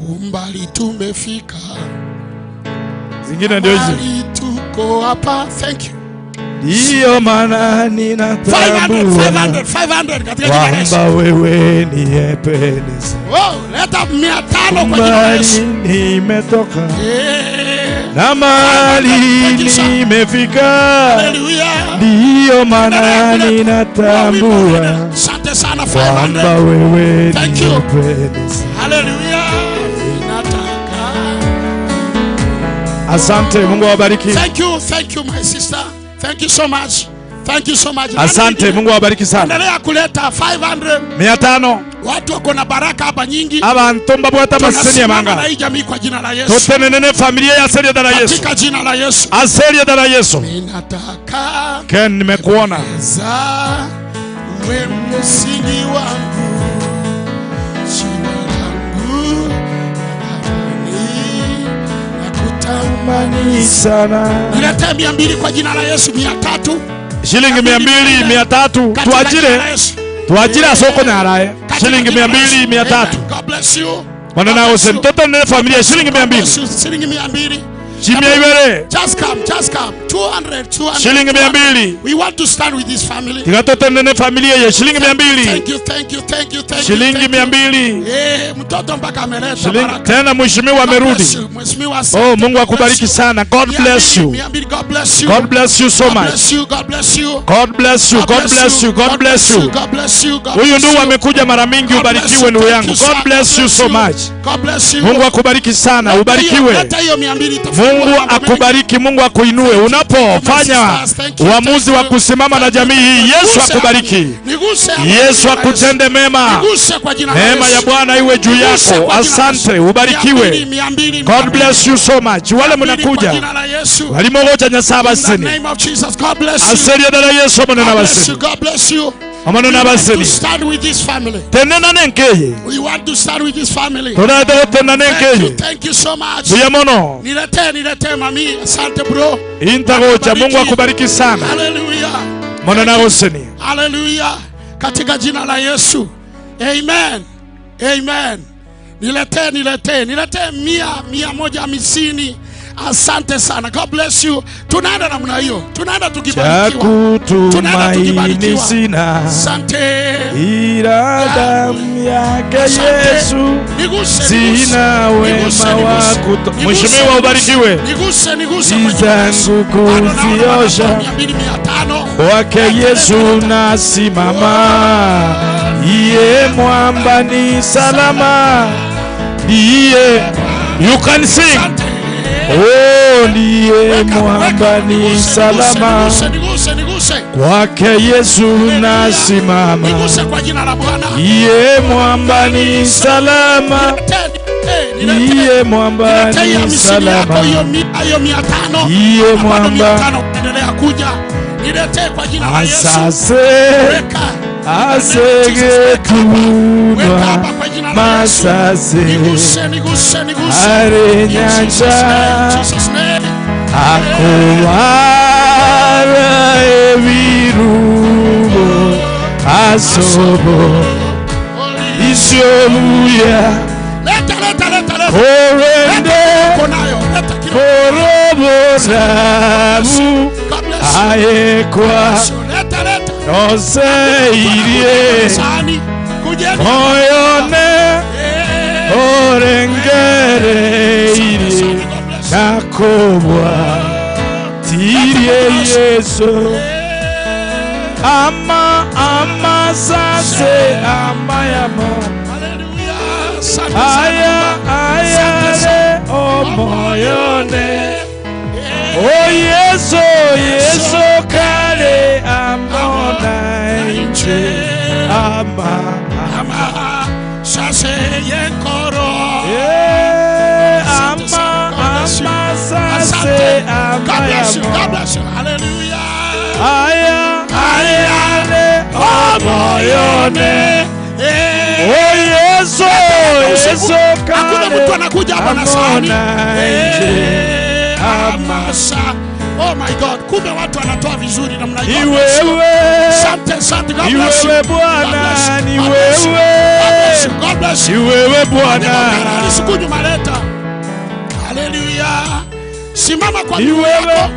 Umbali tumefika. Zingine ndio hizi. Umbali tuko hapa. Thank you. Ndiyo maana 500, ninatambua 500, 500 katika jina la Yesu. kwamba wewe ni Ebeneza. Oh, leta 500 kwa jina la Mbali Yesu. nimetoka Eh. na mali Thank you, sir. nimefika, Hallelujah. ndiyo maana ninatambua Asante sana kwamba 500. wewe Thank ni you. Ebeneza. Hallelujah. Ninataka. Asante, Mungu awabariki. Thank you, thank you my sister. Thank you so much. Thank you so much. Asante, Mungu awabariki sana. Endelea kuleta 500. 500 Watu wako na baraka hapa nyingi. abantu mbabwata amaseni Tunasimama amanga na hii jamii kwa jina la Yesu. tutenene familia ya serie dara Yesu Katika jina la Yesu. aserie dara Yesu. Ninataka Ken, nimekuona za uwe msingi wangu, jiwe langu la nakutamani sana. Niletee 200 kwa jina la Yesu, 300 Shilingi 200, 300 Katika tuajire jina la Yesu. tuajire asoko nyaraye shilingi 200, 300 God bless you. mwana nawe se mtoto nene familia shilingi God 200 bless you. Shilingi 200. Chimia ibere. Just come, just come. 200, 200. Shilingi 200. We want to stand with this family. tikatotenene familia ye shilingi 200 Thank you, thank you, thank you, thank you. Shilingi thank you. 200. Eh, mtoto mpaka ameleta shilingi baraka. tena mheshimiwa God amerudi. bless you, Mheshimiwa, Oh, asante. Mungu akubariki sana. God bless you. 200, God bless you. God bless you so God much. bless you, God bless you. God bless you. God bless you. God bless you. God bless you. God Huyu bless ndugu you. amekuja mara mingi, God bless ubarikiwe you. ndugu Thank yangu. you, sir. God bless you so much. God bless you. Mungu akubariki sana, Leta ubarikiwe. hiyo- Leta hiyo 200 itafungua Mungu mambo mengi. akubariki, Mungu akuinue unapofanya uamuzi wa kusimama na jamii hii. Yesu Niguse hapa. akubariki, Niguse hapa. Yesu akutende mema, Niguse kwa jina la neema Yesu. ya Bwana iwe juu Niguse yako. kwa jina la Yesu. Asante, ubarikiwe. 200, 200, God bless you so much. Wale 200 kwa mnakuja jina la Yesu. walimogocha Nyasaye In the abaseni name of Jesus, God bless you. aserie dala Yesu omonene God bless abaseni you. God bless you. omonene We want to abaseni stand with this family. tenena nenkeye We want to stand with this family. torete gotena Thank you, nenkeye thank you so much. buya mono Niletee, niletee mami. Asante bro. intagocha. Mungu akubariki sana Hallelujah. monene agoseni. Hallelujah. Katika jina la Yesu. Amen. Amen. Niletee, niletee, niletee 100, 150. Asante sana. God bless you. Tunaenda namna hiyo. Tunaenda Cha tukibarikiwa. Tunaenda kutumaini tukibarikiwa. sina Asante. ila damu yake Asante. Yesu, Niguse, sina niguse, wema wa niguse, kuto. niguse, Mheshimiwa niguse, ubarikiwe, Niguse, niguse kwa jina la Yesu. zangu Bado naona kuziosha wanatoa 200, 500. kwake Yesu nasimama, iye mwamba ni salama, ndiye you can sing. Oh, ndiye mwamba ni salama, Niguse, niguse, niguse. kwake Yesu nasimama, Niguse kwa jina la Bwana. iye mwamba ni salama, iye mwamba Niletee hiyo ni 50 yako, salama, hiyo 100, hiyo 500. iye Na bado mwamba 500 endelea kuja. Niletee kwa jina la Yesu. asase Weka. asegetunwa masase Niguse, niguse, niguse. are In Jesus' nyanja name, Jesus name. akowara ebirubo asobo isiobuya Leta, leta, leta, leta. orende Uko nayo. Leta kidogo. koroborabu ayekwa Leta, leta. noseirie Sahani. Kujeni. moyone orengereirie nakobwa tirie Yesu ama amasase amayamo aya ayare omoyone o Yesu Yesu kale amona inche ama Ama. Seyenkoro. ama ama sase ama God bless you. yamo. God bless you. Hallelujah. Aya ayale omoyone. Oh Yesu, Yesu Hakuna mtu anakuja hapa na sahani. amona Eh, amasa. Oh my God, kumbe watu wanatoa vizuri namna hiyo. Ni wewe. Asante, asante. God Ni bless you. wewe God bless Bwana, you. ni God bless you. wewe. God bless you. God bless you. Ni wewe Bwana. Siku maleta. Haleluya. Simama kwa Ni miguu wewe. yako.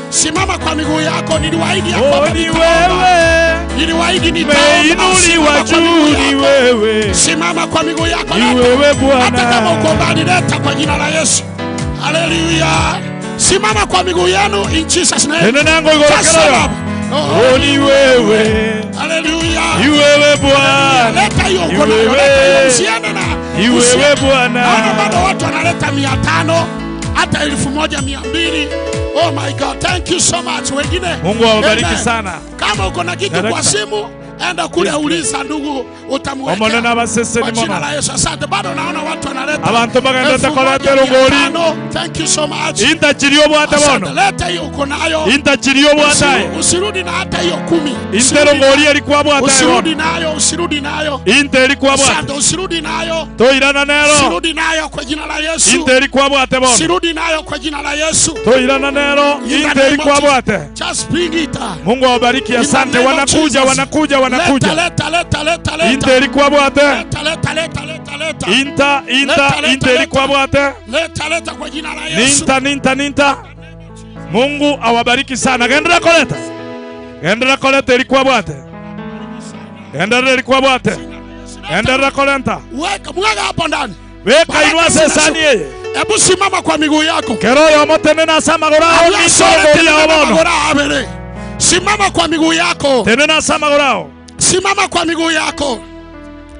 Simama kwa miguu yako. Niliwaahidi ya Oh, kwamba ni nitaomba. wewe. Niliwaahidi nitaomba. Umeinuliwa Simama kwa juu, miguu ni yako. wewe. Simama kwa miguu yako. Ni Leta. wewe Bwana. Hata kama uko mbali, leta kwa jina la Yesu. Haleluya. Simama kwa miguu yenu in Jesus name. Neno nango igoro Just stand kerora. up. Oh, ni wewe. Haleluya. Ni wewe Bwana. Leta hiyo Ni uko nayo, leta hiyo. wewe. Usiende na Ni wewe usiende. Bwana. Naona bado watu wanaleta 500 hata 1200. Oh my God, thank you so much. Wengine Mungu awabariki Amen. sana. Kama uko na kitu kwa Director. simu, enda kule uliza ndugu, utamwekea. Omonene abaseseni Kwa jina mono. la Yesu. Asante. Bado naona watu wanaleta Abantu bagenda 1500. koleta rugori. Thank you so much. Intachirio bwate Asante. bono. Leta hiyo uko nayo. Intachirio bwataye. Usirudi na hata hiyo 10. Intero ngori erikwa bwataye Usirudi bono. nayo, usirudi nayo. Inte erikwa bwate. Asante, usirudi nayo. Toirana nero. Sirudi nayo kwa jina la Yesu. Inte erikwa bwate bono. Sirudi nayo kwa jina la Yesu. Toirana nero. In the Inte name erikwa of bwate. Jesus. Just bring it. Mungu awabariki. In the Asante. name of Wanakuja, Jesus. wanakuja, wanakuja. Leta, leta, leta, leta. Inte erikwa bwate. Leta, leta, leta, leta, leta. Inta, inta, Leta, leta, inte leta. erikwa bwate. Leta, leta kwa jina la Yesu. Ninta, ninta, ninta. Mungu awabariki sana. Gendera koleta. Gendera koleta erikwa bwate. Gendera erikwa bwate. Gendera koleta. Weka mwaga hapo ndani. Weka Baraka inua sesani zinashuka. yeye. Hebu simama kwa miguu yako. Kero yomo tenena samagora ao Tena ninto obono. magora abere. Simama kwa miguu yako. Tenena samagora ao. Simama kwa miguu yako.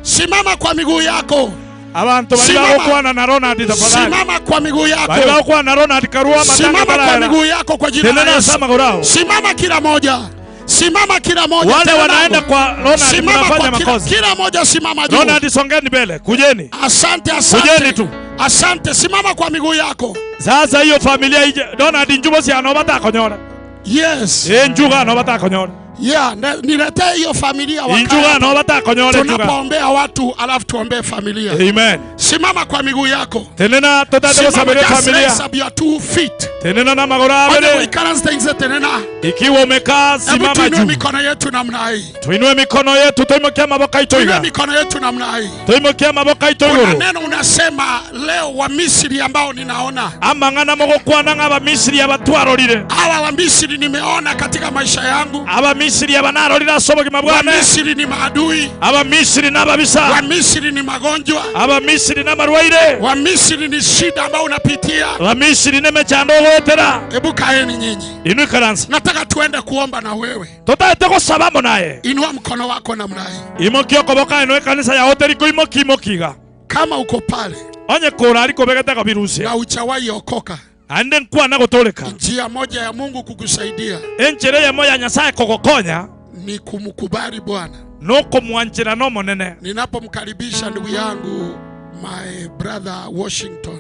Simama kwa miguu yako. Abantu bali Simama. bagokwana na Ronald tafadhali. Simama kwa miguu yako. Bali bagokwana na Ronald Karua matanga Simama kwa barara. miguu yako kwa jina la Tenena Yesu. samagora ao. Simama kila moja. Simama kila moja. Wale Tena wanaenda nangu. kwa Ronald Simama mnafanya kwa kila, makosa. kila moja simama juu. Ronald songeni mbele, kujeni. Asante, asante. Kujeni tu. Asante, simama kwa miguu yako. Sasa hiyo familia ije Donald njubo si ano batakonyora. Yes. Eh njuga no batakonyora. Yeah, niletee hiyo familia wakae. Injuga no batakonyora njuga. Tunapoombea watu alafu tuombee familia. Amen. Simama kwa miguu yako. Tenena totate Simama, basabire just familia. raise up your two feet. Tenena na magora Onye abere. kuikaranza inze tenena. Ikiwa umekaa Hebu simama tuinue juu. mikono yetu namna hii. Tuinue mikono yetu tuimukie maboko Tuinue itoiga. mikono yetu namna hii. Tuimukie maboko Kuna itoiguru. neno unasema leo wa Misri ambao ninaona. Amang'ana mogokwana ng'abamisiri abatwarorire. Hawa wa Misri nimeona katika maisha yangu. Abamisiri abanarorire ase obogima Wa bwane. Misri ni maadui. Abamisiri n'ababisa. Wa Misri ni magonjwa. Abamisiri n'amarwaire. Wa Misri ni shida ambao unapitia. Abamisiri n'emechando ogwetera. Hebu kaeni nyinyi. Inwe ikaransa. Nataka tuende kuomba na wewe. Totaete gosabamo naye. Inua mkono wako namna hii. Imokia okoboka eno ekanisa yao teriko imoki imokiga. Kama uko pale Onye kora ariko begete kobirusia. na hujawahi okoka, Ande nkwana gotoleka. njia moja ya Mungu kukusaidia Enchere yemo ya Nyasaye kogokonya ni kumkubali Bwana. nokomwanchera nomonene. Ninapomkaribisha ndugu yangu my brother Washington,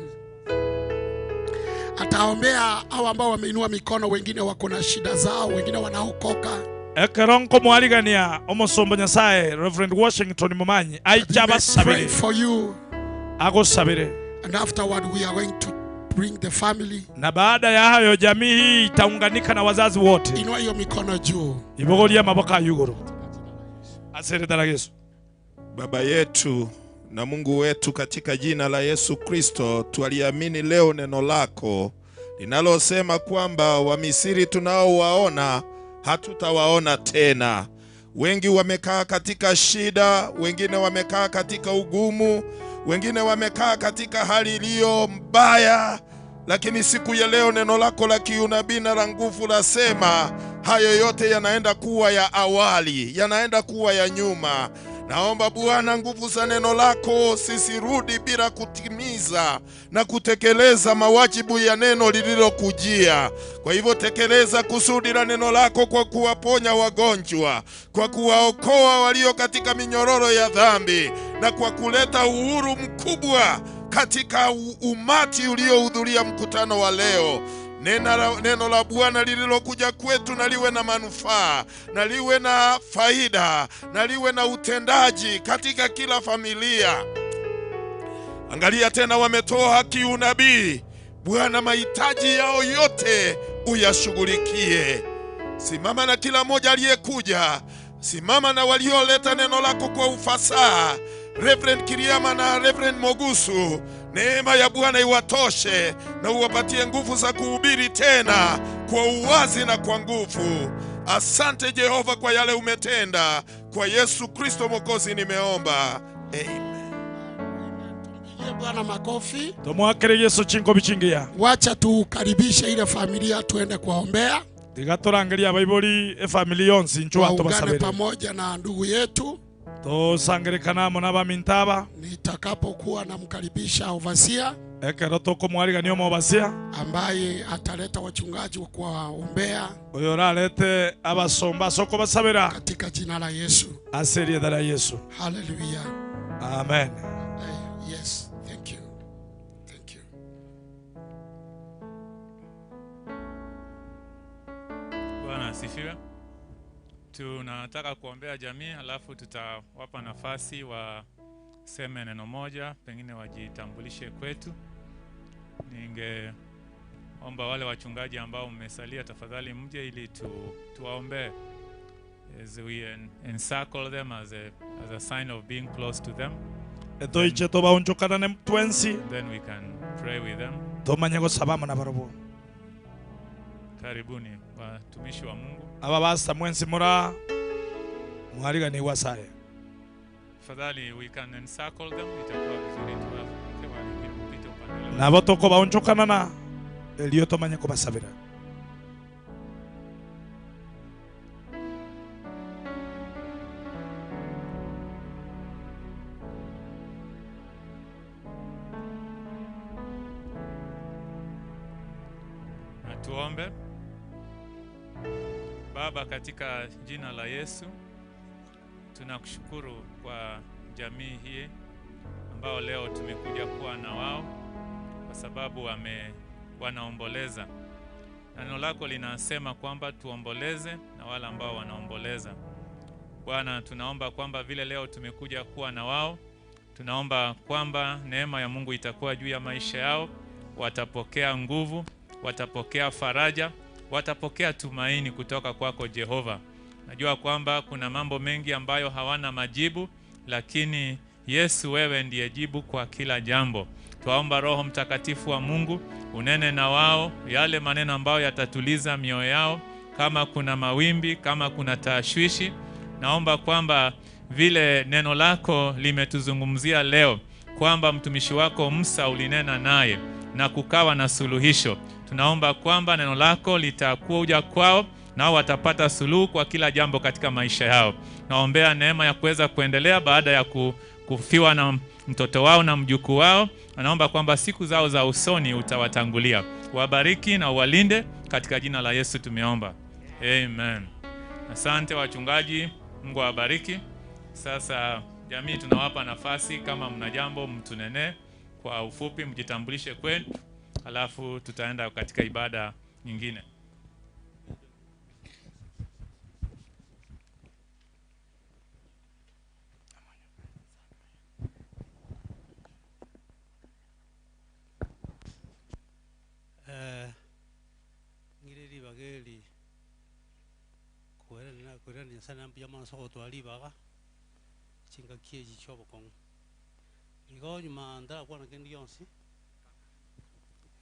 ataombea hao ambao wameinua mikono. Wengine wako na shida zao, wengine wanaokoka. Ekero nkomwarigania omosombo Nyasaye Reverend Washington Mumanyi aicha Pray abasabire for you agosabire and afterward we are going to bring the family. na baada ya hayo jamii hii itaunganika na wazazi wote. Inua hiyo mikono juu. Ibogoria maboko ayuguru aseretara Yesu. Baba yetu na Mungu wetu, katika jina la Yesu Kristo, twaliamini leo neno lako linalosema kwamba Wamisri tunaowaona hatutawaona tena. Wengi wamekaa katika shida, wengine wamekaa katika ugumu, wengine wamekaa katika hali iliyo mbaya, lakini siku ya leo neno lako la kiunabii na la nguvu lasema hayo yote yanaenda kuwa ya awali, yanaenda kuwa ya nyuma. Naomba Bwana, nguvu za neno lako sisirudi bila kutimiza na kutekeleza mawajibu ya neno lililokujia. Kwa hivyo tekeleza kusudi la neno lako kwa kuwaponya wagonjwa, kwa kuwaokoa walio katika minyororo ya dhambi, na kwa kuleta uhuru mkubwa katika umati uliohudhuria mkutano wa leo. Neno la Bwana lililokuja kwetu na liwe na manufaa, na liwe na faida, na liwe na utendaji katika kila familia. Angalia tena, wametoa haki unabii. Bwana, mahitaji yao yote uyashughulikie. Simama na kila mmoja aliyekuja, simama na walioleta neno lako kwa ufasaha. Reverend Kiriama na Reverend Mogusu, neema ya Bwana iwatoshe na uwapatie nguvu za kuhubiri tena kwa uwazi na kwa nguvu. Asante Jehova kwa yale umetenda. Kwa Yesu Kristo Mwokozi nimeomba, amen. Pigie Bwana makofi. Tumwakire Yesu chingo bichingia. Wacha tukaribishe ile familia tuende kuwaombea, Tiga turangeria abaibori efamily yonsi nchwa waungane tubasabire. pamoja na ndugu yetu. Tusangirekana amo n'abamintaba Nitakapokuwa namkaribisha Ovasia ekero tukumwarigania omobasia ambaye ataleta wachungaji wa kuwaombea oyo orarete abasomba ase okobasabera katika jina la Yesu. ase erietha ria Yesu. Haleluya. Amen. Yes, thank you. Thank you. Bwana asifiwe. Tunataka kuombea jamii, alafu tutawapa nafasi waseme neno moja, pengine wajitambulishe kwetu. Ningeomba wale wachungaji ambao mmesalia, tafadhali mje ili tuwaombee as we encircle them as a sign of being close to them. Etoiche tobaonchokanane twensi Then we can pray with them. tomanye gosaba amo nabarobwo. Karibuni watumishi wa Mungu. Aba basa mwensi mura mwariganirwa saye. Tafadhali we can encircle them, itakuwa vizuri tuwapite upande ule. Nabo tokobaonchokanana erio tomanye kobasabera. Na tuombe. Baba, katika jina la Yesu tunakushukuru kwa jamii hii ambao leo tumekuja kuwa na wao kwa sababu wanaomboleza, na neno lako linasema kwamba tuomboleze na wale ambao wanaomboleza. Bwana, tunaomba kwamba vile leo tumekuja kuwa na wao, tunaomba kwamba neema ya Mungu itakuwa juu ya maisha yao, watapokea nguvu, watapokea faraja, watapokea tumaini kutoka kwako Jehova. Najua kwamba kuna mambo mengi ambayo hawana majibu, lakini Yesu, wewe ndiye jibu kwa kila jambo. Twaomba Roho Mtakatifu wa Mungu unene na wao yale maneno ambayo yatatuliza mioyo yao, kama kuna mawimbi, kama kuna tashwishi. Naomba kwamba vile neno lako limetuzungumzia leo, kwamba mtumishi wako Musa ulinena naye na kukawa na suluhisho. Tunaomba kwamba neno lako litakuja kwao nao watapata suluhu kwa kila jambo katika maisha yao. Naombea neema ya kuweza kuendelea baada ya kufiwa na mtoto wao na mjukuu wao. Naomba kwamba siku zao za usoni utawatangulia, wabariki na uwalinde katika jina la Yesu tumeomba, amen. Asante wachungaji, Mungu awabariki. Sasa jamii, tunawapa nafasi, kama mna jambo mtunenee kwa ufupi, mjitambulishe kwenu, alafu tutaenda katika ibada nyingine. Ngire ribaga eri kwerana kwerana nyasaye mbuya mono ase ogotwara ribaga chingaki echi chia obokong'u igo nyuma ndarakwana kende gionsi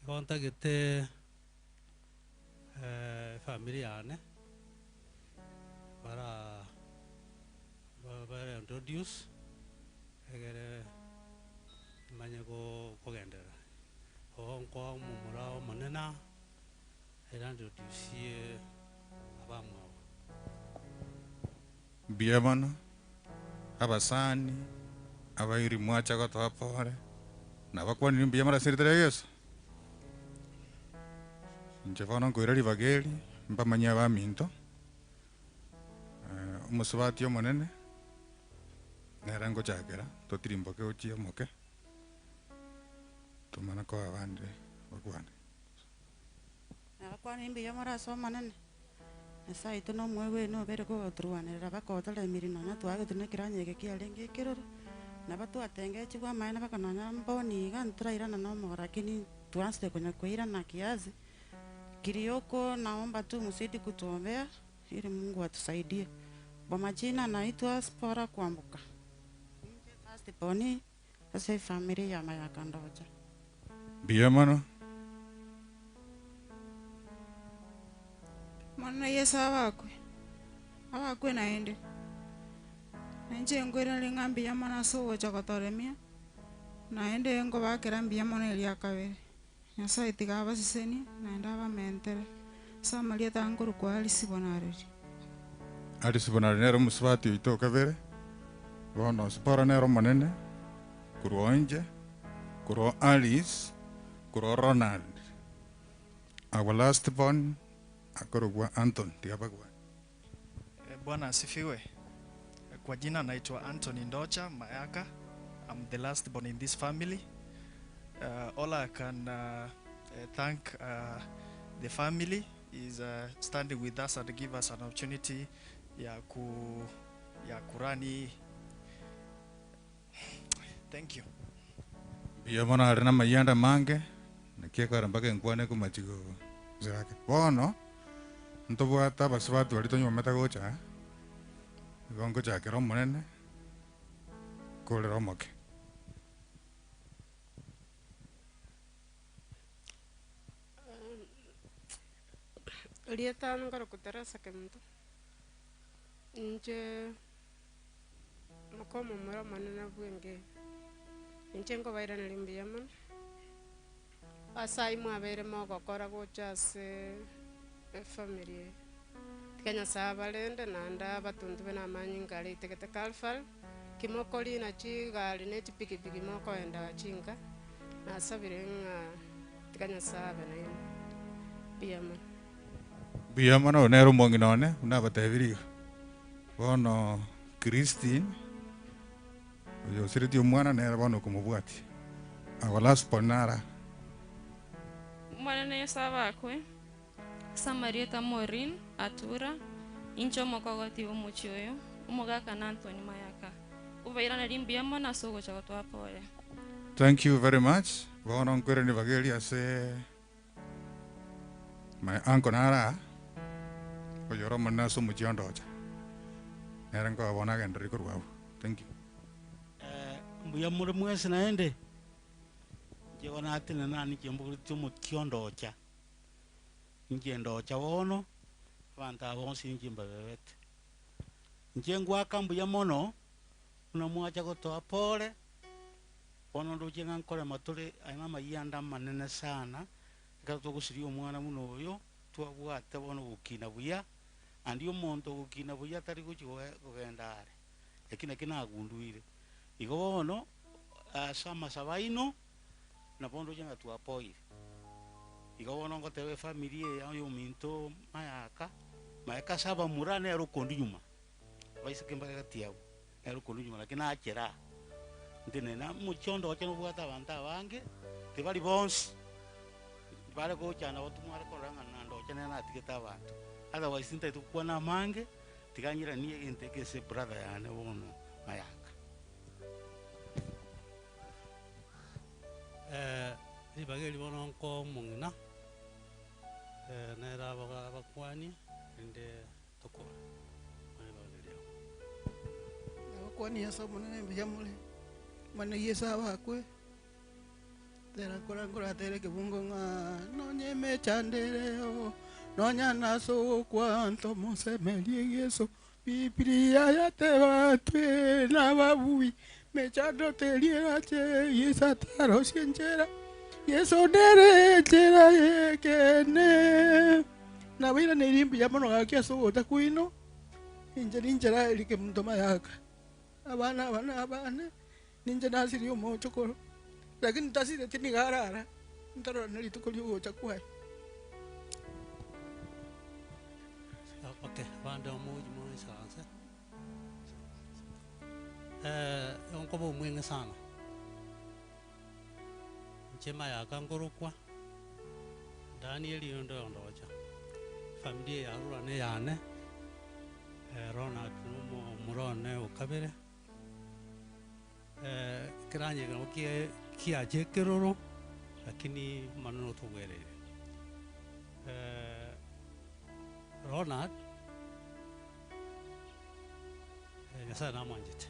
igo ntagete family yane bara bara introduce egere manye kogenderera ogo nkoa omomura omonene era introduce abamwabo. Mbuya bono. Abasani, abairi mwacha gotoa pore, nabakwanire mbuya more ase erieta ria Yeso. Inche bono nkoira ribaga eri, mbamanyie abaminto, omosubati omonene, nere ngochakera, totirimboke gochia omoke, tomana koa abande bakwane. Nabakwanire mbuya more ase Omonene, Nyasae oito na omoegwenu obeire kogotorwanerera mpaka otoremirie nonya twagetwe na ekeranyo eke kiarenge ekeroro, nabo twatengechigwe amaene mpaka nonya mboni iga ntorairana na omogoro lakini twansire konya koirana kiasi, kirioko naomba tu mzidi kutuombea ili Mungu atusaidie. Kwa majina naitwa Spora Kwamboka, ninche first born ase efamiri ya Mayaka Ndoche. Mbuya mono. Omonene Yeso abakwe, abakwe naende. Na inche nkoiraneria ng'a mbuya mono ase ogocha gotoremia, naende nkobakera mbuya mono eria kabere. Nyasae tiga abasesenie, naende abamentere. Ase amarieta nkorokwa Alice Bonareri. Alice Bonareri nere omosubati oito o kabere, bono Sipora nere omonene, korwa inche, korwa Alice, korwa Ronald. Our last born akorokwa Anthony, tiga bakwane. Bwana asifiwe. Kwa jina naitwa Anthony Ndocha Mayaka. I'm the last born in this family. All I can thank the family is standing with us and give us an opportunity ya ku ya kurani. Thank you. Mbuya mono are namayanda amange, naki ekogera mpaka enkwane ekomachiko zirake. Bono, ntobwate abasubati baria tonyomete gocha aa, igo ngochakera omonene, korera omoke. Erieta nkorokwa Teresa Kemunto, inche moka omomura omonene bw'enka eye, inche nkobairaneria mbuya mono, ase aywo mwabeire mogokora gocha ase efamiri eye. Tiga Nyasaye abarende naende abatuntu buna amanyinga aria aitegete Calvary, ki mokorina chigari na echipikipiki mokoenda chinka, nasabire ng'a tiga Nyasaye abe nainwe. Mbuya mono. Mbuya mono, oyo nere omong'ina one, buna abatebirie iga. Bono Christine, oyo osiretie omwana nere bono okomobwatia. Our last born nara. Omonene Yeso abakwe, ase amarieta Maureen Atura, inche omokogoti bw'omochie oyo, omogaka na Anthony Mayaka. Obairanerie mbuya mono ase ogocha gotoa pole. Thank you very much, bono nkweranie bageria ase my uncle nare aa, oyore omonene ase omochie o Ndocha, nere nkoba bono agendereri korwa abwo. Thank you. Mbuya more mwensi naende, inche bono natenena nane inche mbogoretie omokia o Ndocha, inche Ndocha bono, abanto aba bonsi inche mbabebete. Inche ngoaka mbuya mono, buna mwacha gotoa pore, bono ndoche ng'a nkorema tore aye na amayianda amanene sana, ekero togosiria omwana buna oyo, twabwate bono ogokina buya, ande omonto ogokina buya tari gochi goe kogenda are, eki naki nagunduire. Igo bono, ase amasabo aino, nabo ndoche ng'a twapoire. Igo bono ngoteba efamiri eye ya ominto mayaka, mayaka ase abamura nere okondi nyuma, abaiseke mbare gati abwo, nere okondi nyuma lakini nachera aa, ntenene omochie onde oche nobwate abanto abange, tibari bonsi, bare gocha nabo timware korora ng'a naende oche nere natigete abanto. Otherwise ntagete gokwana amange, tiga ng'iranie egento eke ase ebrother yane bono mayaka. Ribaga eri bono nkoa omong'ina, nere abakwanie, erinde tokore. Ribaga eri riao. Nabakwanie ase Omonene mbuya more, Omonene Yeso abakwe, tera nkora nkoratere ekebungo ng'a nonye emechando ereo, nonya nase ogokwa ntomosemerie Yeso, Biblia yateba twe nababui, mechando teri erache, Yeso atarosie enchera, Yeso nere enchera y'ekeene. Nabairaneirie mbuya mono gaki ase ogocha kwaino, inche ninchera Eric Muntu Mayaka. Abana aba na abane, ninche nasirie omochokoro, lakini tasireti nigo arara, ntarora na rituko riogocha kwaye. Okay, abande omochi moisaranse. Nkoba omweng'e sana. Inche mayaka nkorokwa, Daniel onde ondocha, efamiri eye yarura na eyane, Ronald na omomura one o kabere, ekeranyegera nabo kie kiacha ekeroro, lakini Omonene otobwereire. Ronald, Nyasaye namwanchete,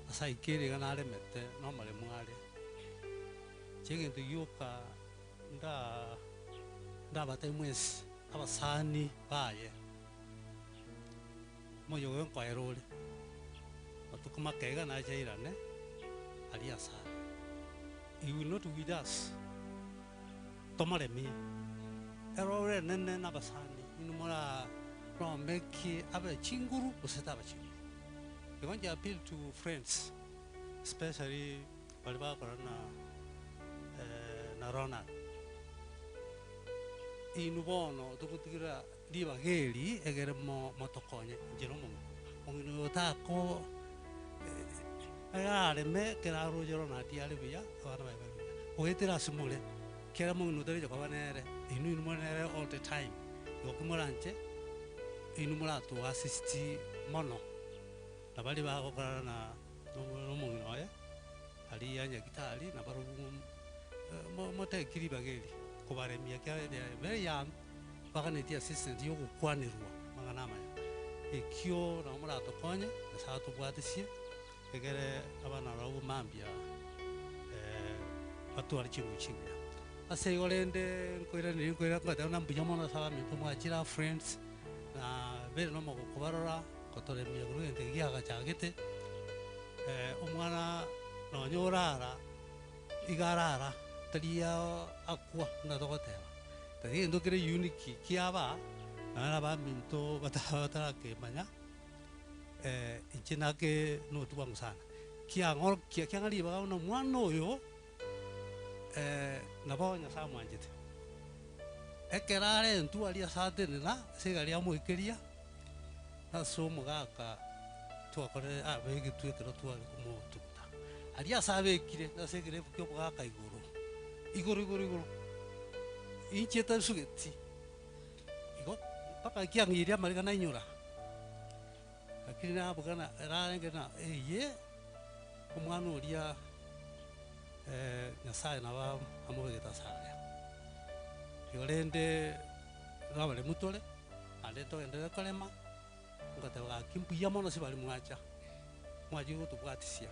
ase aikere iga naremete na omoremu are. Inche egento gioka nda ndabatebie mwensi, abasani baye, omoyio oyo nkoera ore, matuko make iga nache airane aria ase are. He will not with us, tomoremie, ere ore enene na abasani, inwe mora romeki abe chinguru gose taba chinguru. Igo inche appeal to friends, especially baria bagokora na na Ronald, inwe bono togotigira ribaga eri egere mo motokonye inche na omong'ina. Omong'ina oyo otako arareme ekero aroche Ronald are buya, abana baye bare buya. Goetera ase more, kera omong'ina otareche koba nere, inwe inwe more nere all the time, igo ki moranche, inwe moratoa assist mono, na baria bagokora na na omong'ina oye. Aria Nyagitari nabarobwo moteki ribaga eri kobaremia ekiagera they are very young, baganetie assistance ya ogokwanerwa amang'ana amaya. Ekio nabo moratokonye, Nyasaye atobwatesie, egere abana barobwo mambia batware chinguru chingiya. Ase igo rende nkoiraneria nkoira ngoteba ng'a mbuya mono ase abaminto mwachire aa friends, na bere nomogoko kobarora. Gotoremia korwa egento eke giagachagete, omwana nonya orara, iga arara, tari akwa buna togoteba. Tari egento kere unique kiaba, nonya na abaminto batarakemanya, inche nake notwe bwango sana. Kiang'orokia kiang'a ribaga buna omwana oyo, nabo Nyasaye amwanchete. Ekero arentwe aria ase atenena, ase egari amoikeria. Ase omogaka twakorire abegetwe ekero tware komotuguta. Aria ase abekire nase ekerebu ki'omogaka igoro, igoro igoro igoro, inche tansugeti, igo mpaka kiang'iria amariga nainyora, lakini naboka na narenge na eye, omwana oria Nyasaye nabo amobegete ase aria. Igo rende nabaremu tore. Naende togenderere korema, ngoteba gaki mbuya mono ase baria mwacha, mwachire gotobwatisia,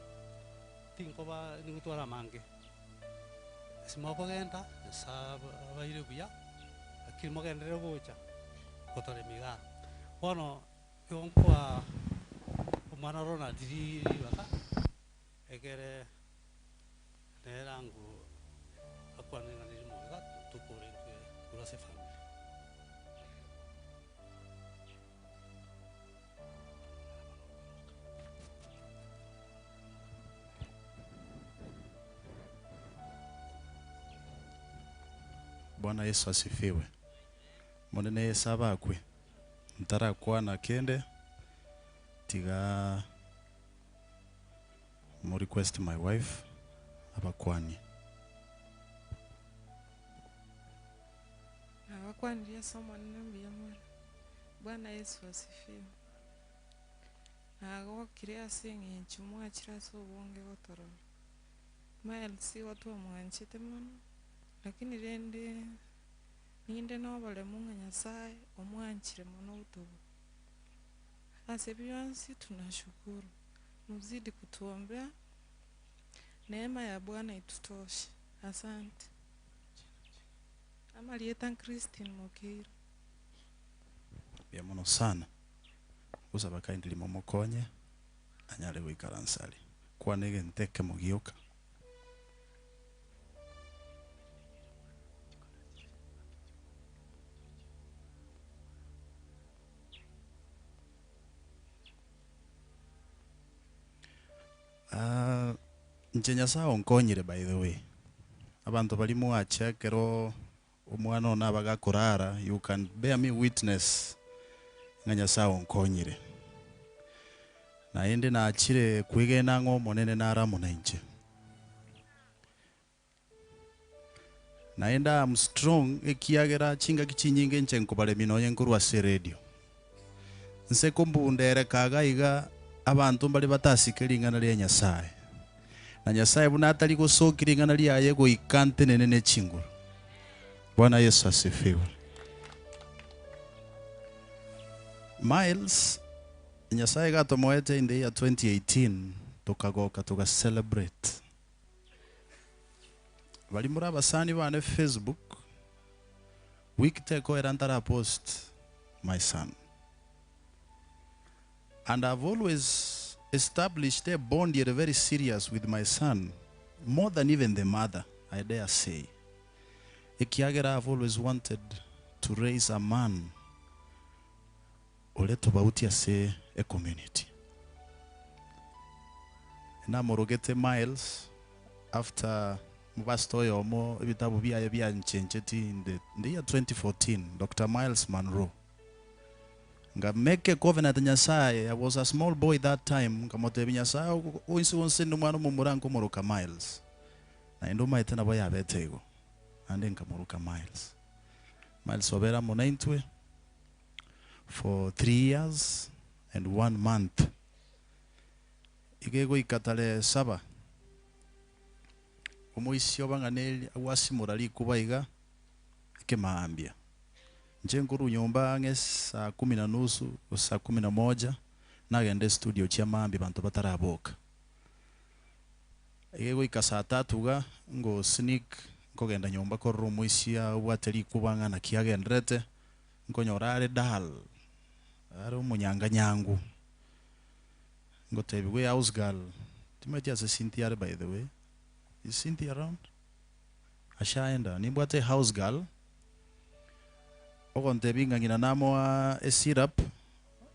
tinkoba nigotwara amange, ase mokogenda Nyasae abaire buya, lakini mogenderere gocha gotoremia igaa. Bono igo nkoa omwana Ronald ribaga, egere nere ango akwane ring'ana erimo iga tokore intwe korwa ase efamiri. Bwana Yesu asifiwe. Monene Yesu abakwe. Ntarakwana kende tiga mo request my wife abakwanie. Nabakwanirie ase Omonene mbuya more. Bwana Yesu asifiwe. Nagokire ase eng'encho mwachire ase obonge gotorora. Miles igo twamwanchete mono, lakini rende ninde noboremu ng'a Nyasaye omwanchire mono gotobua. Ase bionsi tunashukuru. Muzidi kutuombea, neema ya Bwana itutoshe. Asante. Amarieta n'Christine Mokeira. Mbuya mono sana. Gosaba kindly momokonye anyare goikaransa aria. Kwana egento ekemo gioka. Ah, inche Nyasaye onkonyire by the way. Abanto baria mwacha ekero omwana one abaga akorara, you can bear me witness ng'a Nyasaye onkonyire. Naende nachire kwegena ng'a Omonene nare amo nainche. Naende am strong ekiagera chingaki chinyinge inche nkobaremia nonye nkorwa ase eradio. Nse kombundereka iga iga abanto mbare batasike ring'ana ria Nyasaye. Na Nyasaye buna atari gosokia ring'ana riaye goika ntenene ne chinguru. Bwana Yesu asifiwe. Miles, Nyasaye iga atomoete in the year 2018 tokagoka toga celebrate. Baria more abasani bane Facebook, week tekoera ntara post my son. And I've always established a bond ere very serious with my son, more than even the mother, I dare say. Ekiagera I've always wanted to raise a man ore tobauti ase ecommunity. Namorogete Miles after mobastor oyomo ebitabu biaye bianchencheti in the, in the year 2014, Doctor Miles Munroe. Nga make a covenant Nyasaye, I was a small boy that time, nkamotebia Nyasaye oinse gose ndi omwana omomura nkomoroka Miles. Naende omaete nabo yabete igo, naende nkamoroka Miles. Miles obere amo naintwe for 3 years and 1 month. Iga egoika tarehe saba, omoisia oba ng'a neri gwasimora rikuba iga ekemaambia. Inche nkorwa nyomba ang'e saa kumi na nusu gose saa kumi na moja, nagenda estudio chia maambia abanto bataraboka. Iga egoika saa tatu iga, ngo sneak nkogenda nyomba korora omoisia obwate rikuba ng'a naki agenderete, nkonyora are dull, are omonyanganyangu. Ngotebiwa ehouse girl, timanyeti ase Cynthia are by the way, is Cynthia around? Ashaenda, nimbwate ehouse girl, ogontebia ng'a ng'ina namoa esyrup,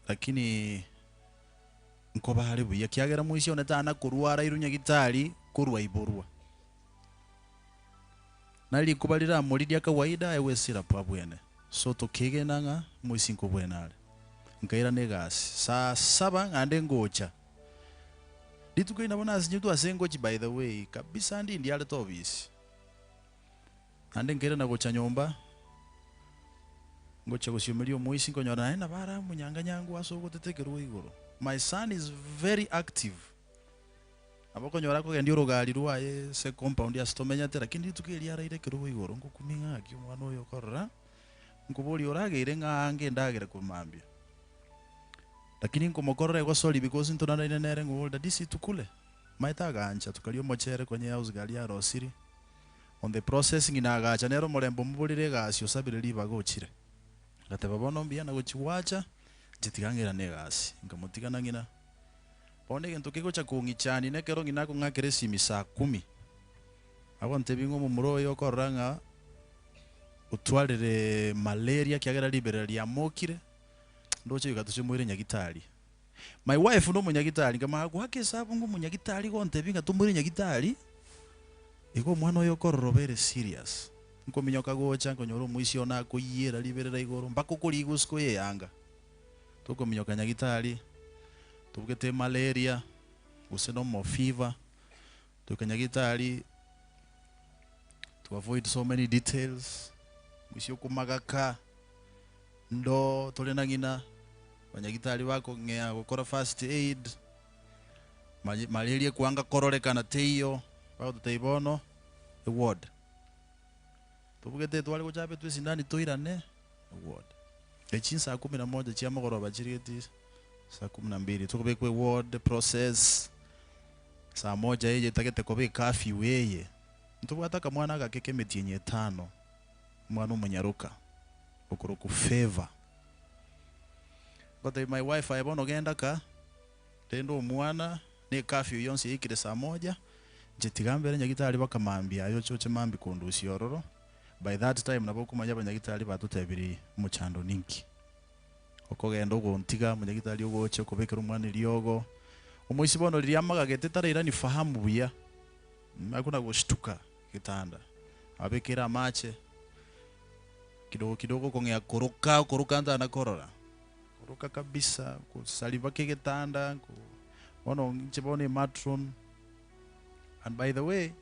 lakini nkoba are buya ekiagera moisia one tana korwara airwe nyagitari korwa iborwa. Nari rikuba riramoririe kawaida aegwe esyrup abwene, so tokegena ng'a moisia nkobwena are. Nkairana egasi saa saba ng'ande ngocha. Rituko eri nabo nasinyetwe ase ngochi by the way kabisa ndindi arete ofisi. Naende nkairana gocha nyomba, ngocha gosiomeria omoisia nkonyora naende nabo are omonyanganyangu ase ogotetekerwa igoro. My son is very active. Nabo okonyora akogendia orogari rwaye ase ecompound ase tomenyete lakini rituko eri araire ekerogo igoro ngokumia ng'a gaki omwana oyo okorora. Nkoboria orageire ng'a ange endagera korwa mambia. Lakini nkomokorera igo sorry because ntonanaine nere ng'o daddy si tukule? Maete agancha tokaria omochere konya ehouse gari yarosiri. On the process ng'ina agacha nere omorembe omoborere egasi osabire ribaga ochire. Ngateba bono mbuya nagochi gwacha inche tiga ng'irane egasi. Nkamotiga na ng'ina. Bono egento kegocha kong'ichania nekero ng'ina akong'akera esimi saa kumi. Agontebia ng'a omomura oyo okorora ng'a otwarire malaria ekiagera riberera riamokire, ndoche goika toche moire nyagitari. My wife nomonyagitari, nkamanya goaka esabu ng'a omonyagitari gontebia ng'a tomoire nyagitari, igo omwana oyo okorora obeire serious. Nkominyoka gocha nkonyora omoisia one akoyiera riberera igoro mpaka okorigia gose koyeyanga. Tokominyoka nyagitari, tobugete emalaria, gose nomo fever, toika nyagitari. To avoid so many details, moisia okomagaka, ndo tore na ng'ina, banyagitari bakong'ea gokora first aid, malaria ekwanga kororekana teiyo, bagototebia bono eward. Tobugete tware gocha abetwe esindani toirane eward. Echi saa kumi na moja chia mogoroba chirigeti saa kumi na mbili tokobekwa eward process. Saa moja eye etagete koba ecurfew eye, ntobwate akamwana agake k'emetienyi etano, omwana omonyaroka, okorokwa Favour. Ngotebia my wife aye bono genda ka, rende omwana na ecurfew yonsi yaikire saa moja, inche tiga mbere nyagitari baka mambia aye oche oche mambia kondusia ororo, by that time nabo okomanya abanyagitari batotebirie omochando ninki. Okogenda ogontiga, omonyagitari ogocha okobekera omwana eriogo, Omoisia bono riria amagagete tarairani fahamu buya, akona goshtuka getanda, abekeire amache kidogo kidogo okong'ea koroka okoroka ntana korora, koroka kabisa, gosari mpaka egetanda, bono inche bono ematron, and by the way,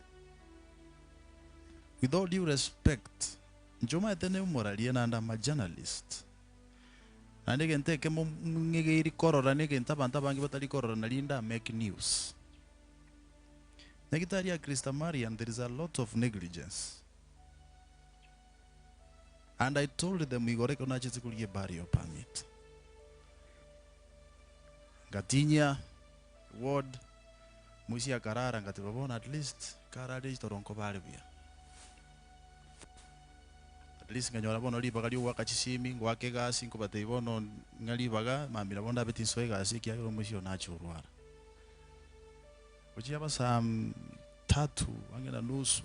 with all due respect, inche omanyete ne omoraria naende am a journalist. Naende egento ekemo ng'egeiri korora na egento abanto abange batari korora nario nda make news. Nyagitari ya Christa Marian there is a lot of negligence and I told them igoro ekero nachete korigia eburial permit ngatinyia ward moisia akarara ngateba bono at least kararire chitoronko bare buya. At least nkanyora bono ribaga riogoaka chisimi, ngoaka egasi, nkobatebia bono ng'a ribaga, mambia nabo ndabe tinsoa egasi ekiagera omoisia oyo nache orwara. Gochia aba saa tatu ang'e na nusu,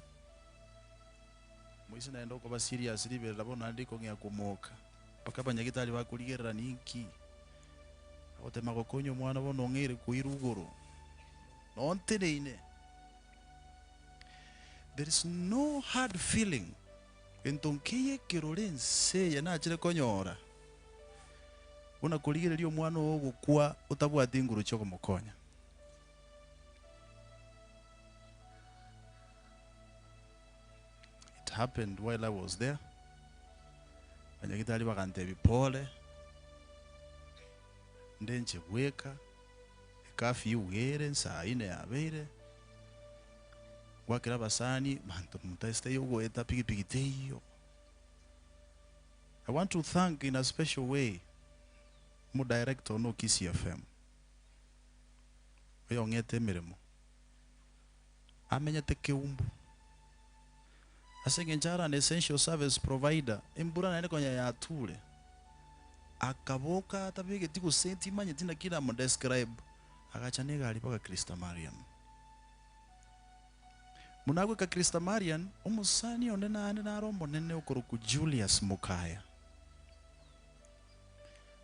omoisia naende okoba serious riberera bono naende rikong'ea komoka, mpaka abanyagitari bakorigerera ninki, agotema gokonya omwana bono ong'eire koirwa igoro, nonteneine. There is no hard feeling, gento nkeiyo ekerore ense eye nachire konyora, buna korigereria omwana oo ogokwa otabwati nguru chiokomokonya. It happened while I was there, abanyagitari bagantebia pole, nde inche bweka. Ecurfew ere nsaa ine yabeire, gwakera abasani banto motaesete yogoeta pikipiki teiyo. I want to thank in a special way omo director one o Kisii FM oyong'ete emeremo amenyete Keumbu ase eng'encho are an essential service provider embura naende konya yature. Akaboka atabegeti gose timanyeti naki namodescribe, agacha negari mpaka Christa Marian. Buna agoika Christa Marian, omosani onde naende nare omonene okorokwa Julius Mokaya.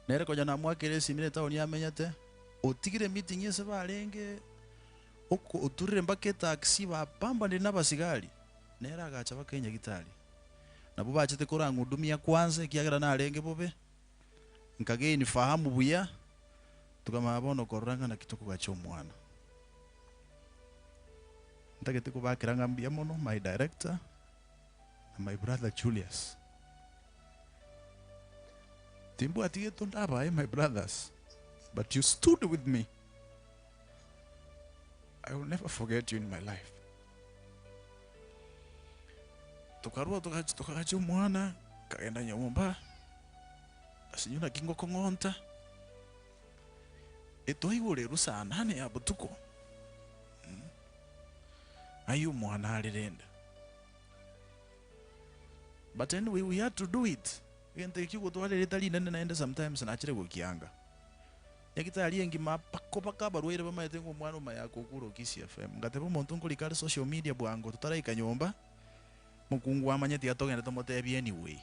Nere konya namwakera esimi netaoni amenyete, otigire emeeting ase barenge, oko oturire mpaka etaxi bapambanire nabasigari, nere agacha mpaka enyagitari. Nabwo bachete korang'udumia kwansa, ekiagera narenge bobe, nkagain fahamu buya, tokamanya bono korora ng'a naki tokogacha omwana. Ntagete kobakera ng'a mbuya mono my director na my brother Julius. Timbwati gento ndabae my brothers, but you stood with me. I will never forget you in my life. Tokarua togachi tokagacha omwana, nkagenda nyomba, asinywe naki ngokong'onta, etwaigorerwe saa nane ya botuko, aye omwana arere enda. But anyway we had to do it, egento ekio ogotwara erieta rinene naende sometimes nachire gokianga. Nyagitari engima pako paka abarwaire bamaete ng'a omwana omaye akokure o Kisii FM. Ngateba omonto nkorika are social media bwango totaraika nyomba, mokungu amanye tiga togende tomotebie anyway.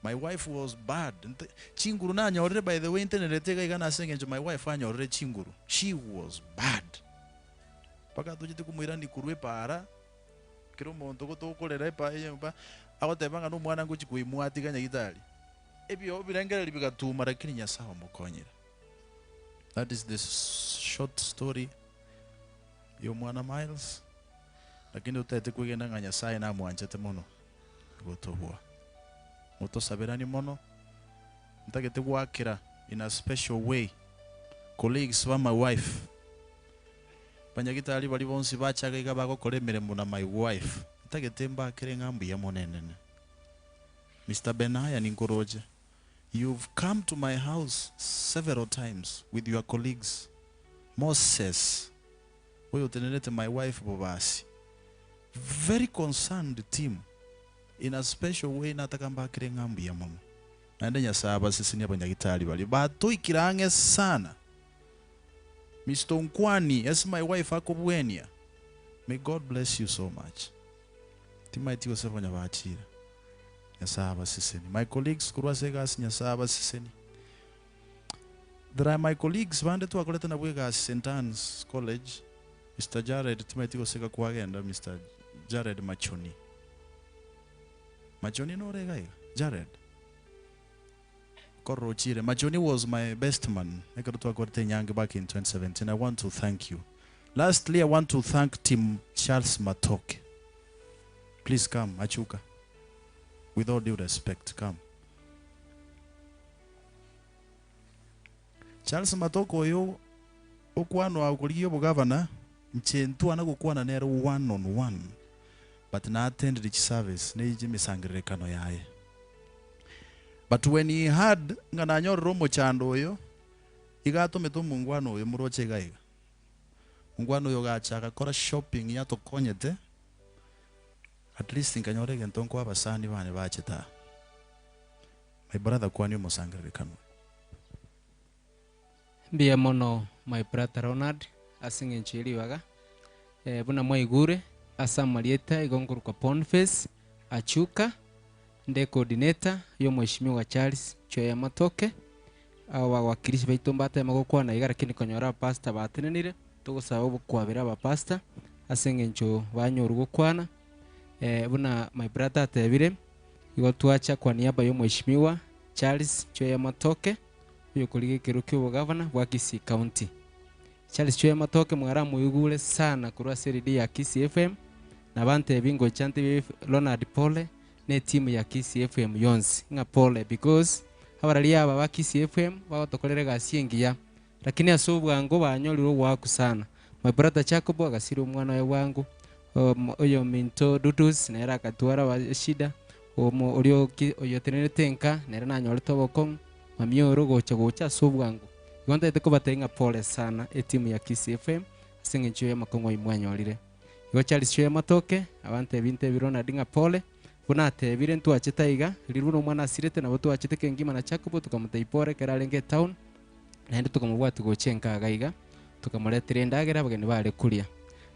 My wife was bad, nte chinguru nanyorire by the way ntenerete iga iga nase engencho my wife anyorire chinguru, she was bad. Mpaka tochete komoirania korwa epaara, kera omonto gotokorera epa enyomba, agoteba ng'a nomwana ngochi koimwa atiga nyagitari. Ebio birengererio bigatuma lakini Nyasae omokonyire. That is the short story ya omwana Miles lakini totagete kwegena ng'a Nyasae namwanchete mono gotobua. Motosaberanie mono ntagete goakera in a special way colleagues ba my wife banyagitari baria bonsi bachaga iga bagokora emeremo na my wife ntagete mbakere ng'a mbuya mono enene. Mister Benaya ninkoroche, you've come to my house several times with your colleagues, Moses oyo otenerete my wife Bobasi, very concerned team, in a special way nataka mbakere ng'a mbuya mono. Naende Nyasae abasesenie abanyagitari baria batoikire ang'e sana. Mister Onkwani, as my wife akobwenia, may God bless you so much. Timaeti gose bonya bachire. Nyasae abasesenie. My colleagues korwa ase egasi Nyasae abasesenie. There are my colleagues bande twakorete nabwo egasi St Anne's College, Mister Jared timaeti gose iga kwagenda Mister Jared Machoni. Machoni nore iga iga? Jared? Korora ochire. Machoni was my best man ekero twakorete enyangi back in 2017. I want to thank you. Lastly, I want to thank team Charles Matoke. Please come, Achuka. With all due respect, come. Charles Matoke oyo okwanwa okorigia obogavana, inche ntwana gokwana nere one on one, but na attended chiservice ne emisangererekano yaye. But when he heard ng'a nanyorire omochando oyo, iga atomete omongwana oyo moroche iga iga. Omongwana oyo agacha agakora shopping yatokonyete, at least nkanyora egento nkoa abasani bane bachete aa. My brother kwania omosangererekano oyo. Mbuya mono my brother Ronald ase eng'encho ye ribaga. Buna mwaigure ase amarieta igo nkorokwa Boniface Achuka, nde coordinator ya omweshimiwa Charles Chweya Matoke. Aba bawakilishi baito mbateme gokwana iga lakini konyora abapastor batenenire, togosaba obokwabera abapastor ase eng'encho banyorwa gokwana. Buna my brother atebire, igo twacha kwa niaba ya omweshimiwa Charles Chweya Matoke, oyokoriga ekerero kia obogavana bwa Kisii County. Charles Chweya Matoke mwaramoigure sana korwa ase eredio ya Kisii FM, na bantebie ngocha ntebie Ronald pole na etimu ya Kisii FM yonsi ng'a pole because abarari aba ba Kisii FM bagotokorera egasi engiya lakini ase obwango banyorire ogoaku sana. My brother Jacob agasira omwana oye bwango, oyominto Dudus nere akatwara eshida, omo oria oyotenerete enka nere nanyorete obokong'u. Mamiya ore ogocha gocha ase obwango. Igo ntagete kobatebia ng'a pole sana etimu ya Kisii FM ase eng'encho y'amakong'u ayio mwanyorire. Igo Charles Chweya Matoke abantebie ntebie Ronald ng'a pole, buna atebire ntwachete aiga, riria buna omwana asirete nabo twachete kengima na Jacobo tokamotebia pole ekero arenge etown, naende tokamobwatia gocha enka iga iga, tokamoretera endagera abageni bare koria.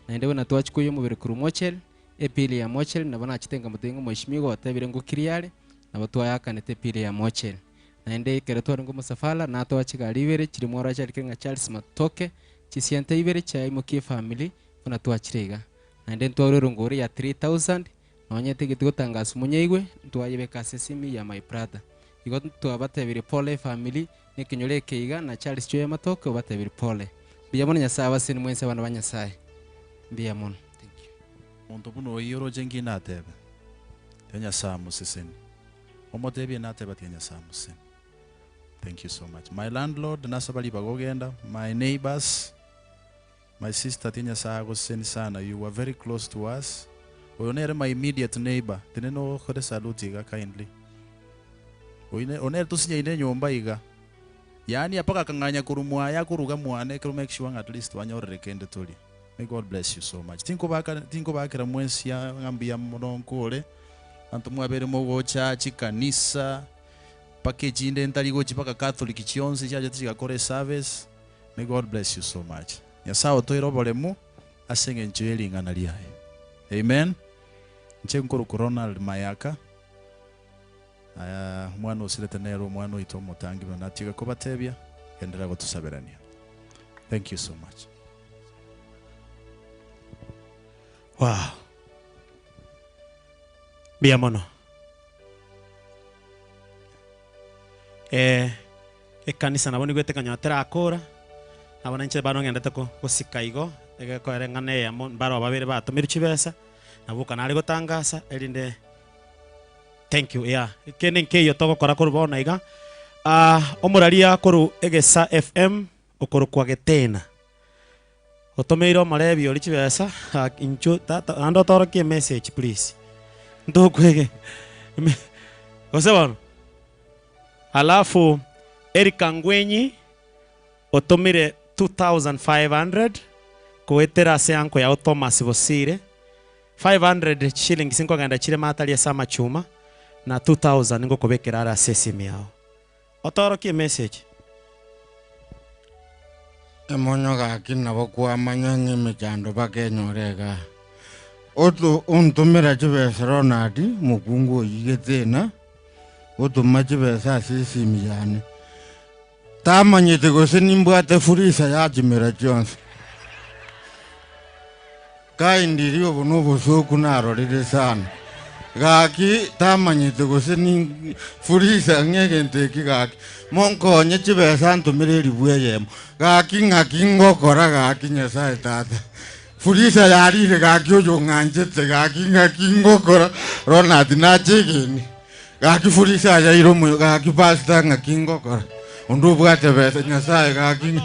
Naende buna twachia koiywa omobere korwa mocheri, Epili ya mocheri nabo nachete nkamotebia ng'a omweshimiwa otebire ngokiri are, nabo twayakanete epili ya mocheri. Naende ekero twarenge omosafara, natoa chigari ibere chiria mworoche arikire ng'a Charles Matoke, chisiente ibere chiaimokia efamiri buna twachire iga. Naende ntwarwa erongori ya 3000, nonye etigeti gotangasa monyaigwe, ntwayebeka ase esimi ya my brother. Igo twabatebirie pole efamiri, na ekenyoro eke iga, na Charles Chweya Matoke obatebirie pole. Mbuya mono Nyasaye abaseni mwensi abana ba Nyasaye. Mbuya mono. Monto buna oyio oroche nki natebe? Tiga Nyasae amosesenie. Omotebie nateba tiga Nyasae amosesenie. Thank you so much. My landlord nasaba ribaga ogenda, my neighbors, my sister tiga Nyasae agosesenie sana, you were very close to us. Oyo nere my immediate neighbor, tenena okore salute iga kindly. Oyio ne oyo nere tosinyaine enyomba iga. Yaani mpaka akang'anya korwa mwaye akoruga mwane ekero make sure ng'a at least twanyorire kende torie. May God bless you so much. Tinkobaka tinkobakera mwensi ng'a mbuya mono nkore, abanto mwabeire mogocha chikanisa, mpaka echinde ntari gochia mpaka Catholic chionsi chiachete chigakora eservice. May God bless you so much. Nyasaye otoire oboremu ase eng'encho ye ring'ana riaye. Amen. Inche nkorokwa Ronald Mayaka, aya omwana osirete nere omwana oito omotangi buna natiga kobatebia, genderera gotosaberania. Thank you so much. Wow. Mbuya mono. Eh, ekanisa nabo nigwete konyora terakora, nabo nainche bado ng'endete ko- gosika igo, egekoera eng'ana eyemo mbaro babere batomirwe chibesa, naboka nare gotangasa erinde thank you yeah. Kende nkeiyo togokora korwa bono iga, ah, omoraria korwa Egesa FM okorokwa Getena. Otomeire omorebi oria chibesa gaki inchuo tata naende otorokie emessage please ntokwege gose bono alafu Eric Angwenyi otomire 2500 goetera ase uncle yao Thomas Bosire 500 shillings nkogenda chire matari ase amachuma na 2000 ngokobekera are ase esimi yao. Otorokie emessage. Emonyo gaki nabo kwamanya ng'a emechando bakenyora igaa. Oto ontomera chibesa Ronald, omokungu oyio Getena, otoma chibesa ase esimi yane. Tamanyete gose nimbwate furisa yachimera chionsi. Kaindiri obo nobosoku narorire sana. Gaki tamanyete gose ni furisa ng'egento eki gaki. Monkonye chibesa ntumire eribu eyemo. Gaki ng'aki ngokora gaki Nyasaye tata. Furisa yarire gaki oyo ng'anchete gaki ng'aki ngokora Ronald nachegeni. Gaki furisa yaire omoyo gaki pastor ng'aki ngokora. Onde obwate besa Nyasaye gaki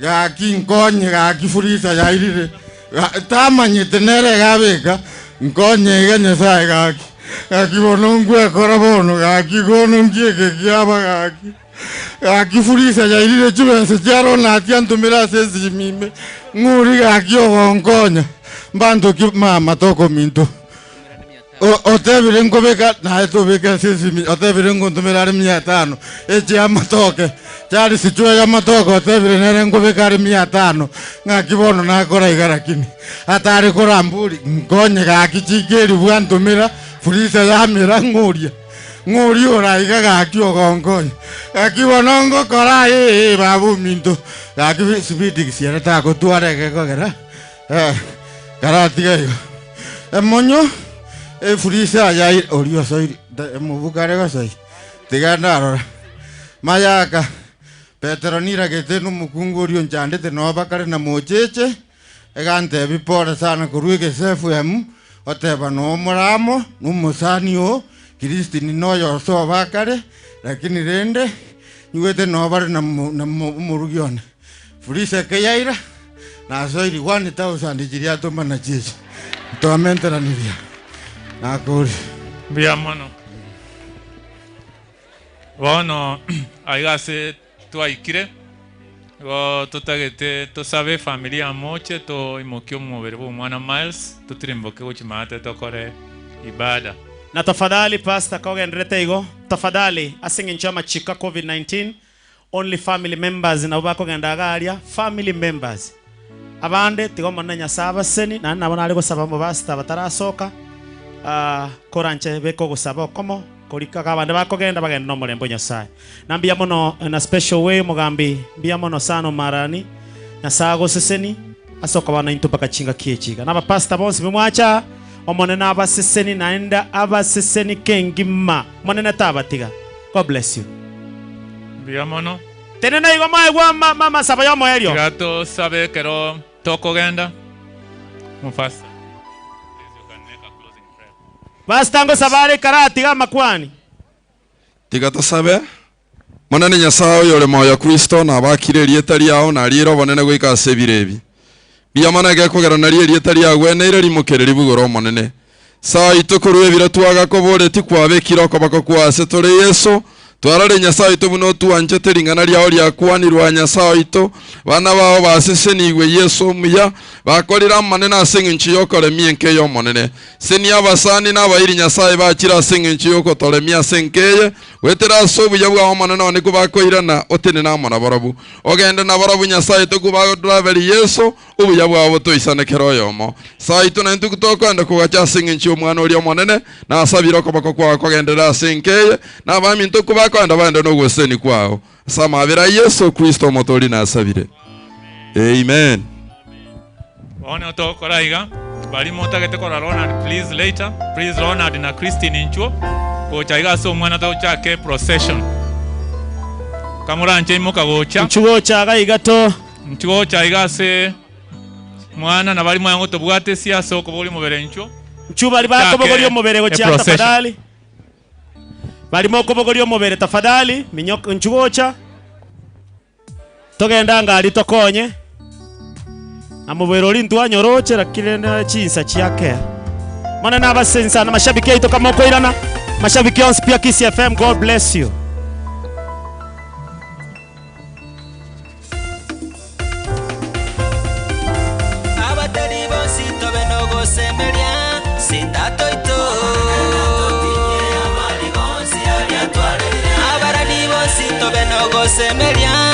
gaki nkonye gaki furisa yairire. Tamanyete nere gabeka nkonye iga Nyasaye gaki. Gaki bono ngwekora bono gaki bono nkieke kiaba gaki. Gaki furisa yairire chibesa chia Ronald antumire ase esimi ime. Ng'uri gaki ogonkonya. Mbanto ki mama tokominto. Otebire nkobeka naye tobeka ase esimi otebire ngontumira are 500 echi amatoke Charles chwe ya matoke otebire nere nkobeka are 500 ng'aki bono nakora iga lakini atari koramburi nkonye gaki chikeri bwantumira furisa yamera ng'uria ng'uria oraiga gaki ogonkonya gaki bono ngokora ee babu minto gaki sibidi gisiere tagotwara egekogera karatiga igo emonyo efurisa yai ori osoiri emobukare gosoi tiga ndarora mayaka Petero niragete nomokungu orio nchandete no bakare na mocheche egantebi pole sana korwa egese FM oteba no omoramo nomosani o Kristini noyo osoa bakare lakini rende nyigwete no bare na omorugi one furisa eke yaira nasoiri 1000 chiria atoma na chichi twamenteraniria nakori Mbuya mono. Bono aiga ase twaikire igo totagete tosabe familia moche toimokie omobere bwa omwana Miles totirimboke gochimate tokore ibada. Na tafadhali pastor kogenderete igo tafadhali ase eng'encho ya amachiko a covid-19 only family members nabo bakogenda iga aria family members abande tiga omonene nyasaye abaseni naende nabo nare gosaba omopastor batarasoka ah, koranche beka ogosaba okomo korika iga abande bakogenda bagende na omorembe o nyasaye. Na mbuya mono in a special way omogambi mbuya mono sana omarani nyasaye agoseseni ase okoba naintwe mpaka chingaki echi iga. Na abapastor bonsi bimwacha aa Omonene abaseseni naende abaseseni kengima. Omonene tabatiga. God bless you. Mbuya mono. Tenena igo moegwe amasabo y'omoerio. Tiga tosabe ekero tokogenda. Omopastor, please you can make a closing prayer. Pastor ngosaba are ekero atiga amakwani. Tiga tosabe. Monene Nyasae oyore moyo Kristo, nabakire erieta riao, nariire obonene goika ase ebiro ebi. Mbuya mono egekogera nario erieta riagweneire rimokere ribugore Omonene. Saa oito korwa ebiro twagakoboretie kwabekire okoboko kwao ase tore Yeso, Twarore Nyasae oito buna otwanchete, ring'ana riao riakwanirwe aa Nyasae oito, Bana bao basesenigwe Yeso omuya, bakorire amanene ase engencho y'okoremia enka eye Omonene. Senia abasani na abairi Nyasae bachire ase engencho y'ogotoremia ase enka eye, goetera ase obuya bwao Omonene one kobakoirana, otenene amo nabarabwo. Ogende nabarabwo Nyasae tokobagotoraberia Yeso, Obuya bwao botoisane kera oyomo. Saito naintwe tokoenda kogacha ase engencho y'Omwana oria Omonene, na asabire okoboko kwao kogenderere ase enka eye, na abaminto kobakoenda baende nogosesenia kwao. Ase amabera a Yeso Kristo Omotoori nasabire. Amen. Bono togokora iga, baria motagete korora Ronald please later, please Ronald na Christine inchuo gocha iga ase omwana tochake procession. Kamoranche imoka gocha. Inchuo gocha iga iga to. Nchigocha iga ase mwana na baria mwango tobwatesie ase okobogoria omobere inchuo. Inchuo baria bakobogoria omobere gochia tafadhali. Baria mokobogoria omobere tafadhali minyoka inchuo gocha. Togende anga aria tokonye. Na mobere oria ntwanyoroche lakini rende chinsa chiakera. Monene abasensa na mashabiki aito kama okoirana. Mashabiki onsi pi a Kisii FM God bless you. Abatari bonsi tobe nogosemeria, Tata oito. Abarani bonsi tobe nogosemeria,